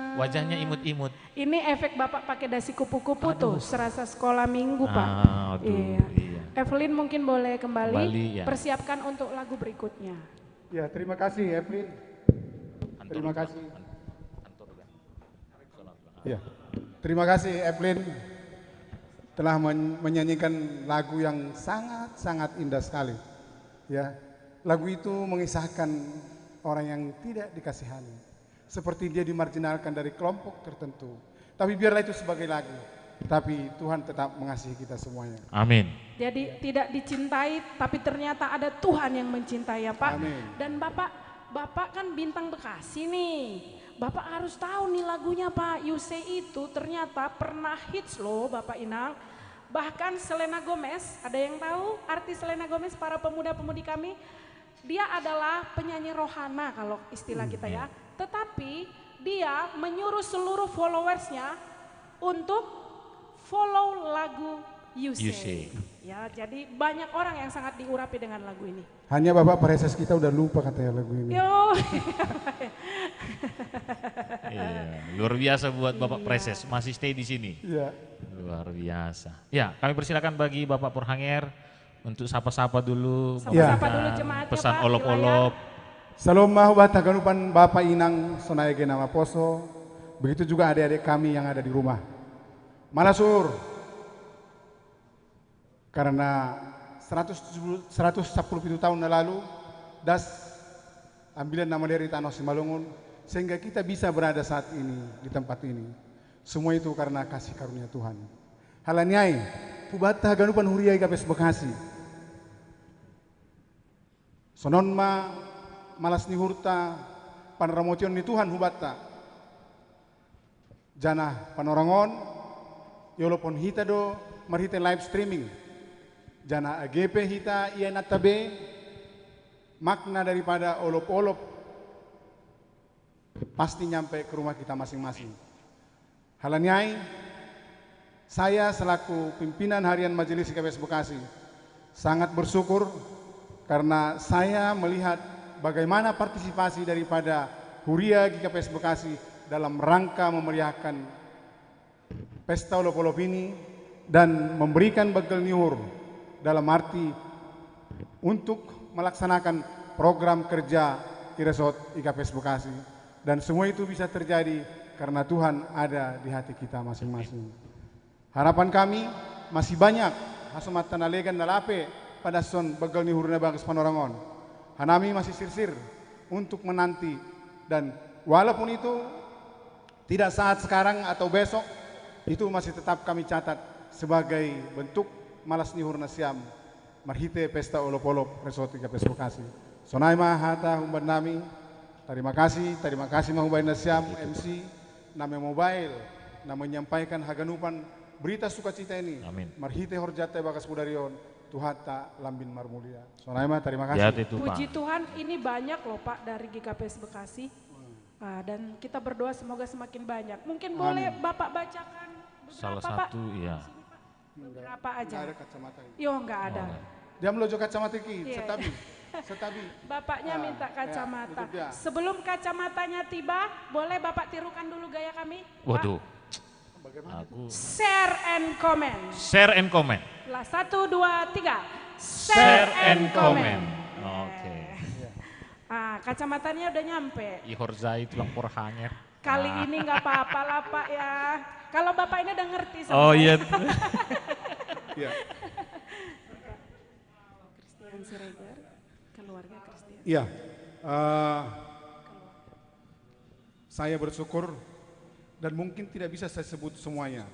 Wajahnya imut-imut. Ini efek Bapak pakai dasi kupu-kupu tuh, serasa sekolah minggu, Pak. Ah, aduh, iya. Evelyn mungkin boleh kembali, persiapkan untuk lagu berikutnya. Ya, terima kasih, Evelyn. Terima kasih. Ya, terima kasih, Evelyn, telah men-, menyanyikan lagu yang sangat-sangat indah sekali. Ya, lagu itu mengisahkan orang yang tidak dikasihani. Seperti dia dimarginalkan dari kelompok tertentu. Tapi biarlah itu sebagai lagu. Tapi Tuhan tetap mengasihi kita semuanya. Amin. Jadi tidak dicintai, tapi ternyata ada Tuhan yang mencintai ya, Pak. Amin. Dan Bapak Bapak kan bintang Bekasi nih. Bapak harus tahu nih lagunya Pak. You Say itu ternyata pernah hits loh Bapak Inang. Bahkan Selena Gomez, ada yang tahu artis Selena Gomez, para pemuda-pemudi kami? Dia adalah penyanyi rohana kalau istilah kita ya. Tetapi dia menyuruh seluruh followersnya untuk follow lagu You Say. Ya, jadi banyak orang yang sangat diurapi dengan lagu ini. Hanya Bapak Preses kita udah lupa katanya lagu ini. Yo. Iya, luar biasa buat Bapak Preses, masih stay di sini. Iya. Luar biasa. Ya, kami persilakan bagi Bapak Purhanger untuk sapa-sapa dulu, Sapa-sapa memberikan dulu jemaatnya, pesan Pak, di olop-olop. Shalom mahubat haganupan Bapa Inang Sonae Gena Maposo. Begitu juga adik-adik kami yang ada di rumah. Malasur. Karena seratus tujuh puluh, seratus sepuluh pitu tahun yang lalu, das ambilan nama dari Tanoh Simalungun, sehingga kita bisa berada saat ini di tempat ini. Semua itu karena kasih karunia Tuhan. Halaniai, hubatta haganupan huria i Kapes Bekasi. Sonon ma malas ni uhurta, panramotion ni Tuhan hubatta. Janah panorang on, iolophon hita do marhite live streaming. Janah age pe hita ia nata be, makna daripada olop-olop pasti nyampe ke rumah kita masing-masing. Halaniai, saya selaku pimpinan harian Majelis I K P S Bekasi sangat bersyukur karena saya melihat bagaimana partisipasi daripada Huria G K P S Bekasi dalam rangka memeriahkan pesta olop-olop ini dan memberikan bagel ni uhur dalam arti untuk melaksanakan program kerja i Resort I K P S Bekasi. Dan semua itu bisa terjadi karena Tuhan ada di hati kita masing-masing. Harapan kami masih banyak hasoman na legan na lape padashon bagel ni uhur na bagas panorang on. Hanami masih sirsir untuk menanti dan walaupun itu tidak saat sekarang atau besok, itu masih tetap kami catat sebagai bentuk malas ni uhur nasiam marhite pesta olop-olop Resort I K P S Bekasi. Sonai ma hata humbannami. Terima kasih, terima kasih ma hubahen nasiam M C na memobile, na menyampaikan haganupan berita sukacita ini. Amin. Marhite horjanta bagas bodari on, Tuhanta lambin marmulia. Sonai ma, terima kasih. Ya, itu Pak. Puji Tuhan, ini banyak loh Pak dari G K P S Bekasi. Ah, dan kita berdoa semoga semakin banyak. Mungkin boleh Bapak bacakan beberapa Salah Pak? Satu, iya. Sini, Pak. Beberapa aja. Nggak ada kacamata ini. Yo, nggak ada. Oh, Dia mau kacamata ki, Iya. Setabi. Setabi. Bapaknya Ah, minta ya, kacamata. Untuk dia. Sebelum kacamatanya tiba, boleh Bapak tirukan dulu gaya kami? Pak? Waduh, Bagaimana? Aku Share and comment. Share and comment. Lah, satu, dua, tiga. Share and comment. Oke. Ah, kacamatanya udah nyampe. Ihor Zai tulang porhanger. Kali ini nggak apa-apa lah Pak ya. Kalau Bapak ini udah ngerti sama Oh saya. Iya. Ya. Christian Siregar, keluarga Christian. Iya. Eh, saya bersyukur dan mungkin tidak bisa saya sebut semuanya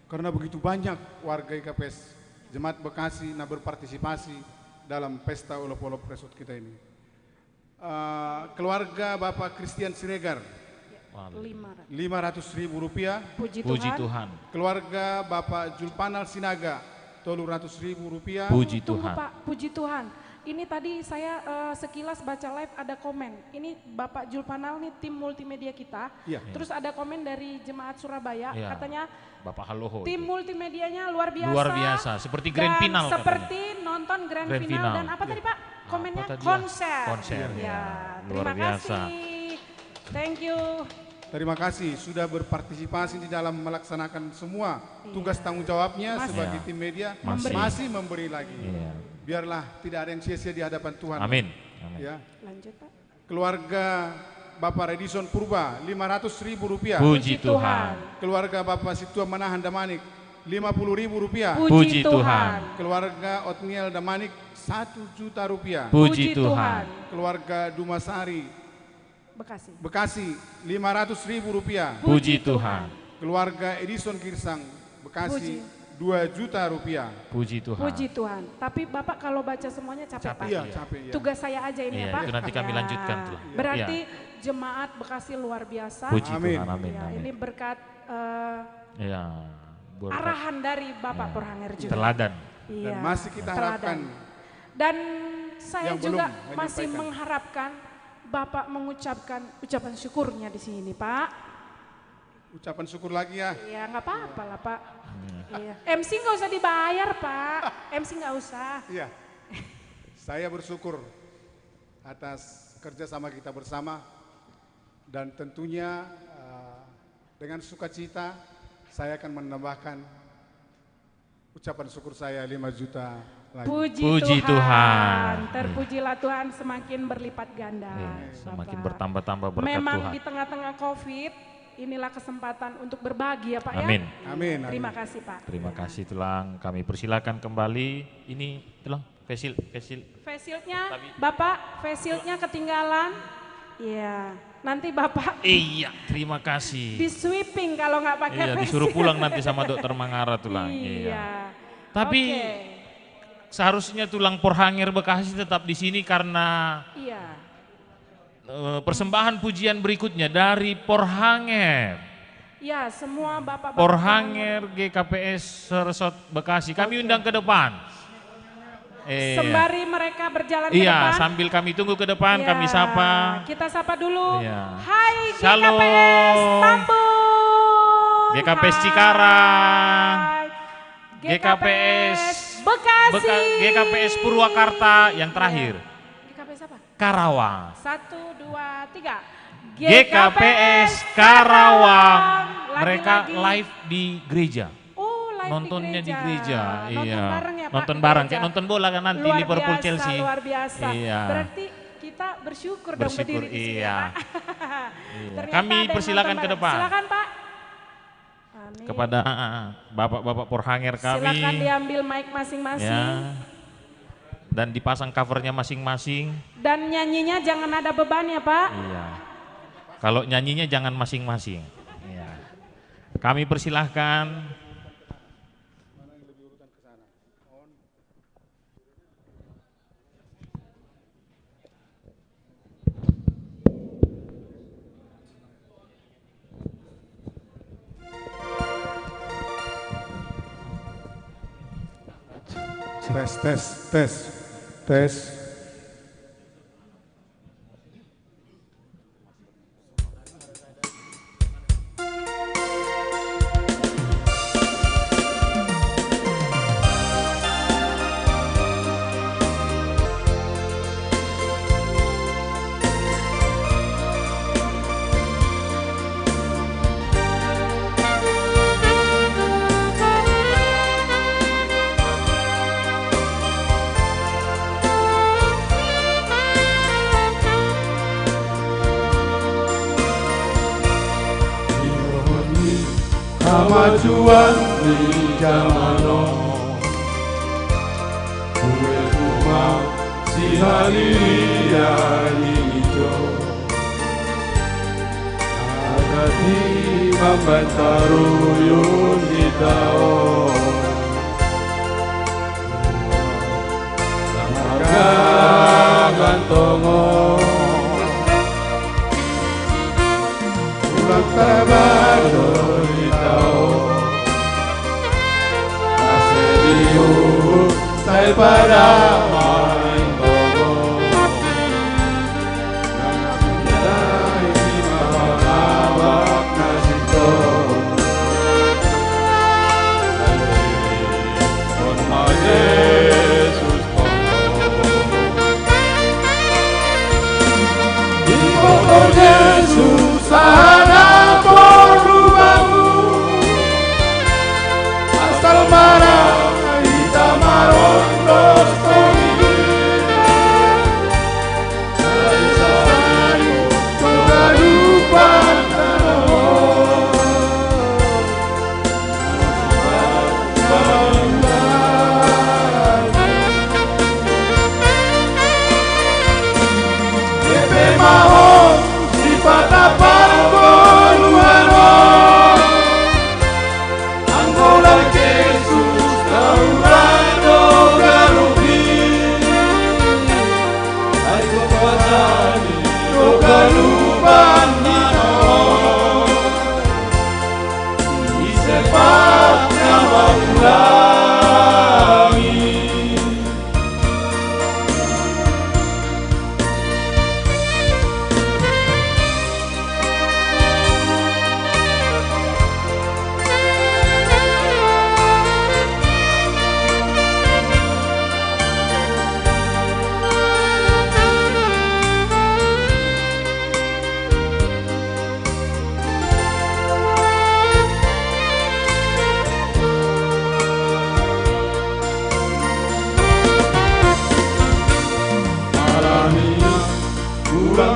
karena begitu banyak warga I K P S Jemaat Bekasi na berpartisipasi dalam pesta olop-olop Resort kita ini. Eh, keluarga Bapak Christian Siregar, Lima ratus. lima ratus ribu rupiah. Puji, Puji Tuhan. Tuhan. Keluarga Bapak Julpanal Sinaga, tolu ratus ribu rupiah. Puji Tunggu Tuhan. Pak, puji Tuhan. Ini tadi saya eh, sekilas baca live ada komen. Ini Bapak Julpanal nih tim multimedia kita. Iya. Terus ada komen dari jemaat Surabaya, Iya. Katanya Bapak Haloho. tim Itu. Multimedia-nya luar biasa. Luar biasa, seperti grand Dan final katanya. Seperti nonton grand, Grand final. final. Dan apa tadi Pak? Komennya Apa tadi? Konser. Konser, Ya, ya. Terima Luar biasa. Kasih. Thank you. Terima kasih sudah berpartisipasi di dalam melaksanakan semua tugas tanggung jawabnya Masih. sebagai Iya. Tim Media. Masih. Masih memberi lagi. Iya. Biarlah tidak ada yang sia-sia di hadapan Tuhan. Amin. Amin. Ya. Lanjut Pak. Keluarga Bapak Redison Purba, lima ratus ribu rupiah. Puji Tuhan. Keluarga Bapak Situa Manahan Damanik, lima puluh ribu rupiah. Puji Tuhan. Keluarga Otniel Damanik, satu juta rupiah. Puji Tuhan. Keluarga Dumasari, Bekasi. Bekasi, lima ratus ribu rupiah. Puji Tuhan. Keluarga Edison Girsang, Bekasi, Puji. dua juta rupiah. Puji Tuhan. Puji Tuhan. Tapi Bapak kalau baca semuanya capek, Capek, Pak. Iya, iya. Capek, iya. Tugas saya aja ini, Iya, ya, Pak. Itu nanti kami Iya. lanjutkan tuh. Berarti Iya. jemaat Bekasi luar biasa. Puji Amin. Tuhan, amin, Ya, amin. Ini berkat, eh, Iya, berkat. arahan dari Bapak Iya. Porhanger juga. Teladan. Iya. Dan masih kita Teladan. harapkan Dan saya yang juga belum masih menyampaikan. mengharapkan Bapak mengucapkan ucapan syukurnya di sini, Pak. Ucapan syukur lagi ya. Iya, nggak apa-apa lah, Pak. Iya. M C nggak usah dibayar, Pak. M C nggak usah. Iya. Saya bersyukur atas kerjasama kita bersama dan tentunya, eh, dengan sukacita saya akan menambahkan ucapan syukur saya lima juta lagi. Puji Puji Tuhan. Tuhan. Terpujilah Tuhan semakin berlipat ganda, Iya, semakin Bapak. bertambah-tambah berkat Memang Tuhan. di tengah-tengah covid, inilah kesempatan untuk berbagi ya, Pak, ya. Amin. Amin, amin. Terima kasih, Pak. Terima kasih, Tulang. Kami persilakan kembali. Ini, Tulang, face shield, face shield. Face shield-nya, Tapi Bapak, face shield-nya ketinggalan. Iya. Nanti Bapak Iya, terima kasih. di-sweeping kalau nggak pakai Iya, face disuruh shield. pulang nanti sama Dokter Mangara, Tulang. Iya. Iya. Tapi Oke. seharusnya Tulang Porhanger Bekasi tetap di sini karena Iya. eh, persembahan pujian berikutnya dari Porhanger. Ya, semua Bapak-bapak Porhanger G K P S Resort Bekasi. Kami Oke. undang ke depan. Iya. Sembari mereka berjalan ke Iya, depan. sambil kami tunggu ke depan, Ya, kami sapa. kita sapa dulu. Iya. Hai Shalom. G K P S Tambun. G K P S Cikarang. Hai. G K P S G K P S Bekasi. Beka-, G K P S Purwakarta yang terakhir. Iya. G K P S apa? Karawang. Satu, dua, tiga. G K P S Karawang. Lagi-lagi. Mereka live di gereja. Oh, live Nontonnya di di gereja. gereja. Nonton Iya. bareng ya, Pak, Nonton di bareng, gereja. kayak nonton bola kan nanti Luar Liverpool biasa, Chelsea. luar biasa. Iya. Berarti kita bersyukur dong Bersyukur, berdiri di sini, iya. ya, Pak. Iya. Ternyata Kami ada yang persilakan nonton ke bareng. depan. Silakan, Pak. Amin. Kepada, ah, ah, bapak-bapak Porhanger kami. Silakan diambil mic masing-masing. Ya. Dan dipasang covernya masing-masing. Dan nyanyinya jangan ada beban ya, Pak. Iya. Kalau nyanyinya jangan masing-masing. Iya. Kami persilahkan. Tes, tes, tes, tes. Kamajuan di jamano, kue kuma si halilia hinijo. Agati mambantaru yun di tao. Makagantongo ulang tabado di tao. Asediu sai pada main bobo.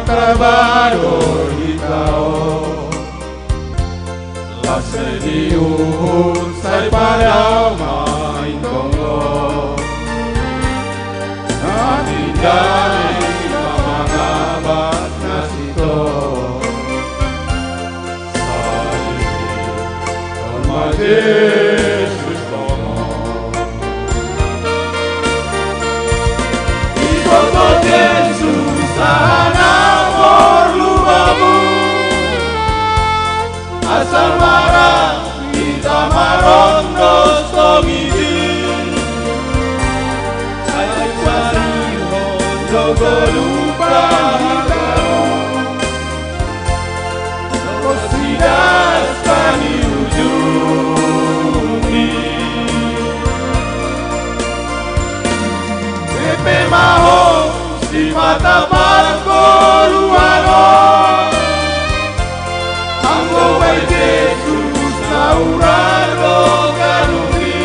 Trabado di tao. Lase di uhur sai padau main tonglo. Nami dani mamangabak nasito. Sai Tuhan Yesus tonglo. Iboto Yesus ana porlu babu. Asal marang kita marondos tongidi. Sai pari hondo golupa hitaru. Kosidas pani ujuni. Pepe maho si mata parko luaro. Anggo bai Jesus taurado ganupi.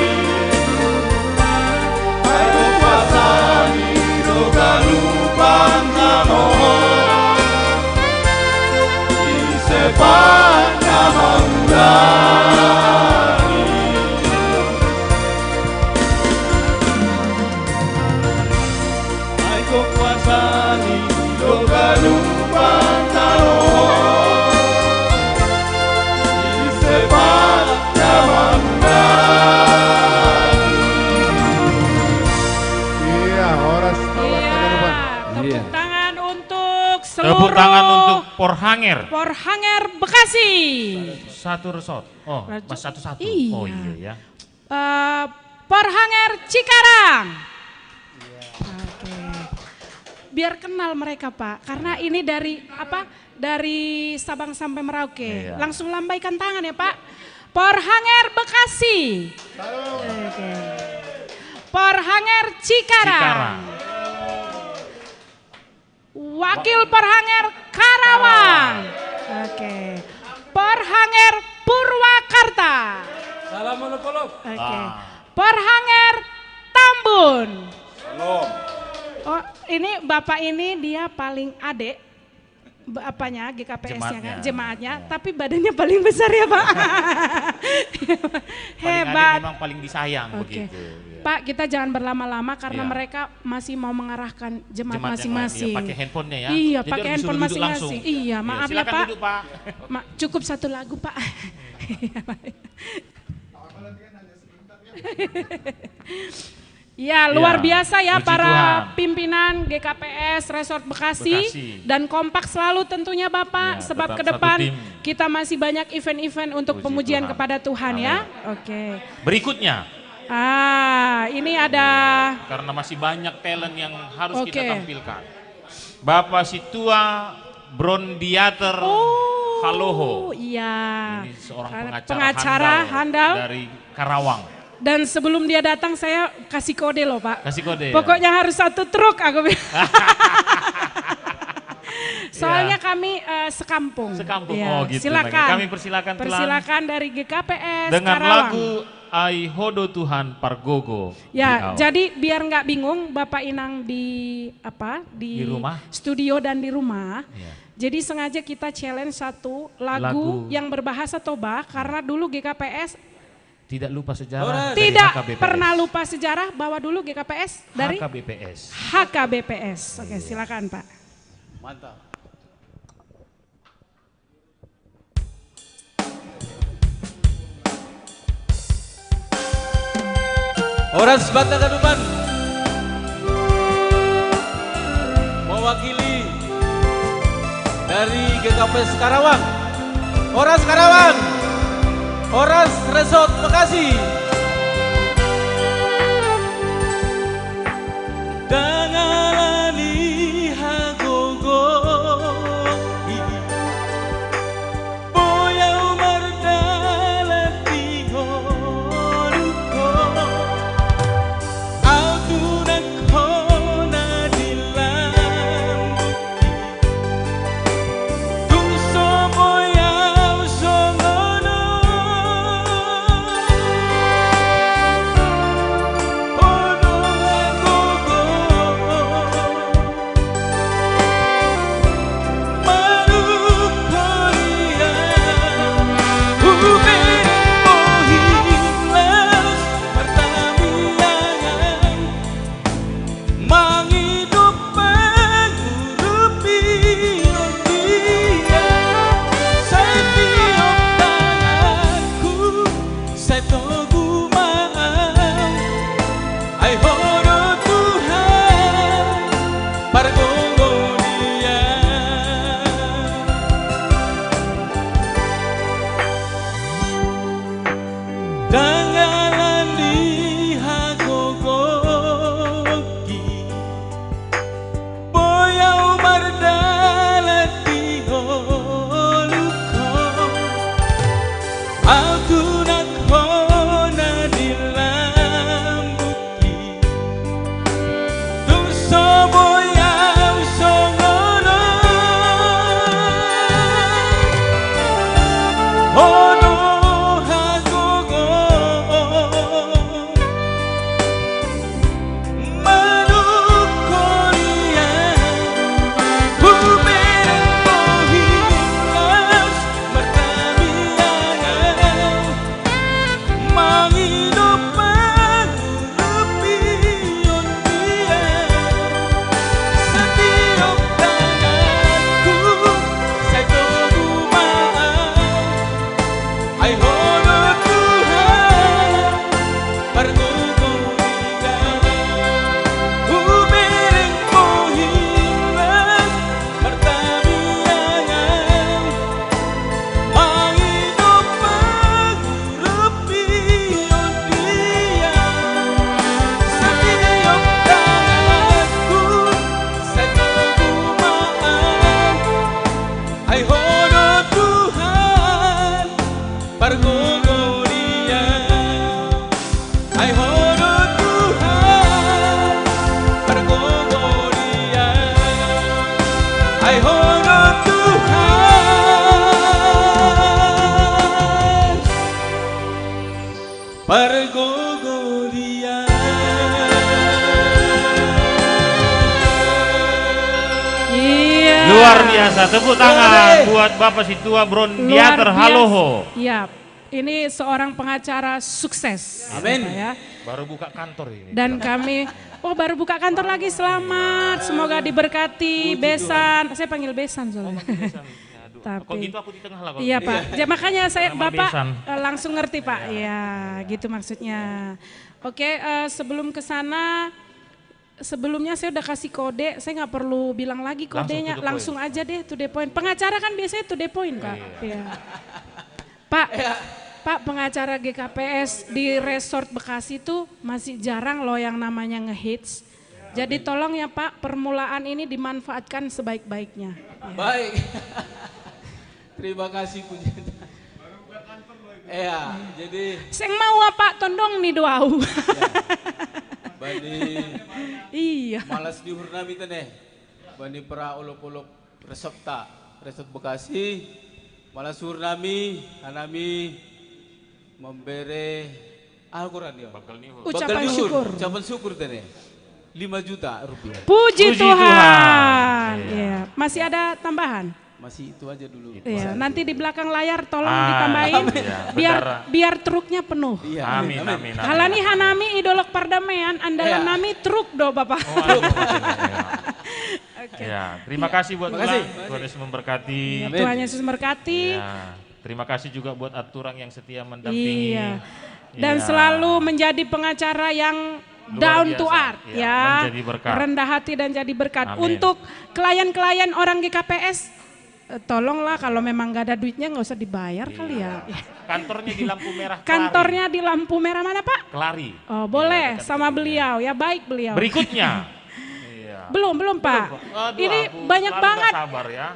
Ai kuasani do ganupan namo. Ise pan nama ulani. Ai kuasani do ganupan tano. Ise pan nama ulani. Iya, horas. Iya, tepuk tangan untuk seluruh Tepuk tangan untuk Porhanger. Porhanger Bekasi. Satu resort. Oh, Raju- mas satu-satu. Iya. Oh iya ya. Eh, Porhanger Cikarang. Oke. Biar kenal mereka, Pak, karena ini dari apa? Dari Sabang sampai Merauke. Iya. Langsung lambaikan tangan ya, Pak. Porhanger Bekasi. Oke. Porhanger Cikarang. Cikarang. Wakil Porhanger Karawang. Oke. Porhanger Purwakarta. Salam olok-olok. Oke. Ah. Porhanger Tambun. Belum. Oh, ini Bapak ini dia paling adek, ba-, apanya, G K P S-nya kan, Jemaatnya. Jemaatnya, Iya. tapi badannya paling besar ya, Pak. Paling adek Hebat. memang paling disayang Oke. begitu. Iya. Pak, kita jangan berlama-lama karena Iya. mereka masih mau mengarahkan jemaat Jemaat yang lain, iya, masing-masing. pakai handphonenya ya. Iya, Jadi pakai harus handphone disuruh duduk langsung. masing-masing. Iya, Iya, maaf ya, silakan Pak. duduk, Pak. Ma-, cukup satu lagu, Pak. Iya, luar Iya. biasa ya Puji para Tuhan. pimpinan G K P S Resort Bekasi Bekasi. dan kompak selalu tentunya Bapak, Iya, sebab tetap ke satu depan tim. kita masih banyak event-event untuk Puji pemujian Tuhan. kepada Tuhan ya. Amin. Oke. Berikutnya. Ah, ini ada Karena masih banyak talent yang harus kita Oke. tampilkan. Bapak Situa Brondiater Oh, Haloho. iya. Ini seorang Karena pengacara pengacara handal handal. dari Karawang. Dan sebelum dia datang, saya kasih kode loh, Pak. Kasih kode, ya. Pokoknya harus satu truk, aku bilang. Soalnya Ya. kami, eh, sekampung. Sekampung. Ya, Oh, gitu, silakan. Bang. Kami persilakan, Tulang. Persilakan dari G K P S Dengan Karawang. lagu Ai Hodo Tuhan Pargogo Ya, di Au. jadi biar nggak bingung Bapak Inang di apa, di Di rumah. studio dan di rumah. Ya. Jadi sengaja kita challenge satu lagu Lagu. yang berbahasa Toba karena dulu G K P S Tidak lupa sejarah Horas. dari tidak H K B P S. pernah lupa sejarah bahwa dulu G K P S dari H K B P S. H K B P S. Oke, Iya. silakan, Pak. Mantap. Horas Banta Gaduman mewakili dari G K P S Karawang. Horas Karawang. Horas Resort Bekasi. Dangalani hagogohi. Boyau mardalan di ngoluko. Au tunak hona di lambuki. Tung so boyau songono. Ono hagogohi. Pargogoria, ai horo Tuhan. Pargogoria, ai horo Tuhan. Pargogoria. Iya. Luar biasa, tepuk tangan Boleh. buat Bapak Situa Brondiater Luar biasa. Haloho. Ya, ini seorang pengacara sukses. Amin. Ya. Baru buka kantor ini. Dan kami, oh, baru buka kantor lagi, selamat. Semoga diberkati, Puji besan. Saya panggil besan soalnya. Aduh, Tapi- Kalau gitu aku di tengah lah. Kalau Iya gitu. Pak, ya, makanya saya Sama Bapak besan. eh, langsung ngerti Pak. Iya, gitu maksudnya. Oke, eh, sebelum ke sana, sebelumnya saya udah kasih kode, saya nggak perlu bilang lagi Langsung kodenya, to the point. Langsung aja deh to the point. Pengacara kan biasanya to the point Pak. Iya. Iya. Pak, Pak pengacara G K P S di Resort Bekasi tuh masih jarang loh yang namanya ngehits. Jadi tolong ya Pak, permulaan ini dimanfaatkan sebaik-baiknya. Baik. Terima kasih puji. Iya, jadi Sing mau apa tondong nih doau. bani Iya. malas di hurnami tene. Bani pra olop-olop resepta, resep Bekasi. Malas hurnami, hanami membere Al-Quran ya. Bakal nih. Ucapan Bakal syukur. Ucapan syukur tene. Lima juta rupiah. Puji, Puji Tuhan. Tuhan. Iya. Masih ada tambahan. Masih itu aja dulu. Iya, nanti di belakang layar tolong Ah, ditambahin iya, biar benar. Biar truknya penuh. Iya. Amin, amin, amin. Halani hanami idolok pardamean andalan Iya. Nami truk do Bapak. Oh, aduh, iya. Oke. Ya, terima kasih buat Terima Tulang. kasih. Tuhan Yesus memberkati. Iya, Tuhan Yesus memberkati. Ya, terima kasih juga buat Aturang yang setia mendampingi. Iya. Dan Ya. Selalu menjadi pengacara yang Luar down biasa. to earth Ya, ya. Menjadi berkat. Rendah hati dan jadi berkat. Amin. Untuk klien-klien orang G K P S eh, tolonglah kalau memang nggak ada duitnya nggak usah dibayar kali ya. Iya. Kantornya di lampu merah. Kantornya di lampu merah mana Pak? Kelari. Oh boleh Iya, dekat sama gedungnya. Beliau ya, baik beliau. Berikutnya. Iya. Belum belum Pak. Aduh, Ini aku banyak selalu banget. Gak sabar ya.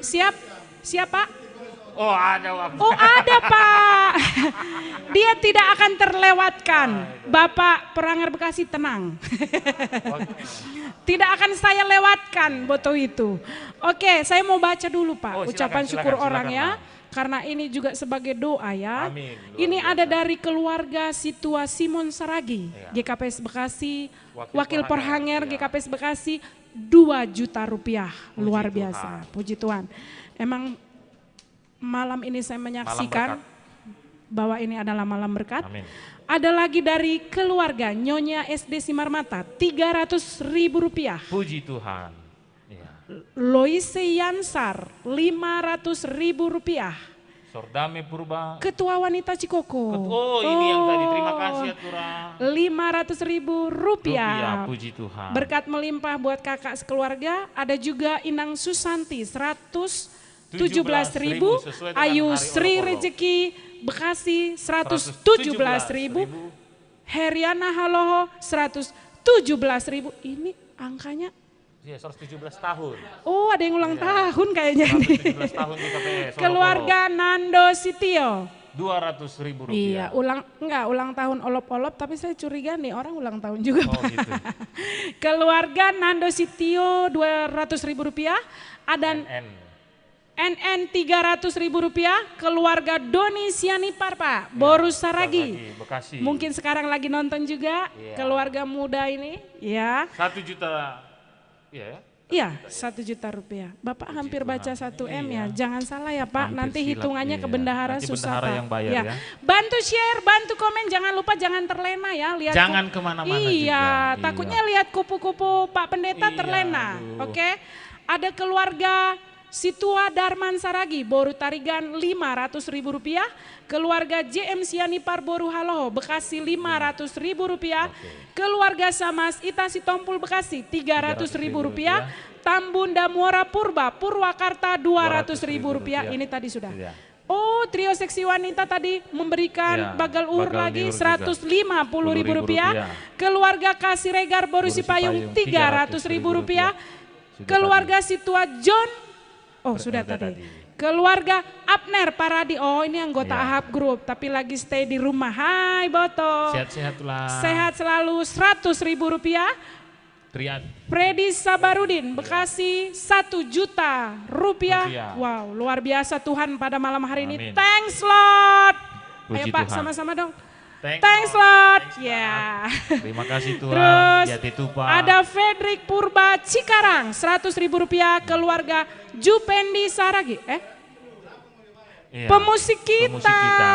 Siap siapa? Oh, ada waktu. Oh ada Pak. Dia tidak akan terlewatkan. Bapak Perangger Bekasi tenang. Tidak akan saya lewatkan botol itu. Oke, saya mau baca dulu Pak. Oh, silakan, Ucapan silakan, syukur silakan, orangnya. Pak. Karena ini juga sebagai doa ya. Amin, luar Ini biasa. Ada dari keluarga Situa Simon Saragi, Iya. G K P S Bekasi, Wakil Wakil Perhanger, Perhanger iya. G K P S Bekasi, dua juta rupiah. Puji Luar Tuhan. Biasa. Puji Tuhan. Emang malam ini saya menyaksikan berkat. Bahwa ini adalah malam berkat. Amin. Ada lagi dari keluarga Nyonya S D Simarmata, tiga ratus ribu rupiah. Puji Tuhan. Iya. Loise Yansar, lima ratus ribu rupiah. Sordame Purba. Ketua Wanita Cikoko. Ket- oh, ini yang tadi. Terima kasih ya, Tura. Lima ratus ribu rupiah. Rupiah, puji Tuhan. Berkat melimpah buat kakak sekeluarga. Ada juga Inang Susanti, seratus tujuh belas ribu. Sesuai dengan Ayu hari Sri Olok-olok. Rezeki Bekasi, seratus tujuh belas ribu. Heriana Haloho, seratus tujuh belas ribu. Ini angkanya Iya, seratus tujuh belas tahun. Oh, ada yang ulang Iya. tahun kayaknya nih. Seratus tujuh belas tahun G K P S. Keluarga Nando Sitio. Dua ratus ribu Iya, rupiah. ulang enggak ulang tahun olop-olop, tapi saya curiga nih orang ulang tahun juga. Oh, Pak. Gitu. Keluarga Nando Sitio, dua ratus ribu rupiah. Ada N N. N N, tiga ratus ribu rupiah. Keluarga Doni Sianipar Pak, Boru Saragi. Saragi, Bekasi. Mungkin sekarang lagi nonton juga. Iya. Keluarga muda ini, ya. Satu juta. Iya ya. Iya, satu juta rupiah. Bapak hampir baca satu M ya. Iya. Jangan salah ya Pak. Hampir Nanti silap, hitungannya iya. ke bendahara Nanti susah bendahara Pak. Yang bayar Ya. Ya. Bantu share, bantu komen, jangan lupa, jangan terlena ya. Lihat Jangan kup- kemana-mana Iya, juga. takutnya Iya. Lihat kupu-kupu Pak Pendeta Iya, terlena. Aduh. Oke. Ada keluarga Situa Darman Saragi, Boru Tarigan, lima ratus ribu rupiah. Keluarga J M Sianipar Boru Haloho, Bekasi, lima ratus ribu rupiah. Keluarga Samas Ita Sitompul, Bekasi, tiga ratus ribu rupiah. Tambun Damuara Purba, Purwakarta, dua ratus ribu rupiah. Ini tadi sudah. Iya. Oh, trio seksi wanita tadi memberikan Ya, bagel ur bagel lagi, niur juga. Seratus lima puluh ribu rupiah. Keluarga Kasih Regar Boru Sipayung, tiga ratus ribu rupiah. Keluarga Situa John, oh sudah tadi. Keluarga Abner Paradi. Oh, ini anggota Ya. Ahab Group, tapi lagi stay di rumah. Hai, Boto. Sehat-sehat, Tulang. Sehat selalu, seratus ribu rupiah. Trian. Freddy Sabarudin, Bekasi, satu juta rupiah. Rupiah. Wow, luar biasa Tuhan pada malam hari ini. Amin. Thanks, Lord. Puji Ayo, Pak, Tuhan. Sama-sama dong. Thanks, Thanks, Lord. Lord. Thanks, Ya. Lord. Terima kasih, Tuhan. Terus Jati Tupa. Ada Frederick Purba Cikarang, seratus ribu rupiah, keluarga Jupendi Saragi. Eh? Iya. Pemusik kita. Pemusik kita.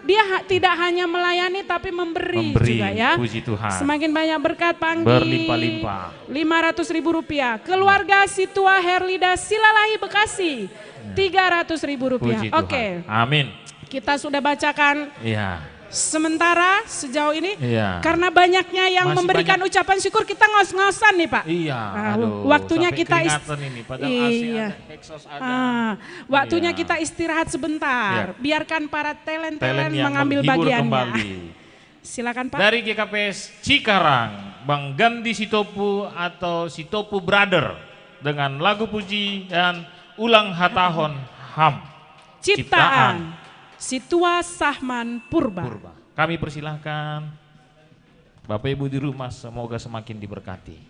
Dia ha-, tidak hanya melayani tapi memberi Memberi, juga, ya. Puji Tuhan. Semakin banyak berkat, Panggi. Berlimpah-limpah. Lima ratus ribu rupiah. Keluarga Situa Herlida Silalahi Bekasi, Ya. tiga ratus ribu rupiah. Puji Tuhan. Oke. Amin. Kita sudah bacakan Iya. sementara sejauh ini. Iya. Karena banyaknya yang Masih memberikan banyak. ucapan syukur, kita ngos-ngosan nih, Pak. Iya, Ah, aduh, waktunya sampai kita ist-, keringatan ini, padahal A C iya. ada, exhaust ada. Ah, waktunya Iya. kita istirahat sebentar. Iya. Biarkan para talent-talent Talent yang mengambil menghibur bagiannya. kembali. Silakan, Pak. Dari G K P S Cikarang, Bang Gandhi Sitopu atau Sitopu Brother dengan lagu pujian Ulang Hatahon Ham. Ciptaan Ciptaan. Situa Sahman Purba. Purba. Kami persilahkan Bapak Ibu di rumah, semoga semakin diberkati.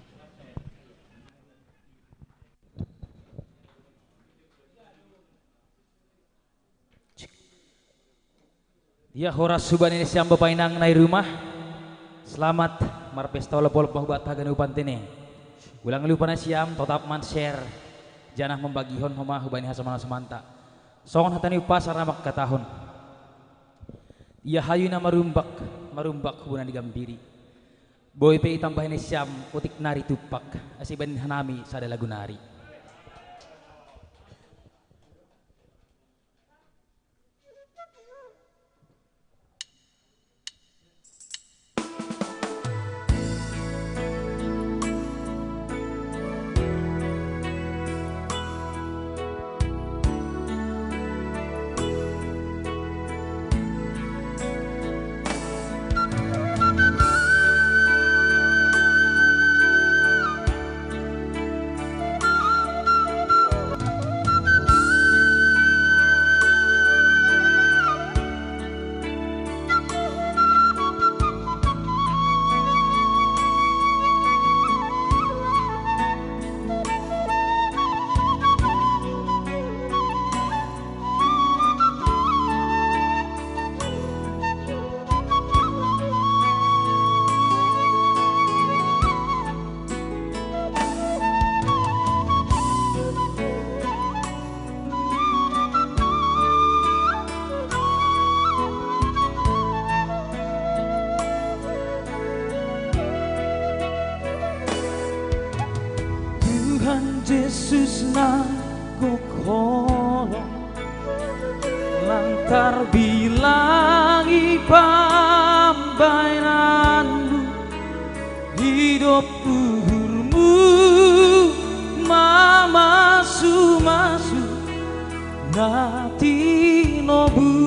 Ya, horas hubani nisiam Bapak Inang nai rumah. Selamat marpesta olop-olop mahubat haganupan tene. Ulang lupa nisiam, totap man-share, janah mambagihon homa hubani hasoman-hasomanta. Songon hata ni umpasa na mangkatahon: Ia hayu na marumbak, marumbak hubungan digambiri. Boi pe itambahi nisiam otik nari tumpak, ase ibahen hanami sada lagu nari. Tuhan Yesus na gok holong, lantar bilangi pambaenanmu, idop uhurmu mamasu-masu, na tinobusmu.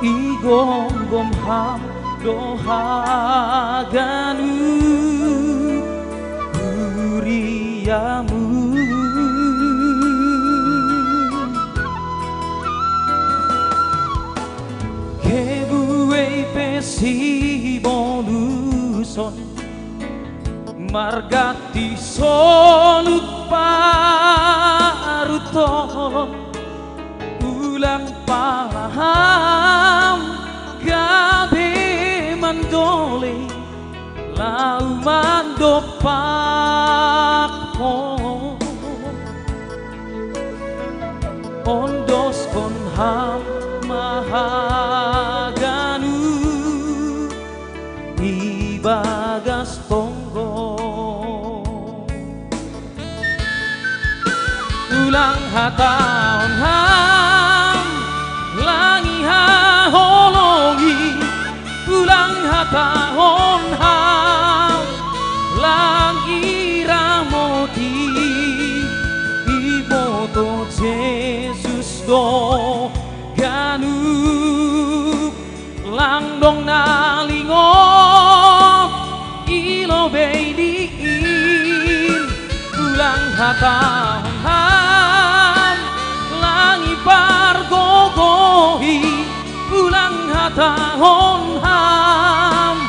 Igomgom Ham do haganup huriamu. Kebuei pe siboluson, marga tison parutohon, ulang pala Ham gabe mandole, laho mandompakhon. Ondoskon Ham ma haganup ibagas tonggo. Ulang hatahon Ham, lang ihaholongi, ulang hatahon Ham, lang iramoti, iboto Jesus do ganup. Lang dong na lingop i lobei Ulang hatahon ham, langi pargogohi. Ulang hatahon ham,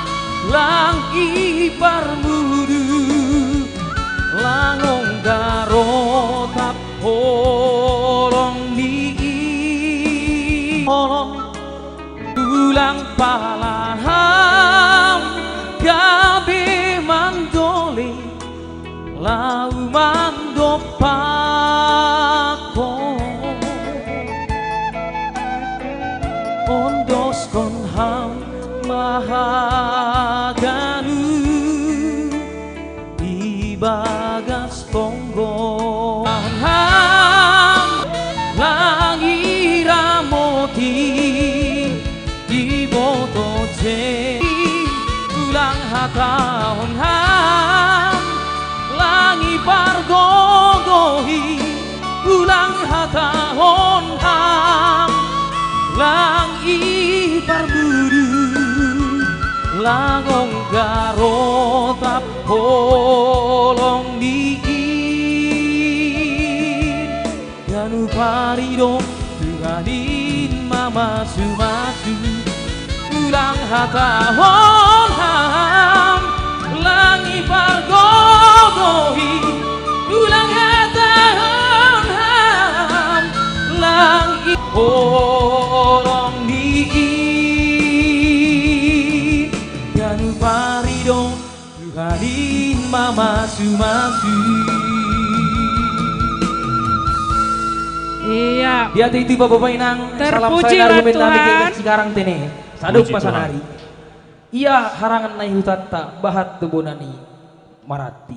langi parmudu. Langong garotap holong ni i holong. Ulang palaham gabe mandole lau mandopako. Ondoskon ham mahaganu ibagas tonggo. Ham langi ramoti iboto je. Ulang hatahon ham langi pargogohi. Ulang hatahon ham langi parmudu. Langong garotap holong ni i. Ganu parido Tuhanin mamasu-masu. Ulang hatahon ham langi pargogohi. Ulang hatahon ham langi holong ni i. Ganu parido Tuhanin mamasu-masu. Iya. Di hati itu Bapak Inang, salam. Terpujilah saya Tuhan. Sekarang tene. Sadok pasanari. Iya, harangan nai hutatta bahat tu bonani marati.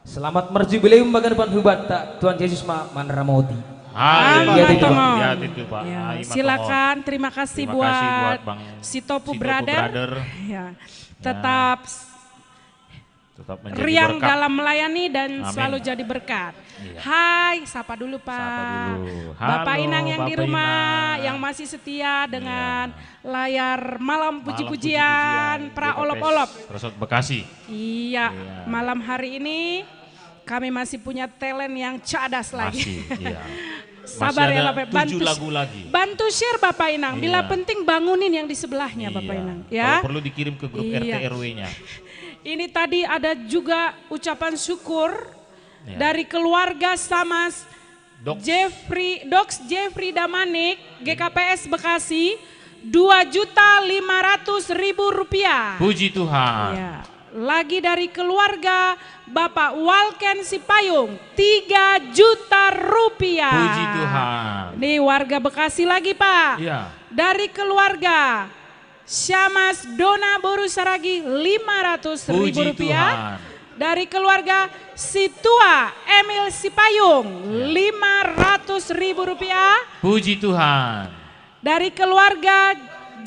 Selamat marjubileum bagan panhubatta, Tuhan Yesus ma manramoti. Haleluya. Iya, itu, Pak. Ya, silakan. Terima kasih buat Sitopu Brother. Ya. Tetap Tetap menjadi riang dalam melayani dan selalu jadi berkat. Iya. Hai, sapa dulu, Pak. Sapa dulu. Bapak Inang yang di rumah, yang masih setia dengan layar malam puji-pujian, pra olop-olop. Resort Bekasi. Iya, malam hari ini kami masih punya talent yang cadas lagi. Masih, iya. Sabar ya, Bapak. Bantu share, Bapak Inang. Bila penting bangunin yang di sebelahnya, Bapak Inang. Ya. Kalau perlu dikirim ke grup R T R W-nya. Ini tadi ada juga ucapan syukur dari keluarga Samas Jeffrey, Doks Jeffrey Damanik, G K P S Bekasi, dua juta lima ratus ribu rupiah. Puji Tuhan. Ya. Lagi dari keluarga Bapak Walken Sipayung, tiga juta rupiah. Puji Tuhan. Nih, warga Bekasi lagi, Pak. Iya. Dari keluarga Syamas Dona Boru Saragi, lima ratus ribu rupiah. Puji Tuhan. Dari keluarga Situa Emil Sipayung, lima ratus ribu rupiah. Puji Tuhan. Dari keluarga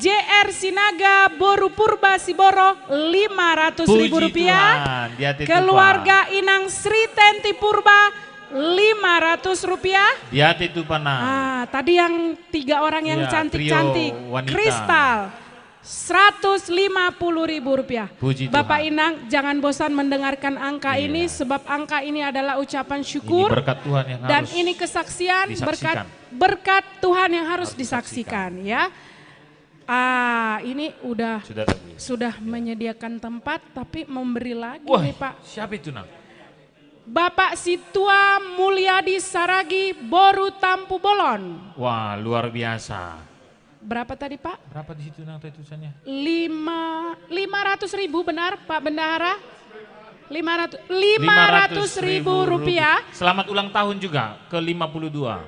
J R Sinaga Boru Purba Siboro, lima ratus ribu rupiah. Puji Tuhan. Di hati itu, Pak. Keluarga Inang Sri Tenti Purba, lima ratus rupiah. Di hati itu, Pak, nah. Ah, tadi yang tiga orang yang cantik-cantik. Iya, trio wanita. Kristal, seratus lima puluh ribu rupiah. Puji Tuhan. Bapak Inang, jangan bosan mendengarkan angka ini, sebab angka ini adalah ucapan syukur. Ini berkat Tuhan yang harus disaksikan. Dan ini kesaksian, berkat, berkat Tuhan yang harus disaksikan, ya. Ah, ini udah, sudah menyediakan tempat, tapi memberi lagi nih, Pak. Wah, siapa itu, Nang? Bapak Situa Mulyadi Saragi Boru Tampubolon. Wah, luar biasa. Berapa tadi, Pak? Berapa di situ, Nang, tulisannya? Lima, lima ratus ribu, benar, Pak Bendahara? Lima ratus, lima ratus ribu rupiah. Selamat ulang tahun juga ke lima puluh dua.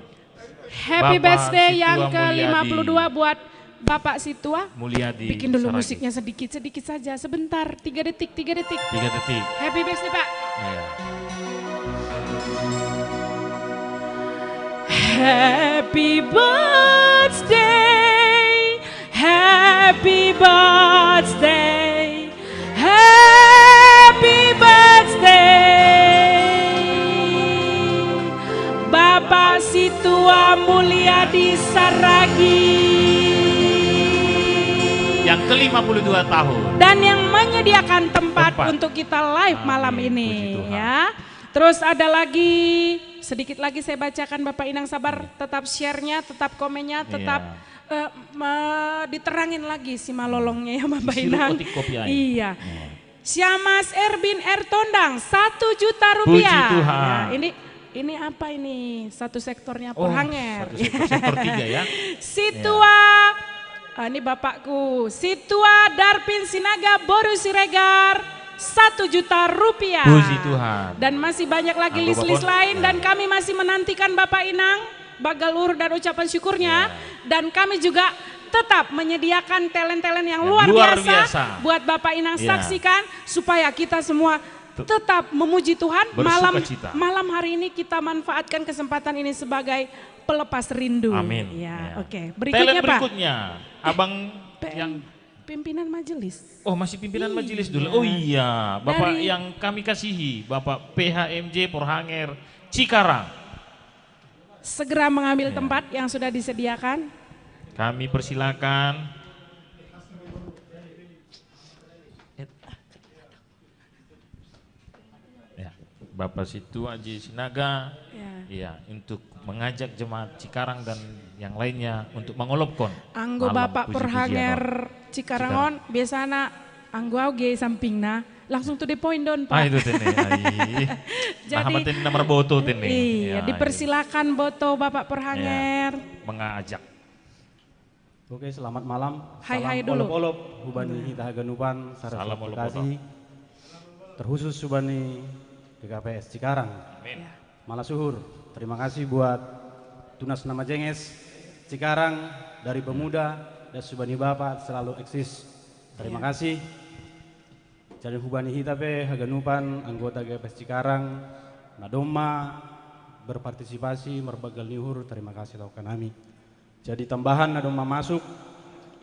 Happy birthday yang ke lima puluh dua buat Bapak Situa. Mulyadi. Bikin dulu musiknya sedikit, sedikit saja, sebentar, tiga detik, tiga detik. Tiga detik. Happy birthday, Pak. Iya. Happy birthday, happy birthday, happy birthday, Bapak Situa Mulyadi Saragi. Yang ke lima puluh dua tahun. Dan yang menyediakan tempat untuk kita live malam ini, ya. Terus ada lagi, sedikit lagi saya bacakan Bapak Inang, sabar, tetap share-nya, tetap komennya, tetap eh, me- diterangin lagi si malolongnya ya Bapak Disuruh Inang. Otik kopi aja. Iya. Siamas Erbin Ertondang, satu juta rupiah. Tuhan. Ya, ini ini apa ini? Satu sektornya Oh, Porhanger. satu sektor, sektor tiga ya. Situa, ah, ini bapakku, Situa Darpin Sinaga Boru Siregar, satu juta rupiah. Puji Tuhan. Dan masih banyak lagi Anggo list-list Bapon. lain dan kami masih menantikan Bapak Inang, bagal luhur dan ucapan syukurnya. Dan kami juga tetap menyediakan talent-talent yang, Yang luar, luar biasa, biasa. Buat Bapak Inang Ya. Saksikan supaya kita semua Tu- tetap memuji Tuhan. Malam Bersukacita. malam hari ini kita manfaatkan kesempatan ini sebagai pelepas rindu. Amin. Ya, Ya. oke. Berikutnya Talent Pak. Berikutnya, Abang P- yang Pimpinan majelis. Oh, masih pimpinan Iya. Majelis dulu. Oh iya, Bapak Dari- yang kami kasihi, Bapak P H M J Porhanger Cikarang. Segera mengambil Ya. tempat yang sudah disediakan. Kami persilakan. Ya, Bapak Situ Aji Sinaga, Ya. ya, untuk mengajak jemaat Cikarang dan yang lainnya untuk mengolopkon Anggo malam Bapak puji-pujian Porhanger orang. Cikarang on, biasana anggo au ge sampingna, langsung to the point don Pak. Ah, itu tene. Ai. Jadi- Nah, tene nomor boto tene. Iya, Ya, dipersilakan boto Bapak Porhanger. Ya, mengajak. Oke, selamat malam. Hai, Salam hai dulu. Olop-olop, hubani hita haganupan, sareng Salam Bekasi. Olop-olop. Terkhusus hubani G K P S Cikarang. Amin. Ya. Malasuhur, terima kasih buat Tunas Nama Jenges Cikarang dari pemuda dan subani Bapak selalu eksis. Terima Ya. Kasih. Jadi hubani hita pe haganupan anggota G K P S Cikarang, na domma berpartisipasi marbagal ni uhur, terima kasih tau kanami. Jadi tambahan na domma masuk,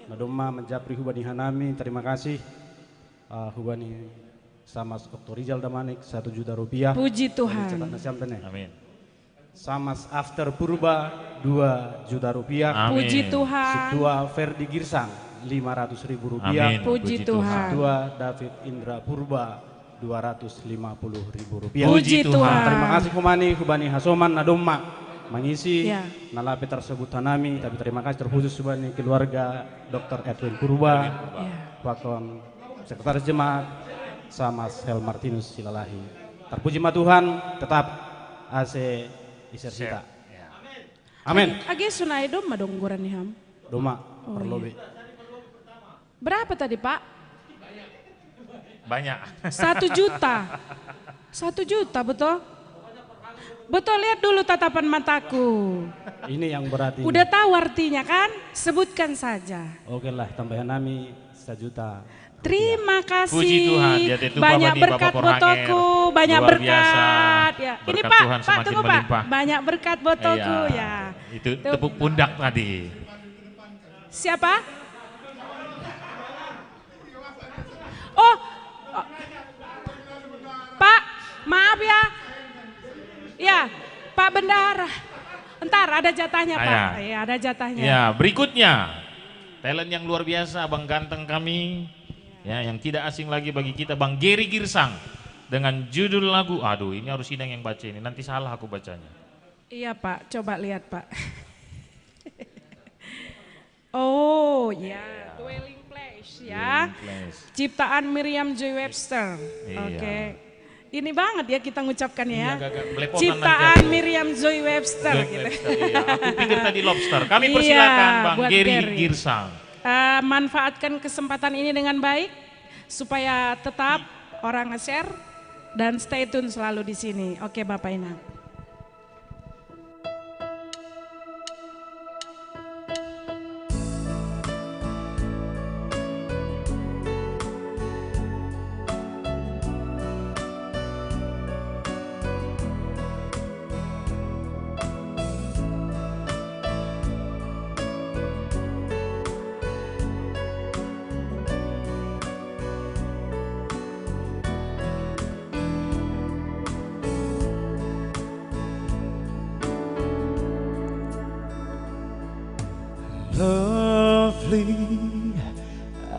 na domma manjapri hubani hanami, terima kasih. Eh, hubani Samas Oktorijal Damanik satu juta rupiah. Puji Jadi Tuhan. catat na siam tene. Amin. Samas After Purba dua juta rupiah. Amin. Puji Tuhan. Situa Ferdi Girsang lima ratus ribu rupiah. Amin. Puji Tuhan. Situa David Indra Purba dua ratus lima puluh ribu rupiah. Puji Puji Tuhan. Tuhan. Terima kasih hubani, hubani Hasoman na domma mangisi. Ya. Na lape tersebut hanami, tapi terima kasih terkhusus hubani keluarga Dokter Edwin Purba. Ya. Pakon Sekretaris Jemaat Samas Hel Martinus Silalahi. Terpuji ma Tuhan, tetap ase iser hita. Ya. Amin. Age sunai domma dong goran ni ham. Domma, Oh, perlobe. Berapa tadi Pak? Banyak. Satu juta. Satu juta, betul? Betul, lihat dulu tatapan mataku. Ini yang berarti. Udah tahu artinya kan? Sebutkan saja. Oke lah, tambahan nami sejuta. Terima kasih. Puji Tuhan, ya, itu Banyak Bapak di berkat Bapak botoku, Porhanger. Banyak Luar berkat. Biasa. Ya. Ini Berkat Pak, Tuhan Pak semakin tunggu Pak. Melimpah. Banyak berkat botoku Iya. Ya. Itu Tuh. Tepuk pundak tadi. Siapa? Oh, oh. Pak, maaf ya. Ya, Pak Bendahara. Ntar ada jatahnya Ah, Pak. ya. Iya, ada jatahnya. Ya, berikutnya talent yang luar biasa, abang ganteng kami, ya, yang tidak asing lagi bagi kita, Bang Gary Girsang, dengan judul lagu, aduh, ini harus Inang yang baca ini, nanti salah aku bacanya. Iya Pak, coba lihat Pak. Oh ya, Dwelling Place ya. Dwelling Place. Ciptaan Miriam Joy Webster. Iya. Oke. Ini banget ya kita ngucapkan ya. Iya, agak-agak belepotan Ciptaan aja. Miriam Joy Webster Joy gitu. Webster, iya. Aku pikir tadi lobster. Kami Iya, persilakan Bang buat Gary Gary. Girsang. Eh, manfaatkan kesempatan ini dengan baik supaya tetap orang nge-share dan stay tune selalu di sini. Oke Bapak Inang. Lovely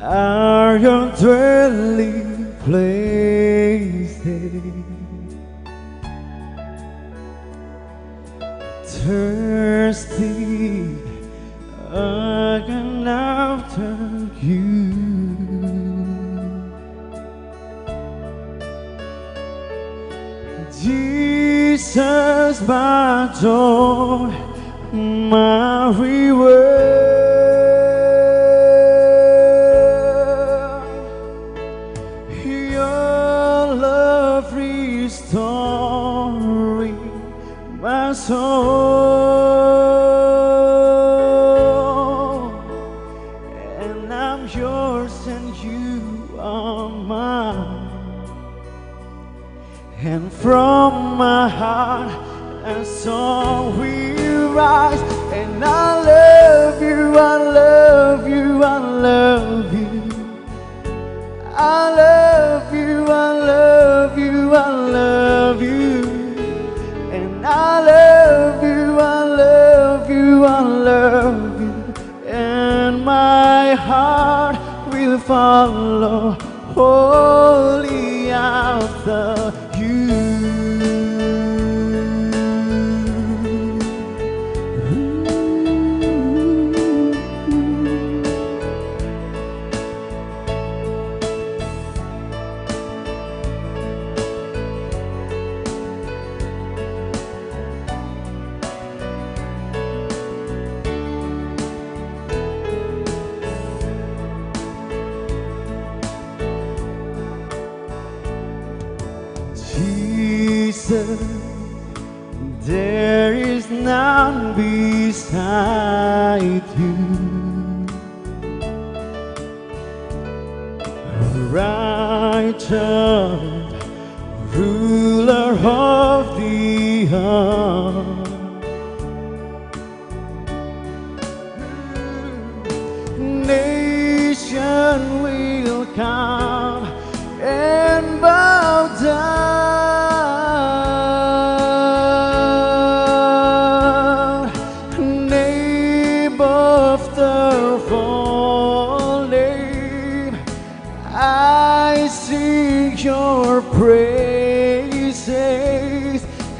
are your dwelling places. Thirsty again after you. Jesus, my joy, my reward. Your love restoring my soul. And I'm yours and you are mine. And from my heart a song will rise. And I love you, I love you, I love you. I love you, I love you, I love you. And I love you, I love you, I love you. And my heart will follow wholly after you. Jesus, there is none beside you. Righteous ruler of the earth. Nation will come and bow down. Name after all name, I sing your praises,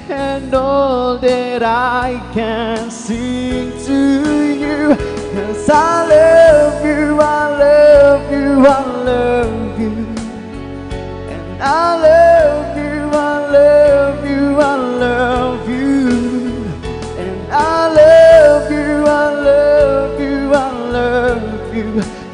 and all that I can sing to you. 'Cause I love you, I love you, I love you. And I love you, I love you, I love you. And I love you, I love you, I love you.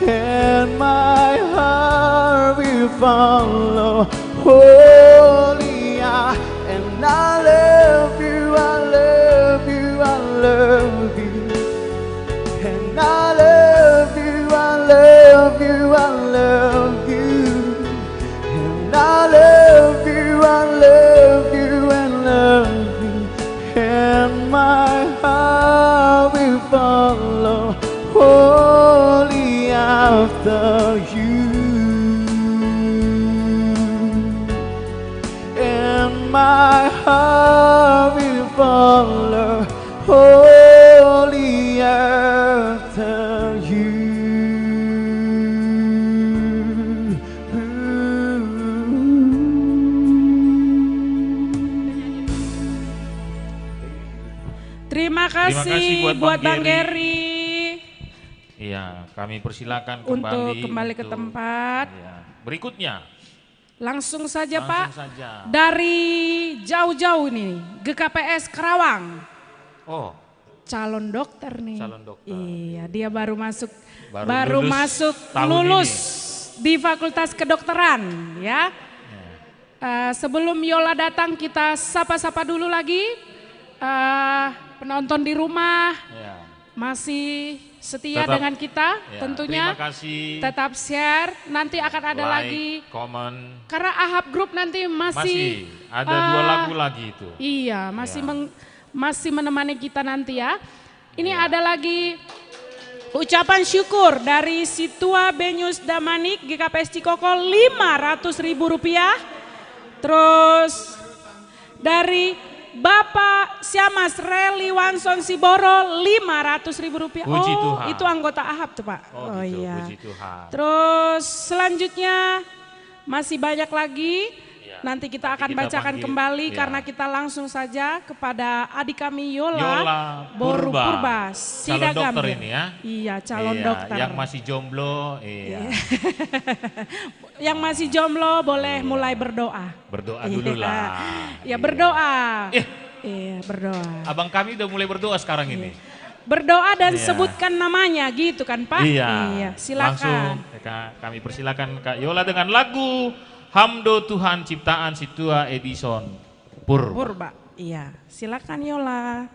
And my heart will follow wholly. I, and I love you, I love you, I love you. And I love you, I love you, I love you. And I love you, I love you, and love you. And my heart will follow wholly after you. And my heart will follow wholly after you. Terima kasih, Terima kasih buat buat Bang Bang Gary. Iya, kami persilakan Untuk kembali kembali ke untuk- tempat. Iya. Berikutnya. Langsung saja Langsung Pak. Saja. Dari jauh-jauh ini, G K P S Kerawang. Oh, Calon dokter nih. Calon dokter. Iya, dia baru masuk Baru baru, lulus masuk tahun lulus ini. Di Fakultas Kedokteran, ya. Eh, sebelum Yola datang, kita sapa-sapa dulu lagi eh, penonton di rumah. Ya. Masih setia Tetap- dengan kita Ya, tentunya. Terima kasih. Tetap share, nanti akan ada Like, lagi. Comment. Karena Ahab Group nanti masih Masih ada dua eh, lagu lagi itu. Iya, masih Ya. meng- masih menemani kita nanti ya. Ini Ya. Ada lagi ucapan syukur dari Situa Benius Damanik G K P S Cikoko lima ratus ribu rupiah. Terus dari Bapak Siamas Reli Wanson Siboro lima ratus ribu rupiah. Puji Oh, Tuhan. Itu anggota Ahab tuh Pak. Oh, gitu, Iya. Puji Tuhan. Terus selanjutnya masih banyak lagi. Ya. Nanti kita akan bacakan kembali karena kita langsung saja kepada adik kami Yola, Yola Boru Purba. Purba. Calon dokter ini ya. Iya, calon dokter. Yang masih jomblo, iya. Yang masih jomblo boleh mulai berdoa. Berdoa dulu lah. Ya, berdoa. Eh. Iya, berdoa. Abang kami udah mulai berdoa sekarang ini. Berdoa dan sebutkan namanya gitu kan, Pak? Iya. Iya, silakan. Langsung kami persilakan Kak Yola dengan lagu Hamdo Tuhan ciptaan Situa Edison Purba. Purba. Iya, silakan Yola.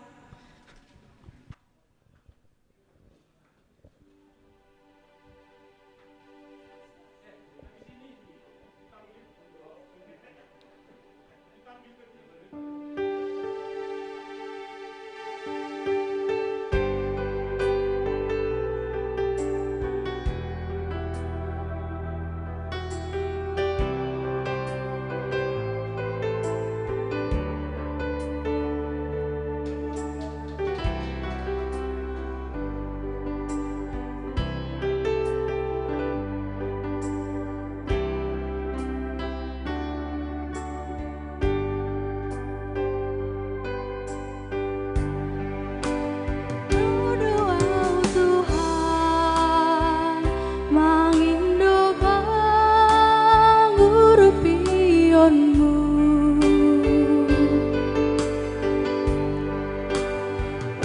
Doa Tuhan, mangindo pangurupionmu.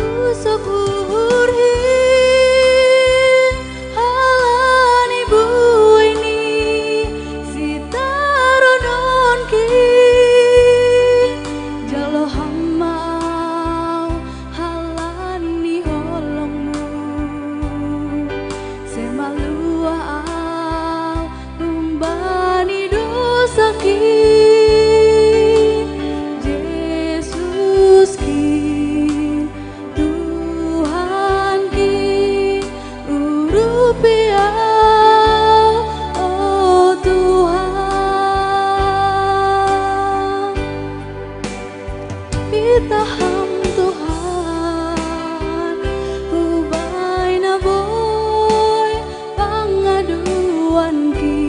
Usok uhurhi halani buini sitarononki, jalo hamau halani holongmu, semaluah au umbani dosaki. Jesuski, Tuhanki, urupi au, oh Tuhan. Pitaham Tuhan, ubaina boi pangaduanki.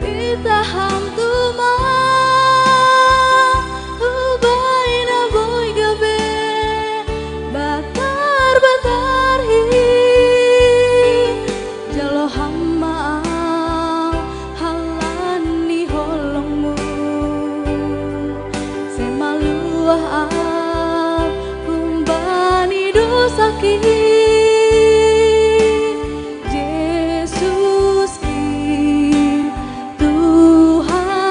Pitaham Tuhan, ubaina boi gabe batar-batarhi. Jalo hamau halani holongmu, semaluah au umbani dosaki. Jesuski, Tuhan.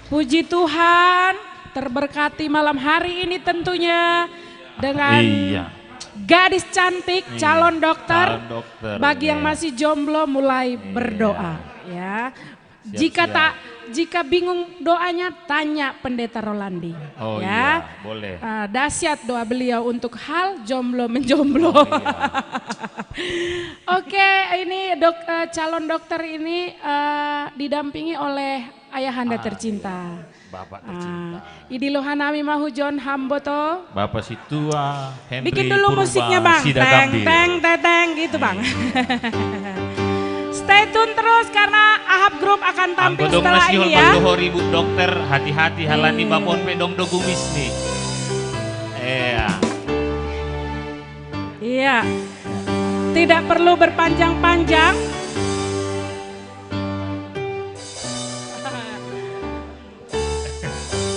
Puji Tuhan, terberkati malam hari ini tentunya dengan Iya. gadis cantik, Iya, calon dokter. calon dokter, Bagi yang iya. masih jomblo, mulai Iya. Berdoa, ya. Siap, Jika siap. tak, jika bingung doanya, tanya Pendeta Rolandi. Oh Ya. Iya, boleh. Ah, dahsyat doa beliau untuk hal jomblo menjomblo. Oh, iya. Oke, ini dok, eh, calon dokter ini eh, didampingi oleh ayahanda Ah, tercinta. Iya. Bapak Ah, tercinta. Idilohanami Mahujon Hamboto. Bapak Situa Henry Bikin dulu Purba musiknya, Bang. Sida Teng, Gambir. Teng, teng, teng, gitu, Bang. Iya. Stay tune terus karena Ahab Group akan tampil Anggo dong setelah nasi ini, hol ya. Bang Dohori, Bu Dokter, hati-hati halani Hmm. bapon pe dong do gumis ni. Iya. Iya. Tidak perlu berpanjang-panjang.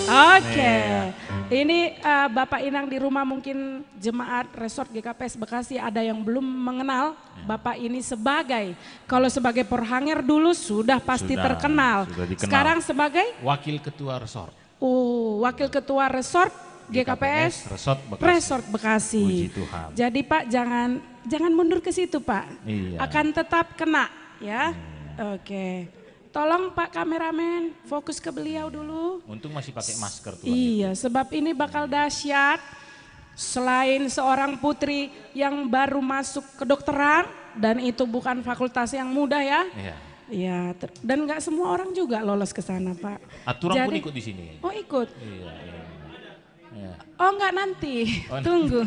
Oke. Iya. Ini eh, Bapak Inang di rumah, mungkin jemaat Resort G K P S Bekasi ada yang belum mengenal Iya. Bapak ini sebagai, kalau sebagai porhanger dulu sudah pasti Sudah, terkenal. Sudah dikenal. Sekarang sebagai Wakil Ketua Resort. Oh, Wakil Ketua Resort G K P S Resort Bekasi. Resort Bekasi. Puji Tuhan. Jadi Pak, jangan jangan mundur ke situ, Pak. Iya. Akan tetap kena, ya. Iya. Oke. Tolong Pak kameramen fokus ke beliau dulu. Untung masih pakai masker tuh. Iya, sebab ini bakal dahsyat. Selain seorang putri yang baru masuk kedokteran dan itu bukan fakultas yang mudah, ya. Iya. Iya, ter- dan nggak semua orang juga lolos ke sana, Pak. Aturan pun Jadi- ikut di sini. Oh, ikut. Iya, iya. Iya. Oh, nggak nanti. Oh, nanti. Tunggu.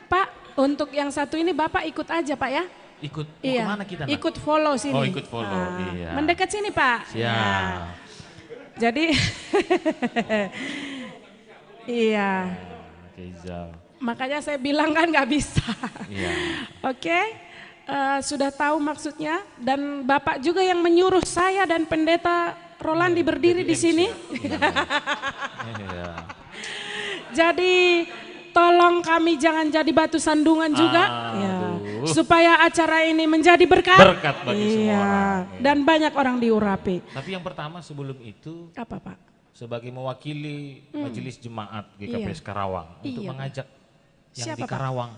Pak, untuk yang satu ini Bapak ikut aja, Pak, ya. Ikut. Mau Iya. Kemana kita, Nak? Ikut follow sini. Oh, ikut follow, Ah, iya. Mendekat sini, Pak. Siap. Ya. Jadi iya. Oke, Izal. Makanya saya bilang kan nggak bisa. Iya. Oke, eh, sudah tahu maksudnya dan Bapak juga yang menyuruh saya dan Pendeta Rolandi berdiri Jadi di M C sini. ya? Iya. Iya. Jadi tolong kami jangan jadi batu sandungan juga, ya, Aduh. Supaya acara ini menjadi berkat. Berkat bagi semua Iya, orang, iya. Dan banyak orang diurapi. Tapi yang pertama sebelum itu, Apa, Pak? sebagai mewakili Majelis Jemaat G K P S Iya. Karawang untuk Iya, Pak. Mengajak yang Siapa, di Pak? Karawang,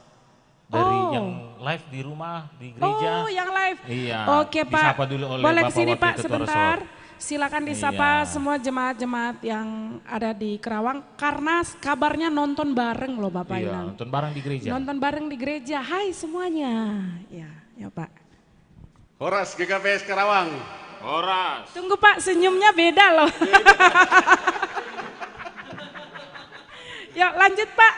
dari Oh. Yang live di rumah, di gereja. Oh, yang live. Iya, Oke, Pak. disapa dulu oleh Boleh Bapak ke sini, Wakil Pak, Ketua sebentar. Resort. Silakan disapa Iya. Semua jemaat-jemaat yang ada di Karawang karena kabarnya nonton bareng loh, Bapak Iya, Inang. Nonton bareng di gereja. Nonton bareng di gereja. Hai semuanya. Ya, ya, Pak. Horas G K P S Karawang. Horas. Tunggu, Pak, senyumnya beda loh. Ya, lanjut, Pak.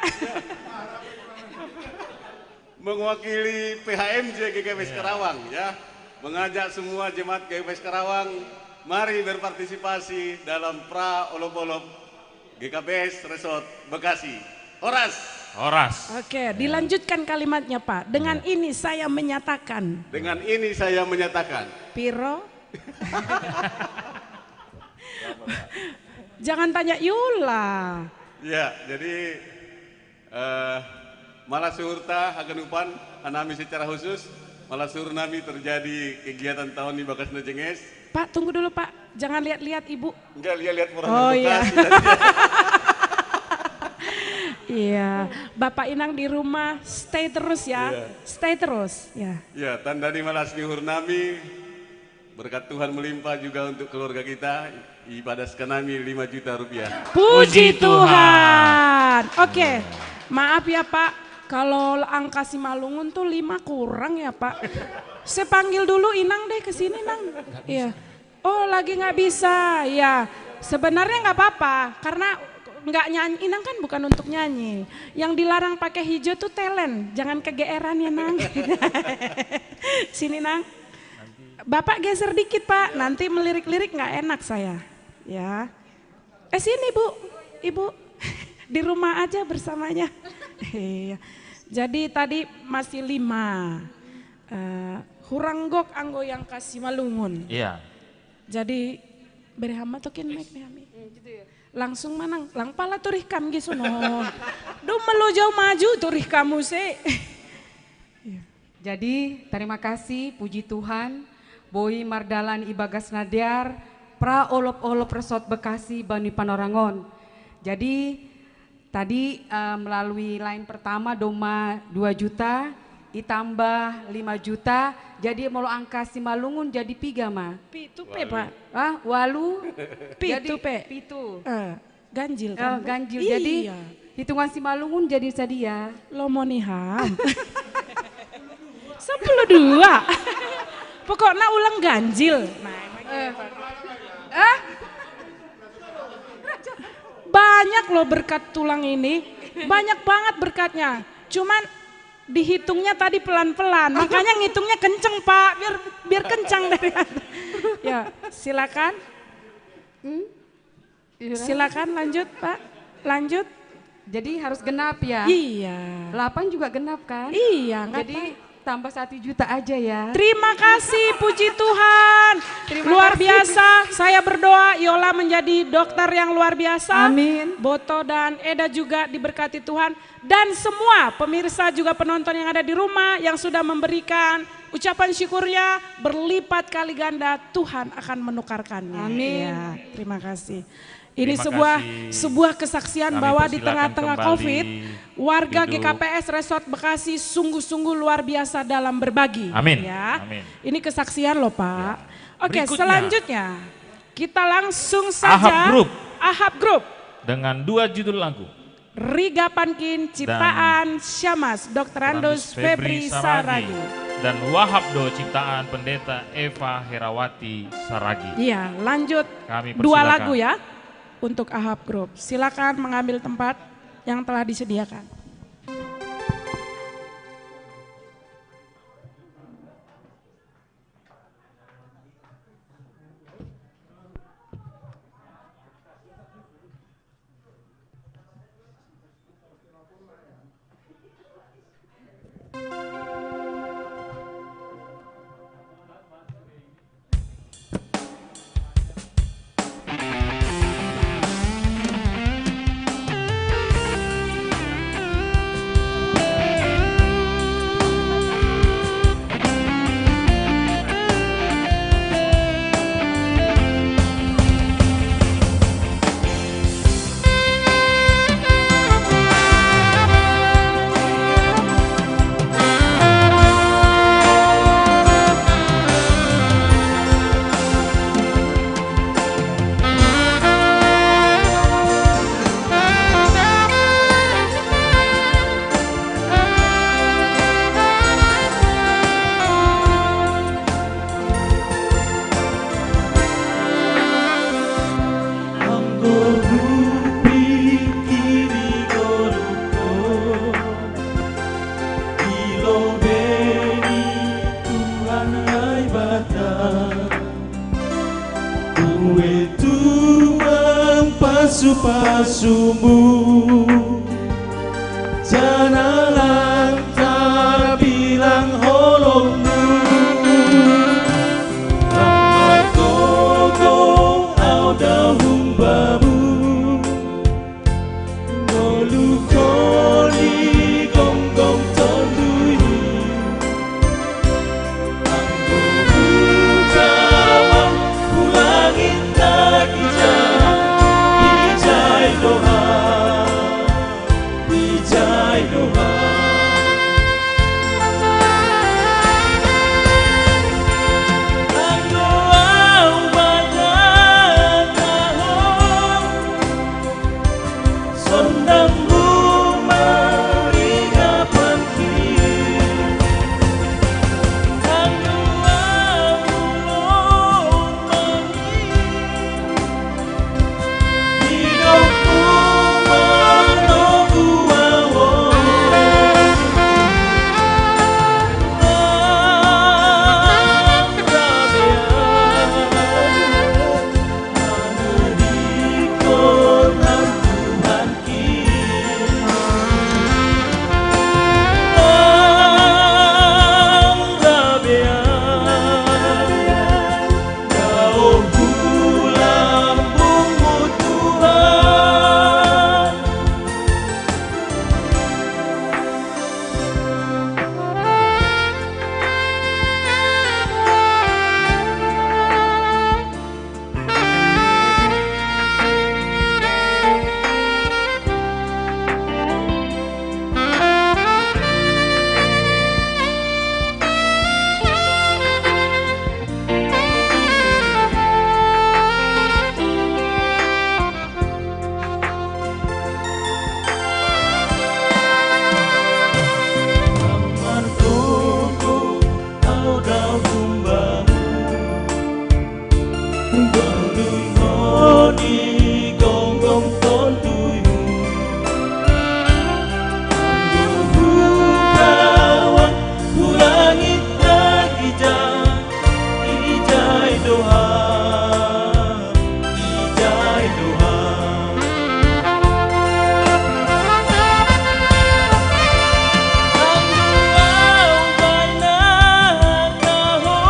Mewakili P H M J G K P S Karawang, ya. Mengajak semua jemaat G K P S Karawang, mari berpartisipasi dalam pra olop-olop G K P S Resort Bekasi. Horas. Horas. Oke, dilanjutkan kalimatnya, Pak. Dengan ini saya menyatakan. Dengan ini saya menyatakan. Piro? Jangan tanya Yula. Ya, jadi eh, malas suhurta haganupan hanami secara khusus, malas suhur nami terjadi kegiatan tahun ini bakas na jenges. Pak, tunggu dulu, Pak. Jangan lihat-lihat Ibu. Enggak lihat-lihat orang Oh, iya. Bekasi dan dia- Iya, Bapak Inang di rumah stay terus ya. Iya. Stay terus ya. Ya, tanda ni malas suhur nami. Berkat Tuhan melimpah juga untuk keluarga kita. Ibadah nami lima juta rupiah. Puji Puji Tuhan. Tuhan. Oke, maaf ya Pak, kalau angka Simalungun tuh lima kurang ya Pak. Saya panggil dulu Inang deh ke sini, Nang. Iya. Oh, lagi nggak bisa. Ya, sebenarnya nggak apa-apa karena nggak nyanyi. Inang kan bukan untuk nyanyi. Yang dilarang pakai hijau tuh talent. Jangan kegeeran ya, Nang. Sini, Nang. Bapak geser dikit, Pak. Nanti melirik-lirik nggak enak saya. Ya. Eh, sini, Bu. Ibu. Di rumah aja bersamanya. Iya. Jadi tadi masih lima. Eh, hurang gok anggo yang ka Simalungun. Iya. Jadi beri hamba tokin mic nih, Ami. Langsung manang, lang pala turih kam gitu no. Duh, melo jauh maju turih kamu sih. Jadi terima kasih, puji Tuhan, boi mardalan ibagas na dear, Pra Olop-Olop Resort Bekasi Bani Panorangon. Jadi tadi uh, melalui line pertama doma dua juta, ditambah lima juta, jadi mau angka Simalungun jadi piga ma? Pitu pe, Pak. Ah, walu. Pitu pe. Pitu. Uh, ganjil kan? Uh, ganjil. Iya. Jadi hitungan Simalungun jadi sadia. Lo mau niham. Sepuluh dua. Pokoknya ulang ganjil. Nah, uh, uh? Banyak loh berkat tulang ini. Banyak banget berkatnya. Cuman dihitungnya tadi pelan-pelan. Makanya ngitungnya kenceng, Pak. Biar biar kencang dari atas. Ya, silakan. Hmm? Silakan lanjut, Pak. Lanjut. Jadi harus genap ya? Iya. Delapan juga genap kan? Iya, nggak. Jadi tambah satu juta aja ya. Terima kasih, puji Tuhan. Terima kasih. Luar biasa, saya berdoa Yola menjadi dokter yang luar biasa. Amin. Boto dan Eda juga diberkati Tuhan. Dan semua pemirsa juga penonton yang ada di rumah yang sudah memberikan ucapan syukurnya berlipat kali ganda, Tuhan akan menukarkannya. Amin. Ya, terima kasih. Ini sebuah sebuah kesaksian bahwa di tengah-tengah COVID, warga G K P S Resort Bekasi sungguh-sungguh luar biasa dalam berbagi. Amin. Ya. Amin. Ini kesaksian loh, Pak. Ya. Oke, selanjutnya kita langsung saja Ahab Group. Ahab Group dengan dua judul lagu. Riga Pankin ciptaan Syamas, Doktorandus Febri Saragi. Dan Wahab Do ciptaan Pendeta Eva Herawati Saragi. Iya, lanjut. Kami persilakan. Dua lagu ya untuk Ahab Group. Silakan mengambil tempat yang telah disediakan. Pasu-pasumu jana lang tabilang holongmu. Anggo gogo au dahumbamu. Ngolu koni gonggong tondui. Anggo buka ulangi tak ijai, ijai doha, ijai doha. Gonggong moni, gonggong tonduymu. Gonggong bawang ku langit na ijai, ijai doha, ijai doha. Ang duau baina taho.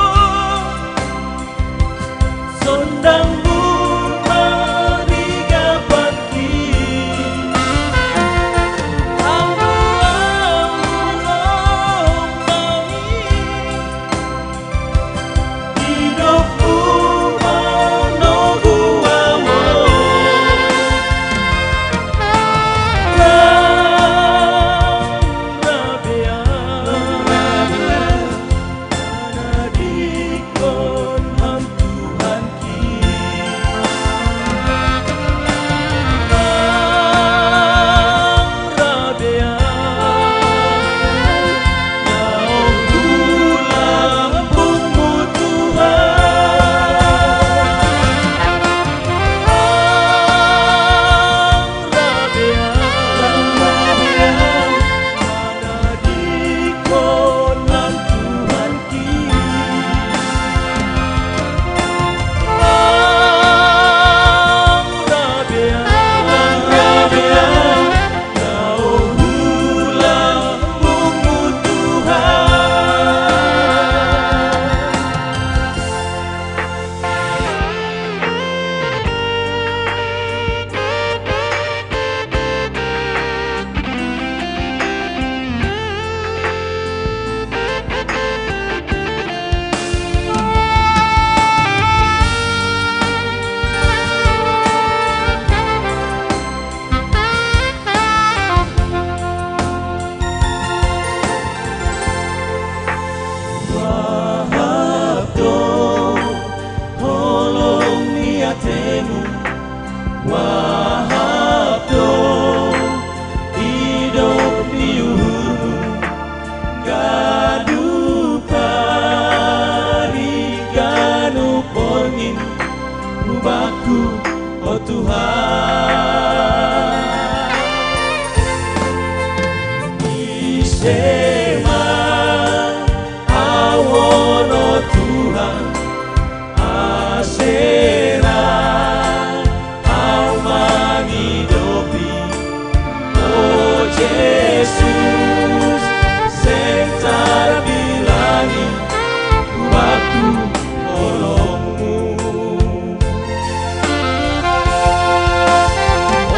Sondang buma riga panki. Ang duau long mai. Idop buma nogu awo. Lam rabea. Nadikon ham Tuhanki. Ang rabea, naung hu lambungmu Tuhan. Ang rabea, ang rabea, nadikon ham Tuhan. Wahap do holong ni atemu, wahap do idop ni uhurmu, ganup ari ganup ongin, hubaku, o Tuhan. Ise ma awono Tuhan, ase ra au mangidopi, o Jesus, seng tarbilangi hubaku holongmu. O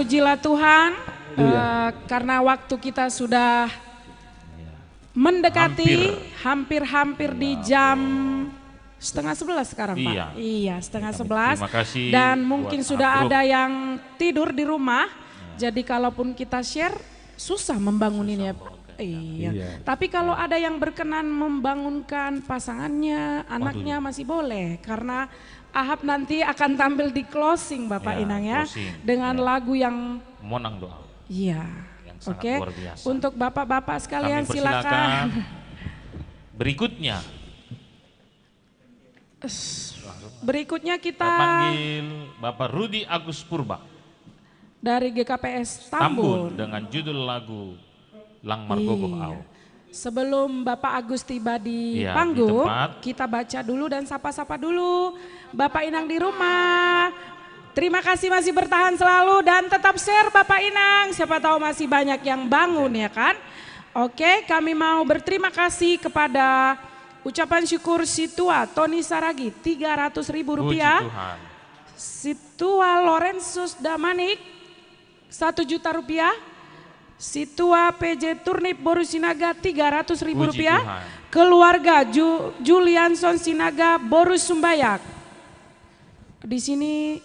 Pujilah Tuhan, eh, karena waktu kita sudah mendekati hampir-hampir di jam setengah sebelas sekarang, Pak. Iya. Iya, setengah sebelas. Terima kasih. Dan mungkin sudah ada yang tidur di rumah. Jadi kalaupun kita share, susah membangunin ya. Iya. Iya. Tapi kalau ada yang berkenan membangunkan pasangannya, anaknya, masih boleh, karena Ahab nanti akan tampil di closing, Bapak Inang, ya, dengan lagu yang Monang Doa. Iya. Yang sangat luar biasa. Oke. Untuk bapak-bapak sekalian, silakan. Berikutnya. Berikutnya kita panggil Bapak Rudi Agus Purba dari G K P S Tambun. Tambun dengan judul lagu Lang Margogoh Au. Sebelum Bapak Agus tiba di panggung, kita baca dulu dan sapa-sapa dulu Bapak Inang di rumah. Terima kasih masih bertahan selalu dan tetap share Bapak Inang. Siapa tahu masih banyak yang bangun, ya kan? Oke, kami mau berterima kasih kepada ucapan syukur Situa Tony Saragi, tiga ratus ribu rupiah. Puji Tuhan. Situa Lorensus Damanik, satu juta rupiah. Situa P J Turnip Boru Sinaga, tiga ratus ribu rupiah. Puji Tuhan. Keluarga Ju-, Julianson Sinaga Boru Sumbayak. Di sini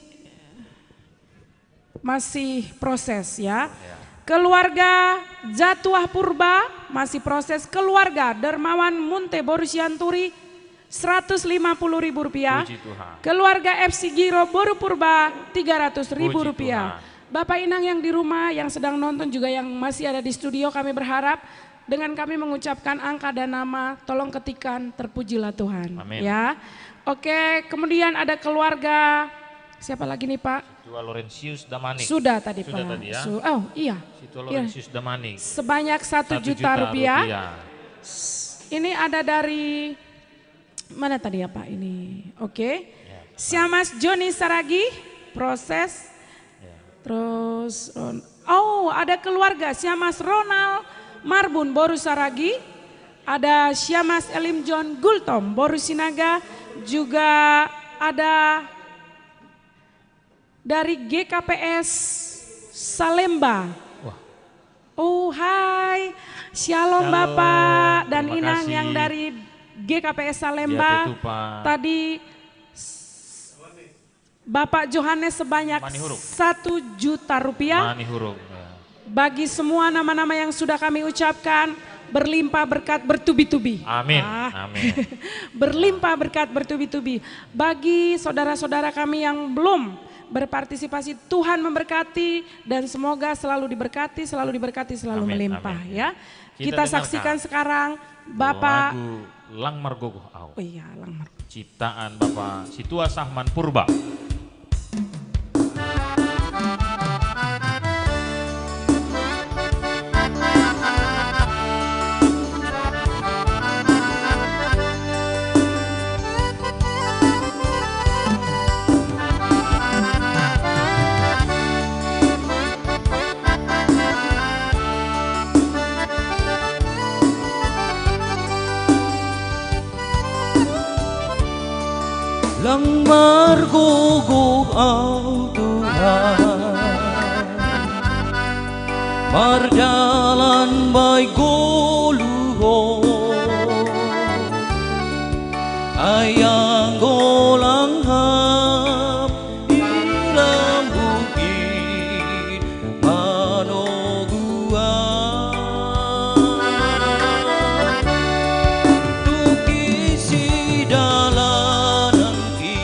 masih proses, ya. Ya. Keluarga Jatuah Purba masih proses. Keluarga Dermawan Munte Boru Sianturi, seratus lima puluh ribu rupiah. Puji Tuhan. Keluarga F C Giro Boru Purba, tiga ratus ribu rupiah. Puji Tuhan. Bapak Inang yang di rumah, yang sedang nonton juga, yang masih ada di studio, kami berharap dengan kami mengucapkan angka dan nama, tolong ketikan "Terpujilah Tuhan". Amin. Ya. Oke, kemudian ada keluarga, siapa lagi nih, Pak? Situa Laurentius Damanik. Sudah tadi, Pak. Sudah tadi, ya. Su-, oh, iya. Situa Laurentius Damanik. Sebanyak satu juta rupiah. Satu juta rupiah. S-, ini ada dari mana tadi ya, Pak, ini? Oke. Ya, Siamas Joni Saragi, proses. Ya. Terus, Ron-, oh, ada keluarga Siamas Ronald Marbun Boru Saragi, ada Siamas Elim John Gultom Boru Sinaga, juga ada dari G K P S Salemba. Wah. Oh, hai. Shalom, Shalom. Bapak dan Terima Inang kasih. Yang dari G K P S Salemba. Jatuh, Pak. Tadi s-, Bapak Johannes sebanyak Manihuruk. Satu juta rupiah. Manihuruk, ya. Bagi semua nama-nama yang sudah kami ucapkan, berlimpah berkat bertubi-tubi. Amin. Ah. Amin. Berlimpah berkat bertubi-tubi. Bagi saudara-saudara kami yang belum berpartisipasi, Tuhan memberkati dan semoga selalu diberkati, selalu diberkati, selalu Amin, melimpah, amin. Ya. Kita Kita dengarkan saksikan sekarang Bapak lagu Lang Margogoh Au. Oh iya, Lang Margogoh. Ciptaan Bapak Situa Sahman Purba. Lang margogoh au Tuhan, marjalan bai goluh ho, ai anggo lang hap i lam bukit manoguan. Tungkisi dalananki,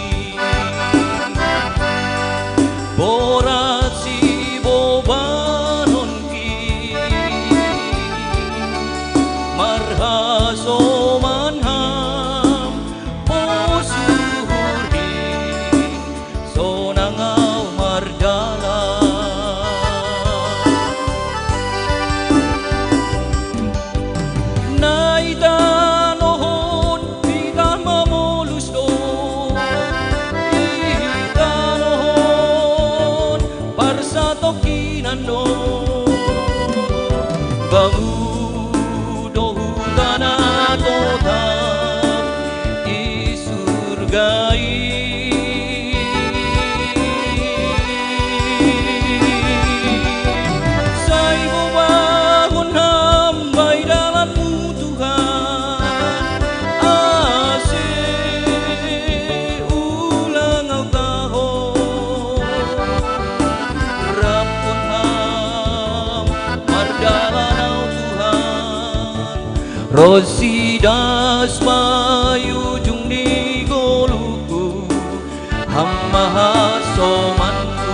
borat sibobanonki, marhasoman ham, o suhurhi, sonang au mardalan. Na i tanoh on hita mamolus do, i tanoh on parsatongkinan do. Bamu do huta na totap i surga i. Rosidas mayujung di goluku, hamba hasomanku.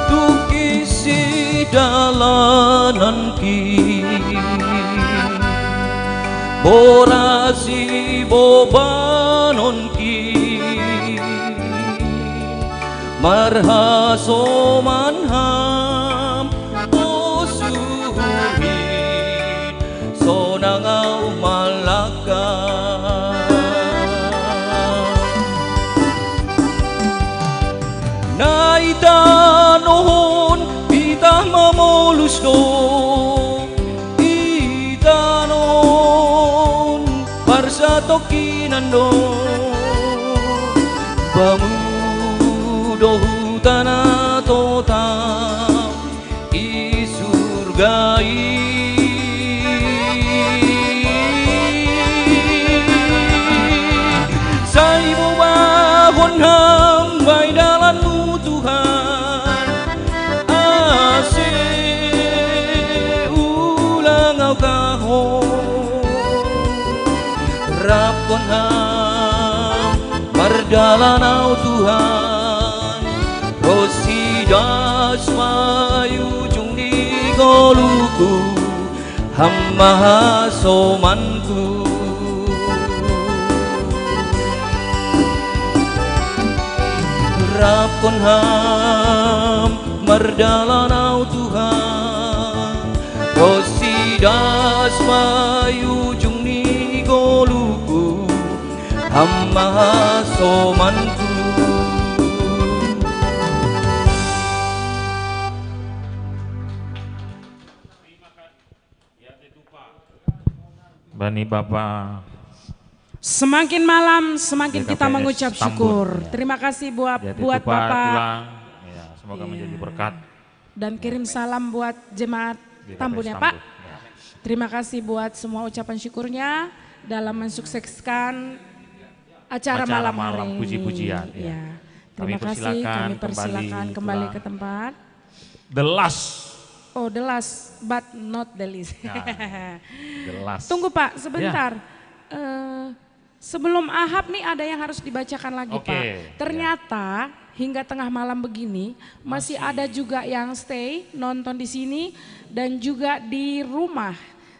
Tukisi dalananki, borasi bobanonki, marhasoman ham, o suhurhit, sonangau malaka. Naitanohon pitah mamolus do, itanon parsatokinan do, bamu do hutana totap i surga i. Sai mubahon ham bai dalanmu Tuhan, ase ulang au kahon. Rapkon ham mardalan au Tuhan, rosidas mayujung di goluku, hamba hasomanku. Rapkon ham mardalan au Tuhan, rosidas mayujung di goluku, hamba hasomanku. Bani Bapa. Semakin malam, semakin kita mengucap syukur. Terima kasih buat, buat Bapak. Ya, semoga menjadi berkat. Dan kirim salam buat jemaat Tambun, ya, Pak. Terima kasih buat semua ucapan syukurnya dalam mensukseskan acara malam hari ini. Puji-pujian, ya. Terima kasih, kami persilakan kembali ke tempat. The last. Oh, the last but not the least. Nah, the last. Tunggu, Pak, sebentar. Ya. Eh, sebelum Ahab nih ada yang harus dibacakan lagi, Pak. Oke, ya. Ternyata hingga tengah malam begini masih ada juga yang stay nonton di sini dan juga di rumah.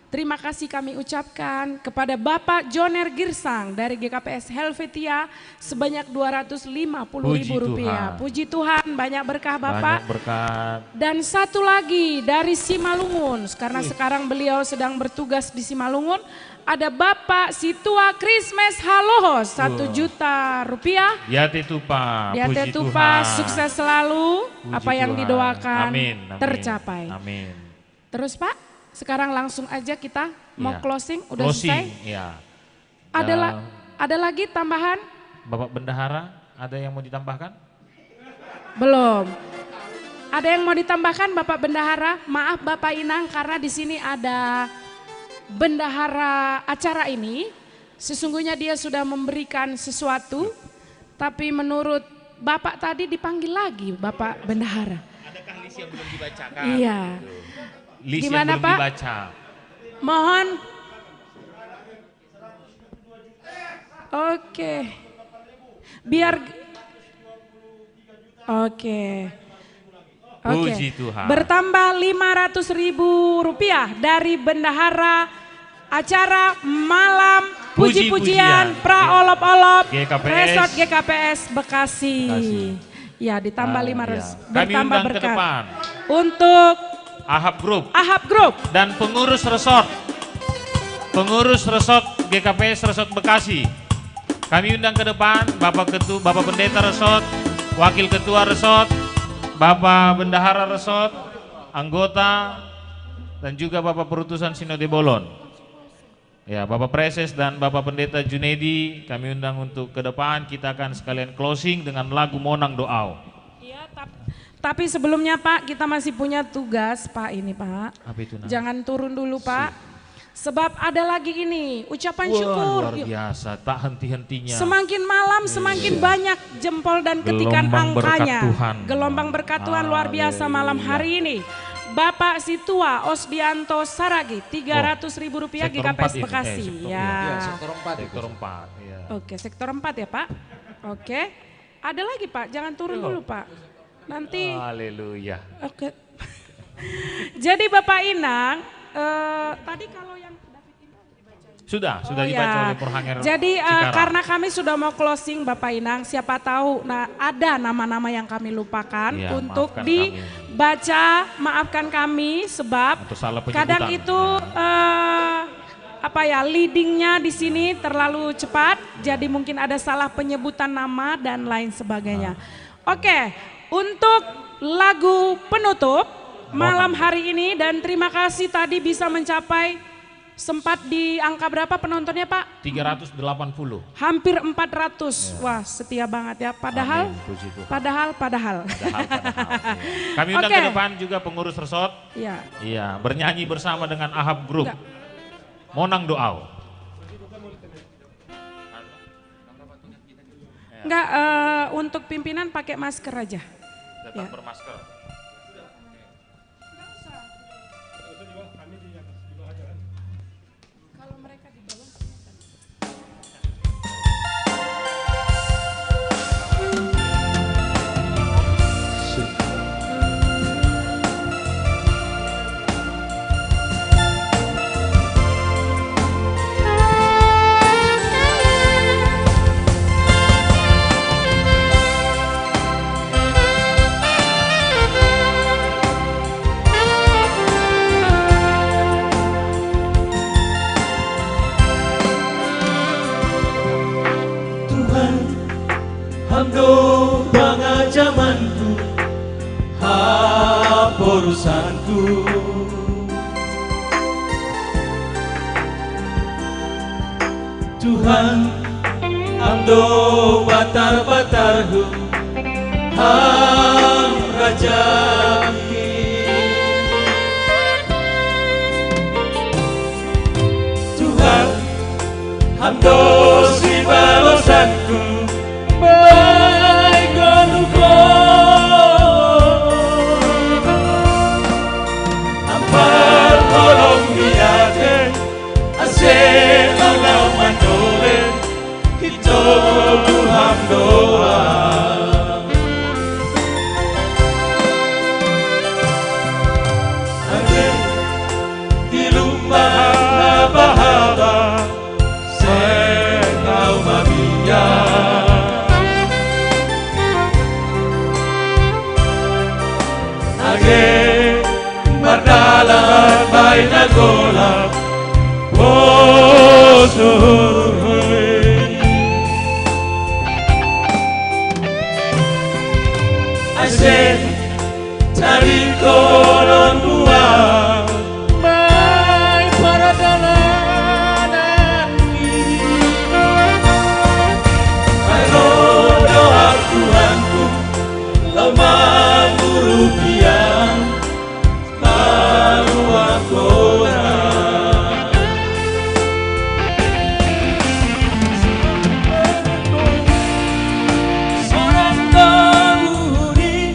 Terima kasih kami ucapkan kepada Bapak Joner Girsang dari G K P S Helvetia sebanyak dua ratus lima puluh ribu rupiah. Puji Tuhan. Puji Tuhan, banyak berkah Bapak. Banyak berkat. Dan satu lagi dari Simalungun, karena sekarang beliau sedang bertugas di Simalungun, ada Bapak Situa Krismes Haloho, satu juta rupiah. Yate Tupa, puji Tuhan. Sukses selalu, apa yang didoakan tercapai. Amin, amin, amin. Terus, Pak, sekarang langsung aja kita mau closing, udah selesai? Closing, ya. Ada la-, ada lagi tambahan? Bapak Bendahara, ada yang mau ditambahkan? Belum. Ada yang mau ditambahkan, Bapak Bendahara? Maaf, Bapak Inang, karena di sini ada bendahara acara ini. Sesungguhnya dia sudah memberikan sesuatu, tapi menurut Bapak tadi dipanggil lagi, Bapak Bendahara. Adakah list yang belum dibacakan? Iya. List yang belum dibaca. Gimana, Pak? Mohon. Oke. Biar, oke. Oke. Puji Tuhan. Bertambah lima ratus ribu rupiah dari bendahara acara malam puji-pujian, puji-pujian, pra olop-olop, G K P S. Resort G K P S Bekasi. Bekasi. Ya, ditambah lima ratus, bertambah berkat. Kami undang ke depan. Untuk Ahab Group. Ahab Group. Dan pengurus resort. Pengurus resort G K P S Resort Bekasi. Kami undang ke depan Bapak Ketu-, Bapak Pendeta Resort, Wakil Ketua Resort, Bapak Bendahara Resort, anggota, dan juga Bapak Perutusan Sinode Bolon. Ya, Bapak Preses dan Bapak Pendeta Junedi, kami undang untuk ke depan. Kita akan sekalian closing dengan lagu Monang Doau. Iya, tap- tapi sebelumnya Pak, kita masih punya tugas Pak ini Pak. Apa itu, Nak? Jangan turun dulu Pak. Sebab ada lagi ini, ucapan Wah, syukur. Luar biasa, tak henti-hentinya. Semakin malam, semakin banyak jempol dan ketikan Gelombang berkat angkanya. Tuhan. Gelombang berkat Tuhan luar biasa malam Haleluya. Hari ini. Bapak Situa Osdianto Saragi, tiga ratus ribu rupiah Sektor empat G K P S ini, eh, Bekasi. sektor- Ya. Ya, sektor empat. Sektor empat, ya. Oke, sektor empat ya Pak. Oke, ada lagi Pak, jangan turun dulu Pak. Nanti, Haleluya. oke. Jadi Bapak Inang, eh, tadi kalau yang Sudah, sudah Oh, dibaca ya. oleh Purhanger Jadi eh, Cikarang. Karena kami sudah mau closing Bapak Inang, siapa tahu nah ada nama-nama yang kami lupakan Iya, untuk maafkan dibaca, maafkan kami sebab Atau salah kadang penyebutan. itu eh, apa ya, leadingnya di sini terlalu cepat, jadi mungkin ada salah penyebutan nama dan lain sebagainya. Ah. Oke, untuk lagu penutup malam hari ini dan terima kasih tadi bisa mencapai sempat di angka berapa penontonnya Pak? Tiga ratus delapan puluh. Hampir empat ratus. Wah, setia banget ya. Padahal Amin, puji Tuhan. padahal padahal. Padahal, padahal, iya. Kami undang Oke. ke depan juga pengurus resort. Ya. Iya, bernyanyi bersama dengan Ahab Group. Enggak. Monang Doau. Enggak eh, untuk pimpinan pakai masker aja. Tetap Ya. bermasker. Kalau mereka di bawah Tuhan, hamdo banga jamanku, ha porusanku. Tuhan, hamdo batar-batarhu, ham rajaki. Tuhan, hamdo si barosanku, baik gonuko. Ampar tolong diake, ase alau mandole, hito buham doa. Ase, di lumban haba-haba, sengau mabia. Age mardalan baina gola, boso. Ase, tari kolon buah, mai paradalan. Alo doa Tuhanku, lau manguru biang, lau angkona. Sorang kau budi,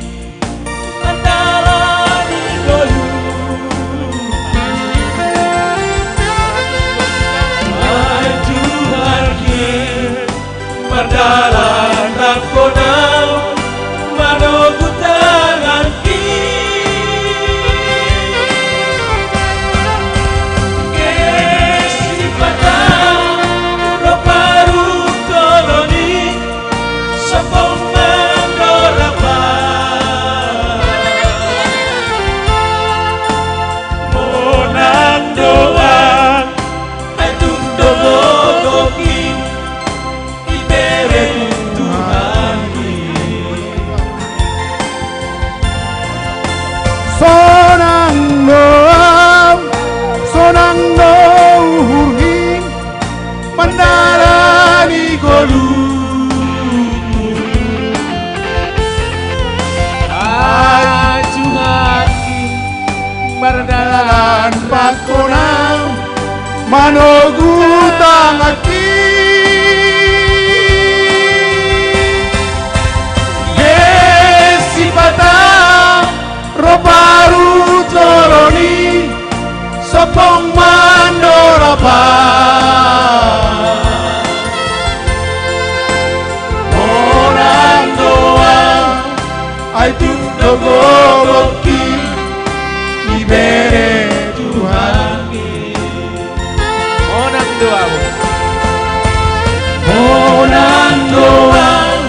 Konang manogu tangaki. Gesipata roparu toroni sopong mandorapa. Onang doang ai tu dogogoki ibere Tuhan. Onang doang. Onang doang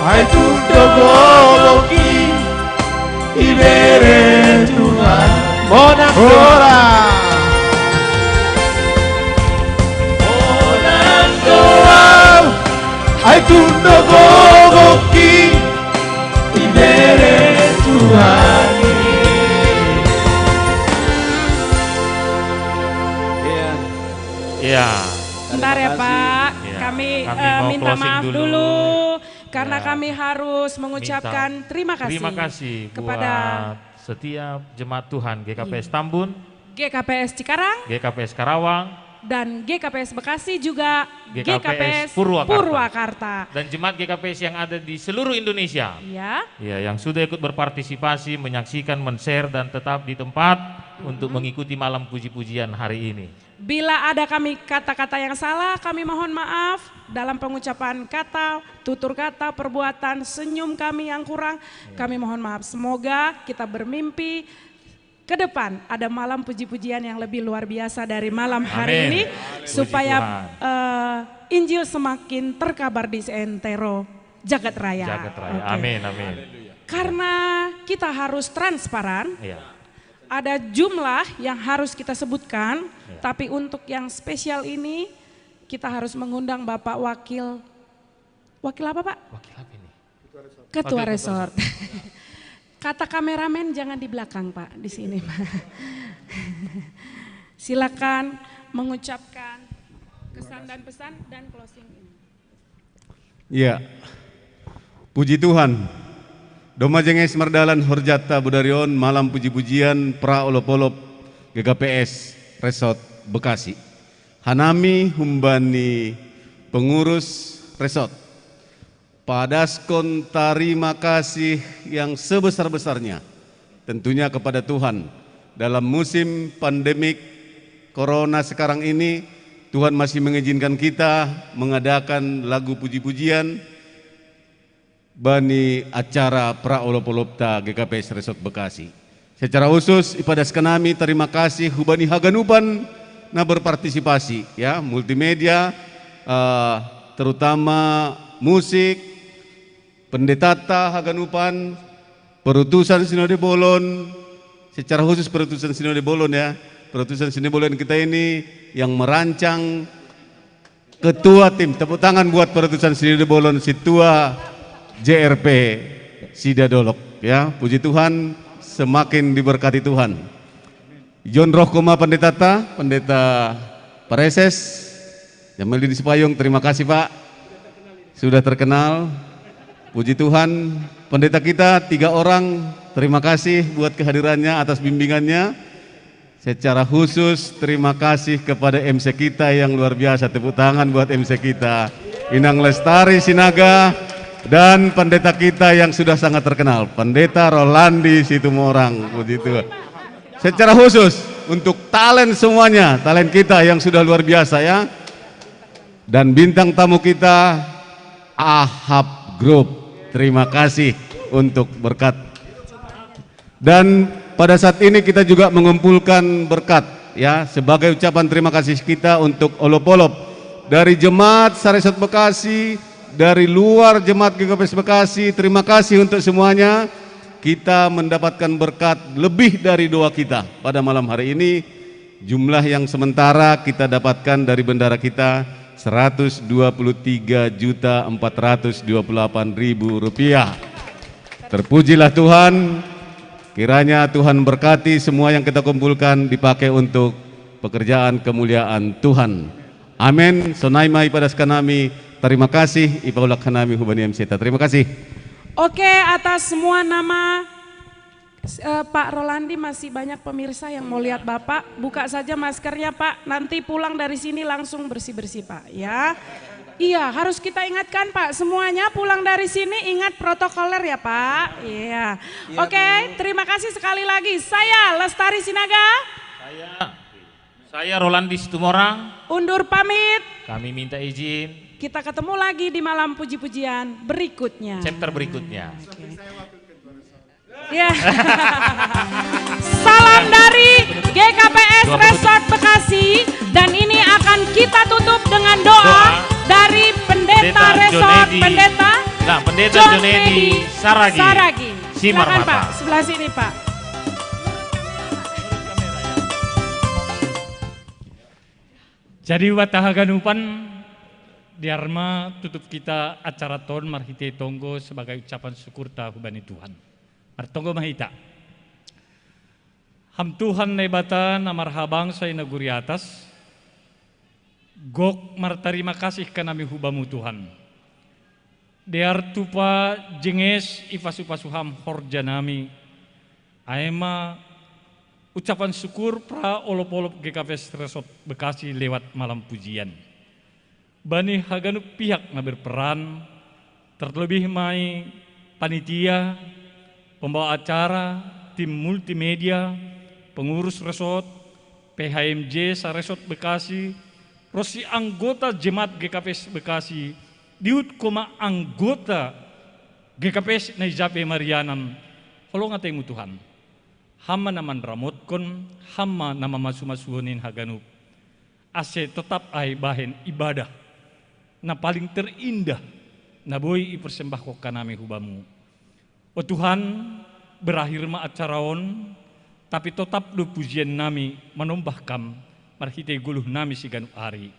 ai tu dogogoki ibere Tuhan. Onang doang. Onang doang ai tu dogogoki ibere Tuhan. Iya. Iya. Bentar ya Pak, Iya, kami, kami eh, mau minta closing maaf dulu. Dulu karena Ya, kami harus mengucapkan Minta- terima kasih, Terima kasih kepada buat setiap jemaat Tuhan G K P S Tambun, G K P S Cikarang G K P S Karawang, dan G K P S Bekasi juga G K P S G K P S Purwakarta. Purwakarta. Dan jemaat G K P S yang ada di seluruh Indonesia. Ya, Ya, yang sudah ikut berpartisipasi, menyaksikan, men-share, dan tetap di tempat untuk mengikuti malam puji-pujian hari ini. Bila ada kami kata-kata yang salah, kami mohon maaf dalam pengucapan kata, tutur kata, perbuatan, senyum kami yang kurang. Kami mohon maaf. Semoga kita bermimpi ke depan ada malam puji-pujian yang lebih luar biasa dari malam hari Amin. Ini, Puji supaya Tuhan. Eh, Injil semakin terkabar di seantero jagat raya. Jagat raya. Oke. Amin, amin. Karena kita harus transparan, Ya. Ada jumlah yang harus kita sebutkan, Ya. Tapi untuk yang spesial ini kita harus mengundang Bapak Wakil, Wakil apa Pak? Wakil apa ini? Ketua Wakil Resort. Kata kameramen jangan di belakang Pak, di sini Pak. Silakan mengucapkan kesan dan pesan dan closing ini. Ya. Puji Tuhan. Domajeng es mardalan horjatta bodarion malam puji-pujian pra olop-olop G K P S Resort Bekasi. Hanami humbani pengurus resort. Padaskon tarima kasih yang sebesar-besarnya tentunya kepada Tuhan. Dalam musim pandemik corona sekarang ini, Tuhan masih mengizinkan kita mengadakan lagu puji-pujian bani acara pra olop-olopta G K P S Resort Bekasi. Secara khusus ipadaskan nami terima kasih hubani haganupan na berpartisipasi ya, multimedia, eh, terutama musik, pendetata haganupan, perutusan Sinode Bolon, secara khusus perutusan Sinode Bolon ya, perutusan Sinode Bolon kita ini yang merancang, ketua tim, tepuk tangan buat perutusan Sinode Bolon, situa J R P Sida Dolok ya. Puji Tuhan, semakin diberkati Tuhan. John Roh Koma Pendetata, Pendeta Pareses, Jamil di Sipayung, terima kasih Pak, sudah terkenal. Puji Tuhan, pendeta kita tiga orang, terima kasih buat kehadirannya atas bimbingannya. Secara khusus terima kasih kepada M C kita yang luar biasa, tepuk tangan buat M C kita, Inang Lestari Sinaga, dan pendeta kita yang sudah sangat terkenal, Pendeta Rolandi Situmorang. Puji Tuhan. Secara khusus untuk talent semuanya, talent kita yang sudah luar biasa ya. Dan bintang tamu kita Ahab Group. Terima kasih untuk berkat. Dan pada saat ini kita juga mengumpulkan berkat ya, sebagai ucapan terima kasih kita untuk olop-olop dari jemaat Saresot Bekasi, dari luar jemaat G K P S Bekasi. Terima kasih untuk semuanya. Kita mendapatkan berkat lebih dari doa kita pada malam hari ini. Jumlah yang sementara kita dapatkan dari bendahara kita seratus dua puluh tiga juta empat ratus dua puluh delapan ribu rupiah. Terpujilah Tuhan. Kiranya Tuhan berkati semua yang kita kumpulkan dipakai untuk pekerjaan kemuliaan Tuhan. Amin. Sonai mai padaskan nami. Terima kasih. Ipaulak nami hubani M C ta. Terima kasih. Oke, atas semua nama Eh, Pak Rolandi, masih banyak pemirsa yang mau lihat Bapak. Buka saja maskernya, Pak. Nanti pulang dari sini langsung bersih-bersih, Pak, ya. Iya, harus kita ingatkan, Pak, semuanya pulang dari sini ingat protokoler ya, Pak. Iya. Iya, Oke, Bu. Terima kasih sekali lagi. Saya Lestari Sinaga. Saya, saya Rolandi Situmorang. Undur pamit. Kami minta izin. Kita ketemu lagi di malam puji-pujian berikutnya. Chapter berikutnya. Oke. Ya. Salam dari G K P S Resort Bekasi, dan ini akan kita tutup dengan doa, doa dari Pendeta, Pendeta Resort, Jonedi, Pendeta, nah, Pendeta John Jonedi Saragi. Saragi. Silakan, Pak, sebelah sini, Pak. Jadi, wata haganupan, diarma tutup kita acara ton marhite tonggo sebagai ucapan syukur ta hubani Tuhan. Martonggo mahita. Ham Tuhan Naibata na marhabangsa i nagori atas, gok martarima kasih kanami hubamu Tuhan. Dear tupa jenges i pasu-pasu ham horja nami, aema ucapan syukur pra olop-olop G K P S Resort Bekasi lewat malam pujian. Bani haganup pihak na berperan, terlebih mai panitia, pembawa acara, tim multimedia, pengurus resort, P H M J sa Resort Bekasi, ronsi anggota jemaat G K P S Bekasi, dihut koma anggota G K P S na i jape marianan, holong atemu Tuhan. Ham ma na manramotkon, ham ma na mamasu-masuhon in haganup. Ase totap ai bahen ibadah na paling terindah na boi ipersembahkon kanami hubamu. O Tuhan, berakhir ma acara on, tapi totap do pujian nami manombah kam marhite goluh nami siganup ari.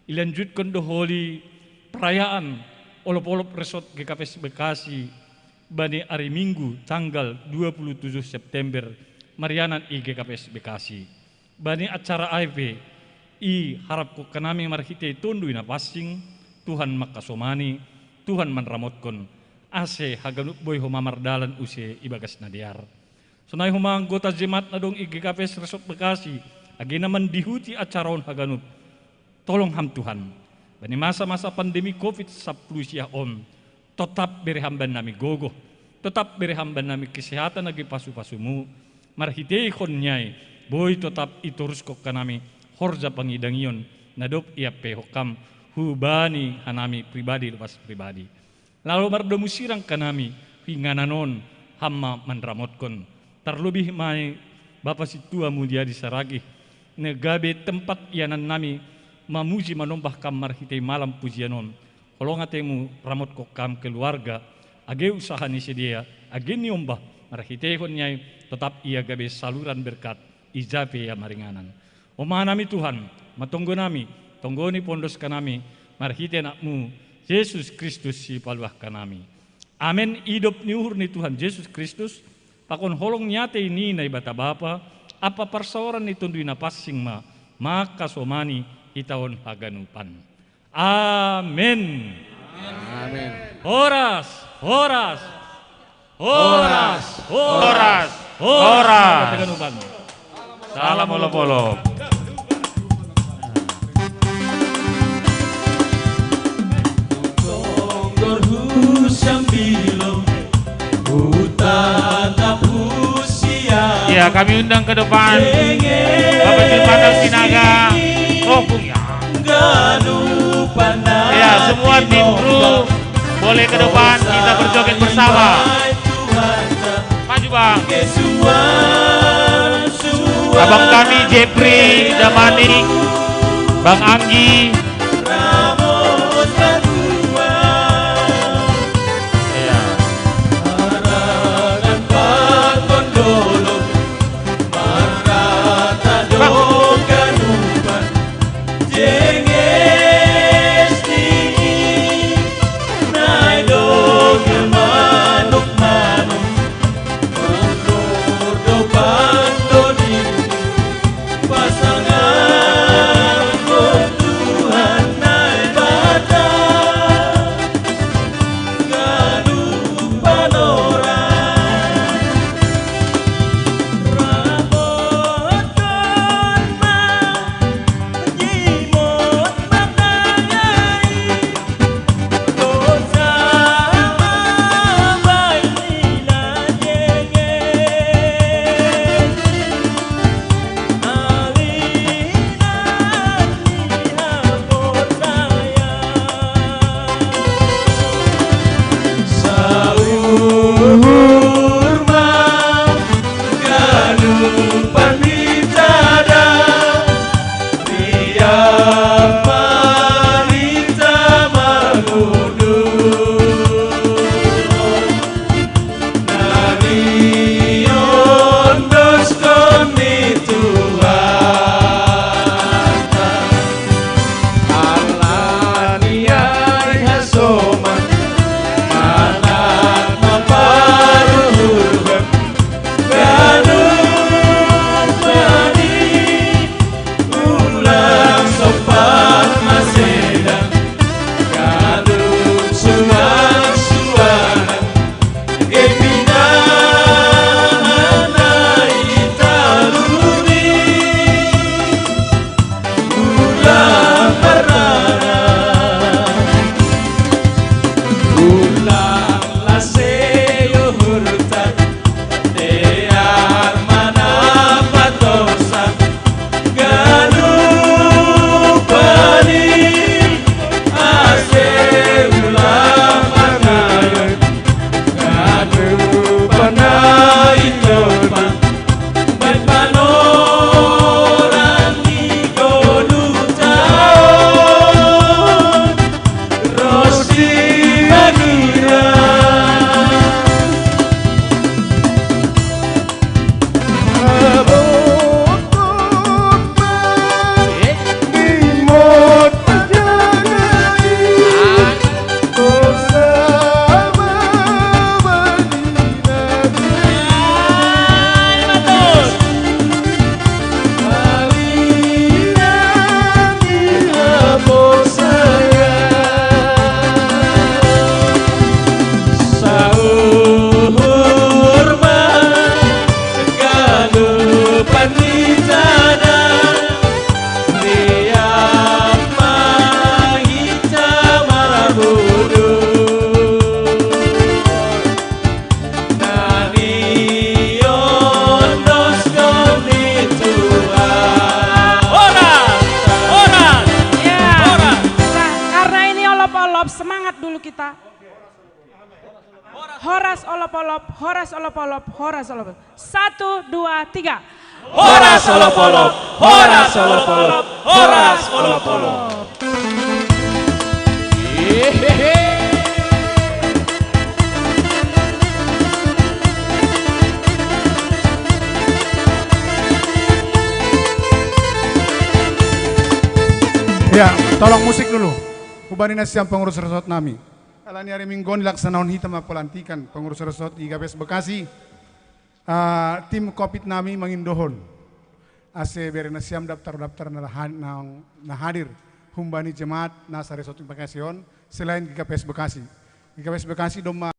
Ilanjutkon do holi perayaan olop-olop Resort G K P S Bekasi bani ari Minggu tanggal dua puluh tujuh September marianan i G K P S Bekasi. Bani acara ai pe, iharapkon kanami marhite Tonduy Napansing, Tuhan mangkasomani, Tuhan manramotkon, ase haganup boi homa mardalan use ibagas na dear. Sonai homa anggota jemaat na dong i G K P S Resort Bekasi, age na mandihuti acara on haganup. Tolong ham Tuhan, bani masa-masa pandemi covid sampulu sia on, totap bere ham bannami gogoh, totap bere ham bannami kesehatan age pasu-pasumu, marhiteihon ni ai, boi totap itoruskon kanami horja pangidangion na dob iampeihon kam hubani hanami pribadi lepas pribadi. Laho mardomu sirang kanami, hu inganan on, ham ma manramotkon. Tarlobih ma i Bapa Sintua Muliadi Saragih, na gabe tempat ianannami mamuji manombah kam marhitei malam pujian on. Holong atemu ramotkon kam keluarga, age usaha ni sidea, age niombah, marhiteihon ni ai, totap ia gabe saluran berkat, ija pe ia maringanan. Oma nami Tuhan, ma tonggo nami, tonggo ni pondos kanami, marhite Anakmu, Jesus Kristus Sipaluah kanami. Amen. Idop ni uhur ni Tuhan Jesus Kristus, pakon holong ni atei ni Naibata Bapa, ampa parsaoran ni Tonduy Napansing ma, mangkasomani hita on haganupan. Amen. Amen. Horas, horas. Horas, horas, horas. Salam olop-olop. Ya, kami undang ke depan Bapak Jurmana Sinaga. Oh, Bung, ya. Ya, semua tim kru boleh ke depan, kita berjoget bersama. Maju, Bang. Abang kami Jepri Damani, Bang Anggi. Ya. Olop-olop, horas olop-olop, horas olop-olop. Satu, dua, tiga. Horas olop-olop, horas olop-olop, horas olop-olop. Ya, tolong musik dulu. Hubani nasiam pengurus resort nami. Ala ni ari Minggu ni laksanaon hita ma pelantikan pengurus resort di Gapes Bekasi. Ah, tim Covid nami mangindohon. Ase bere nasiam daftar-daftar na, na, na hadir. Humbani jemaat nasa resort Bekasi on, selain Gapes Bekasi. Gapes Bekasi domma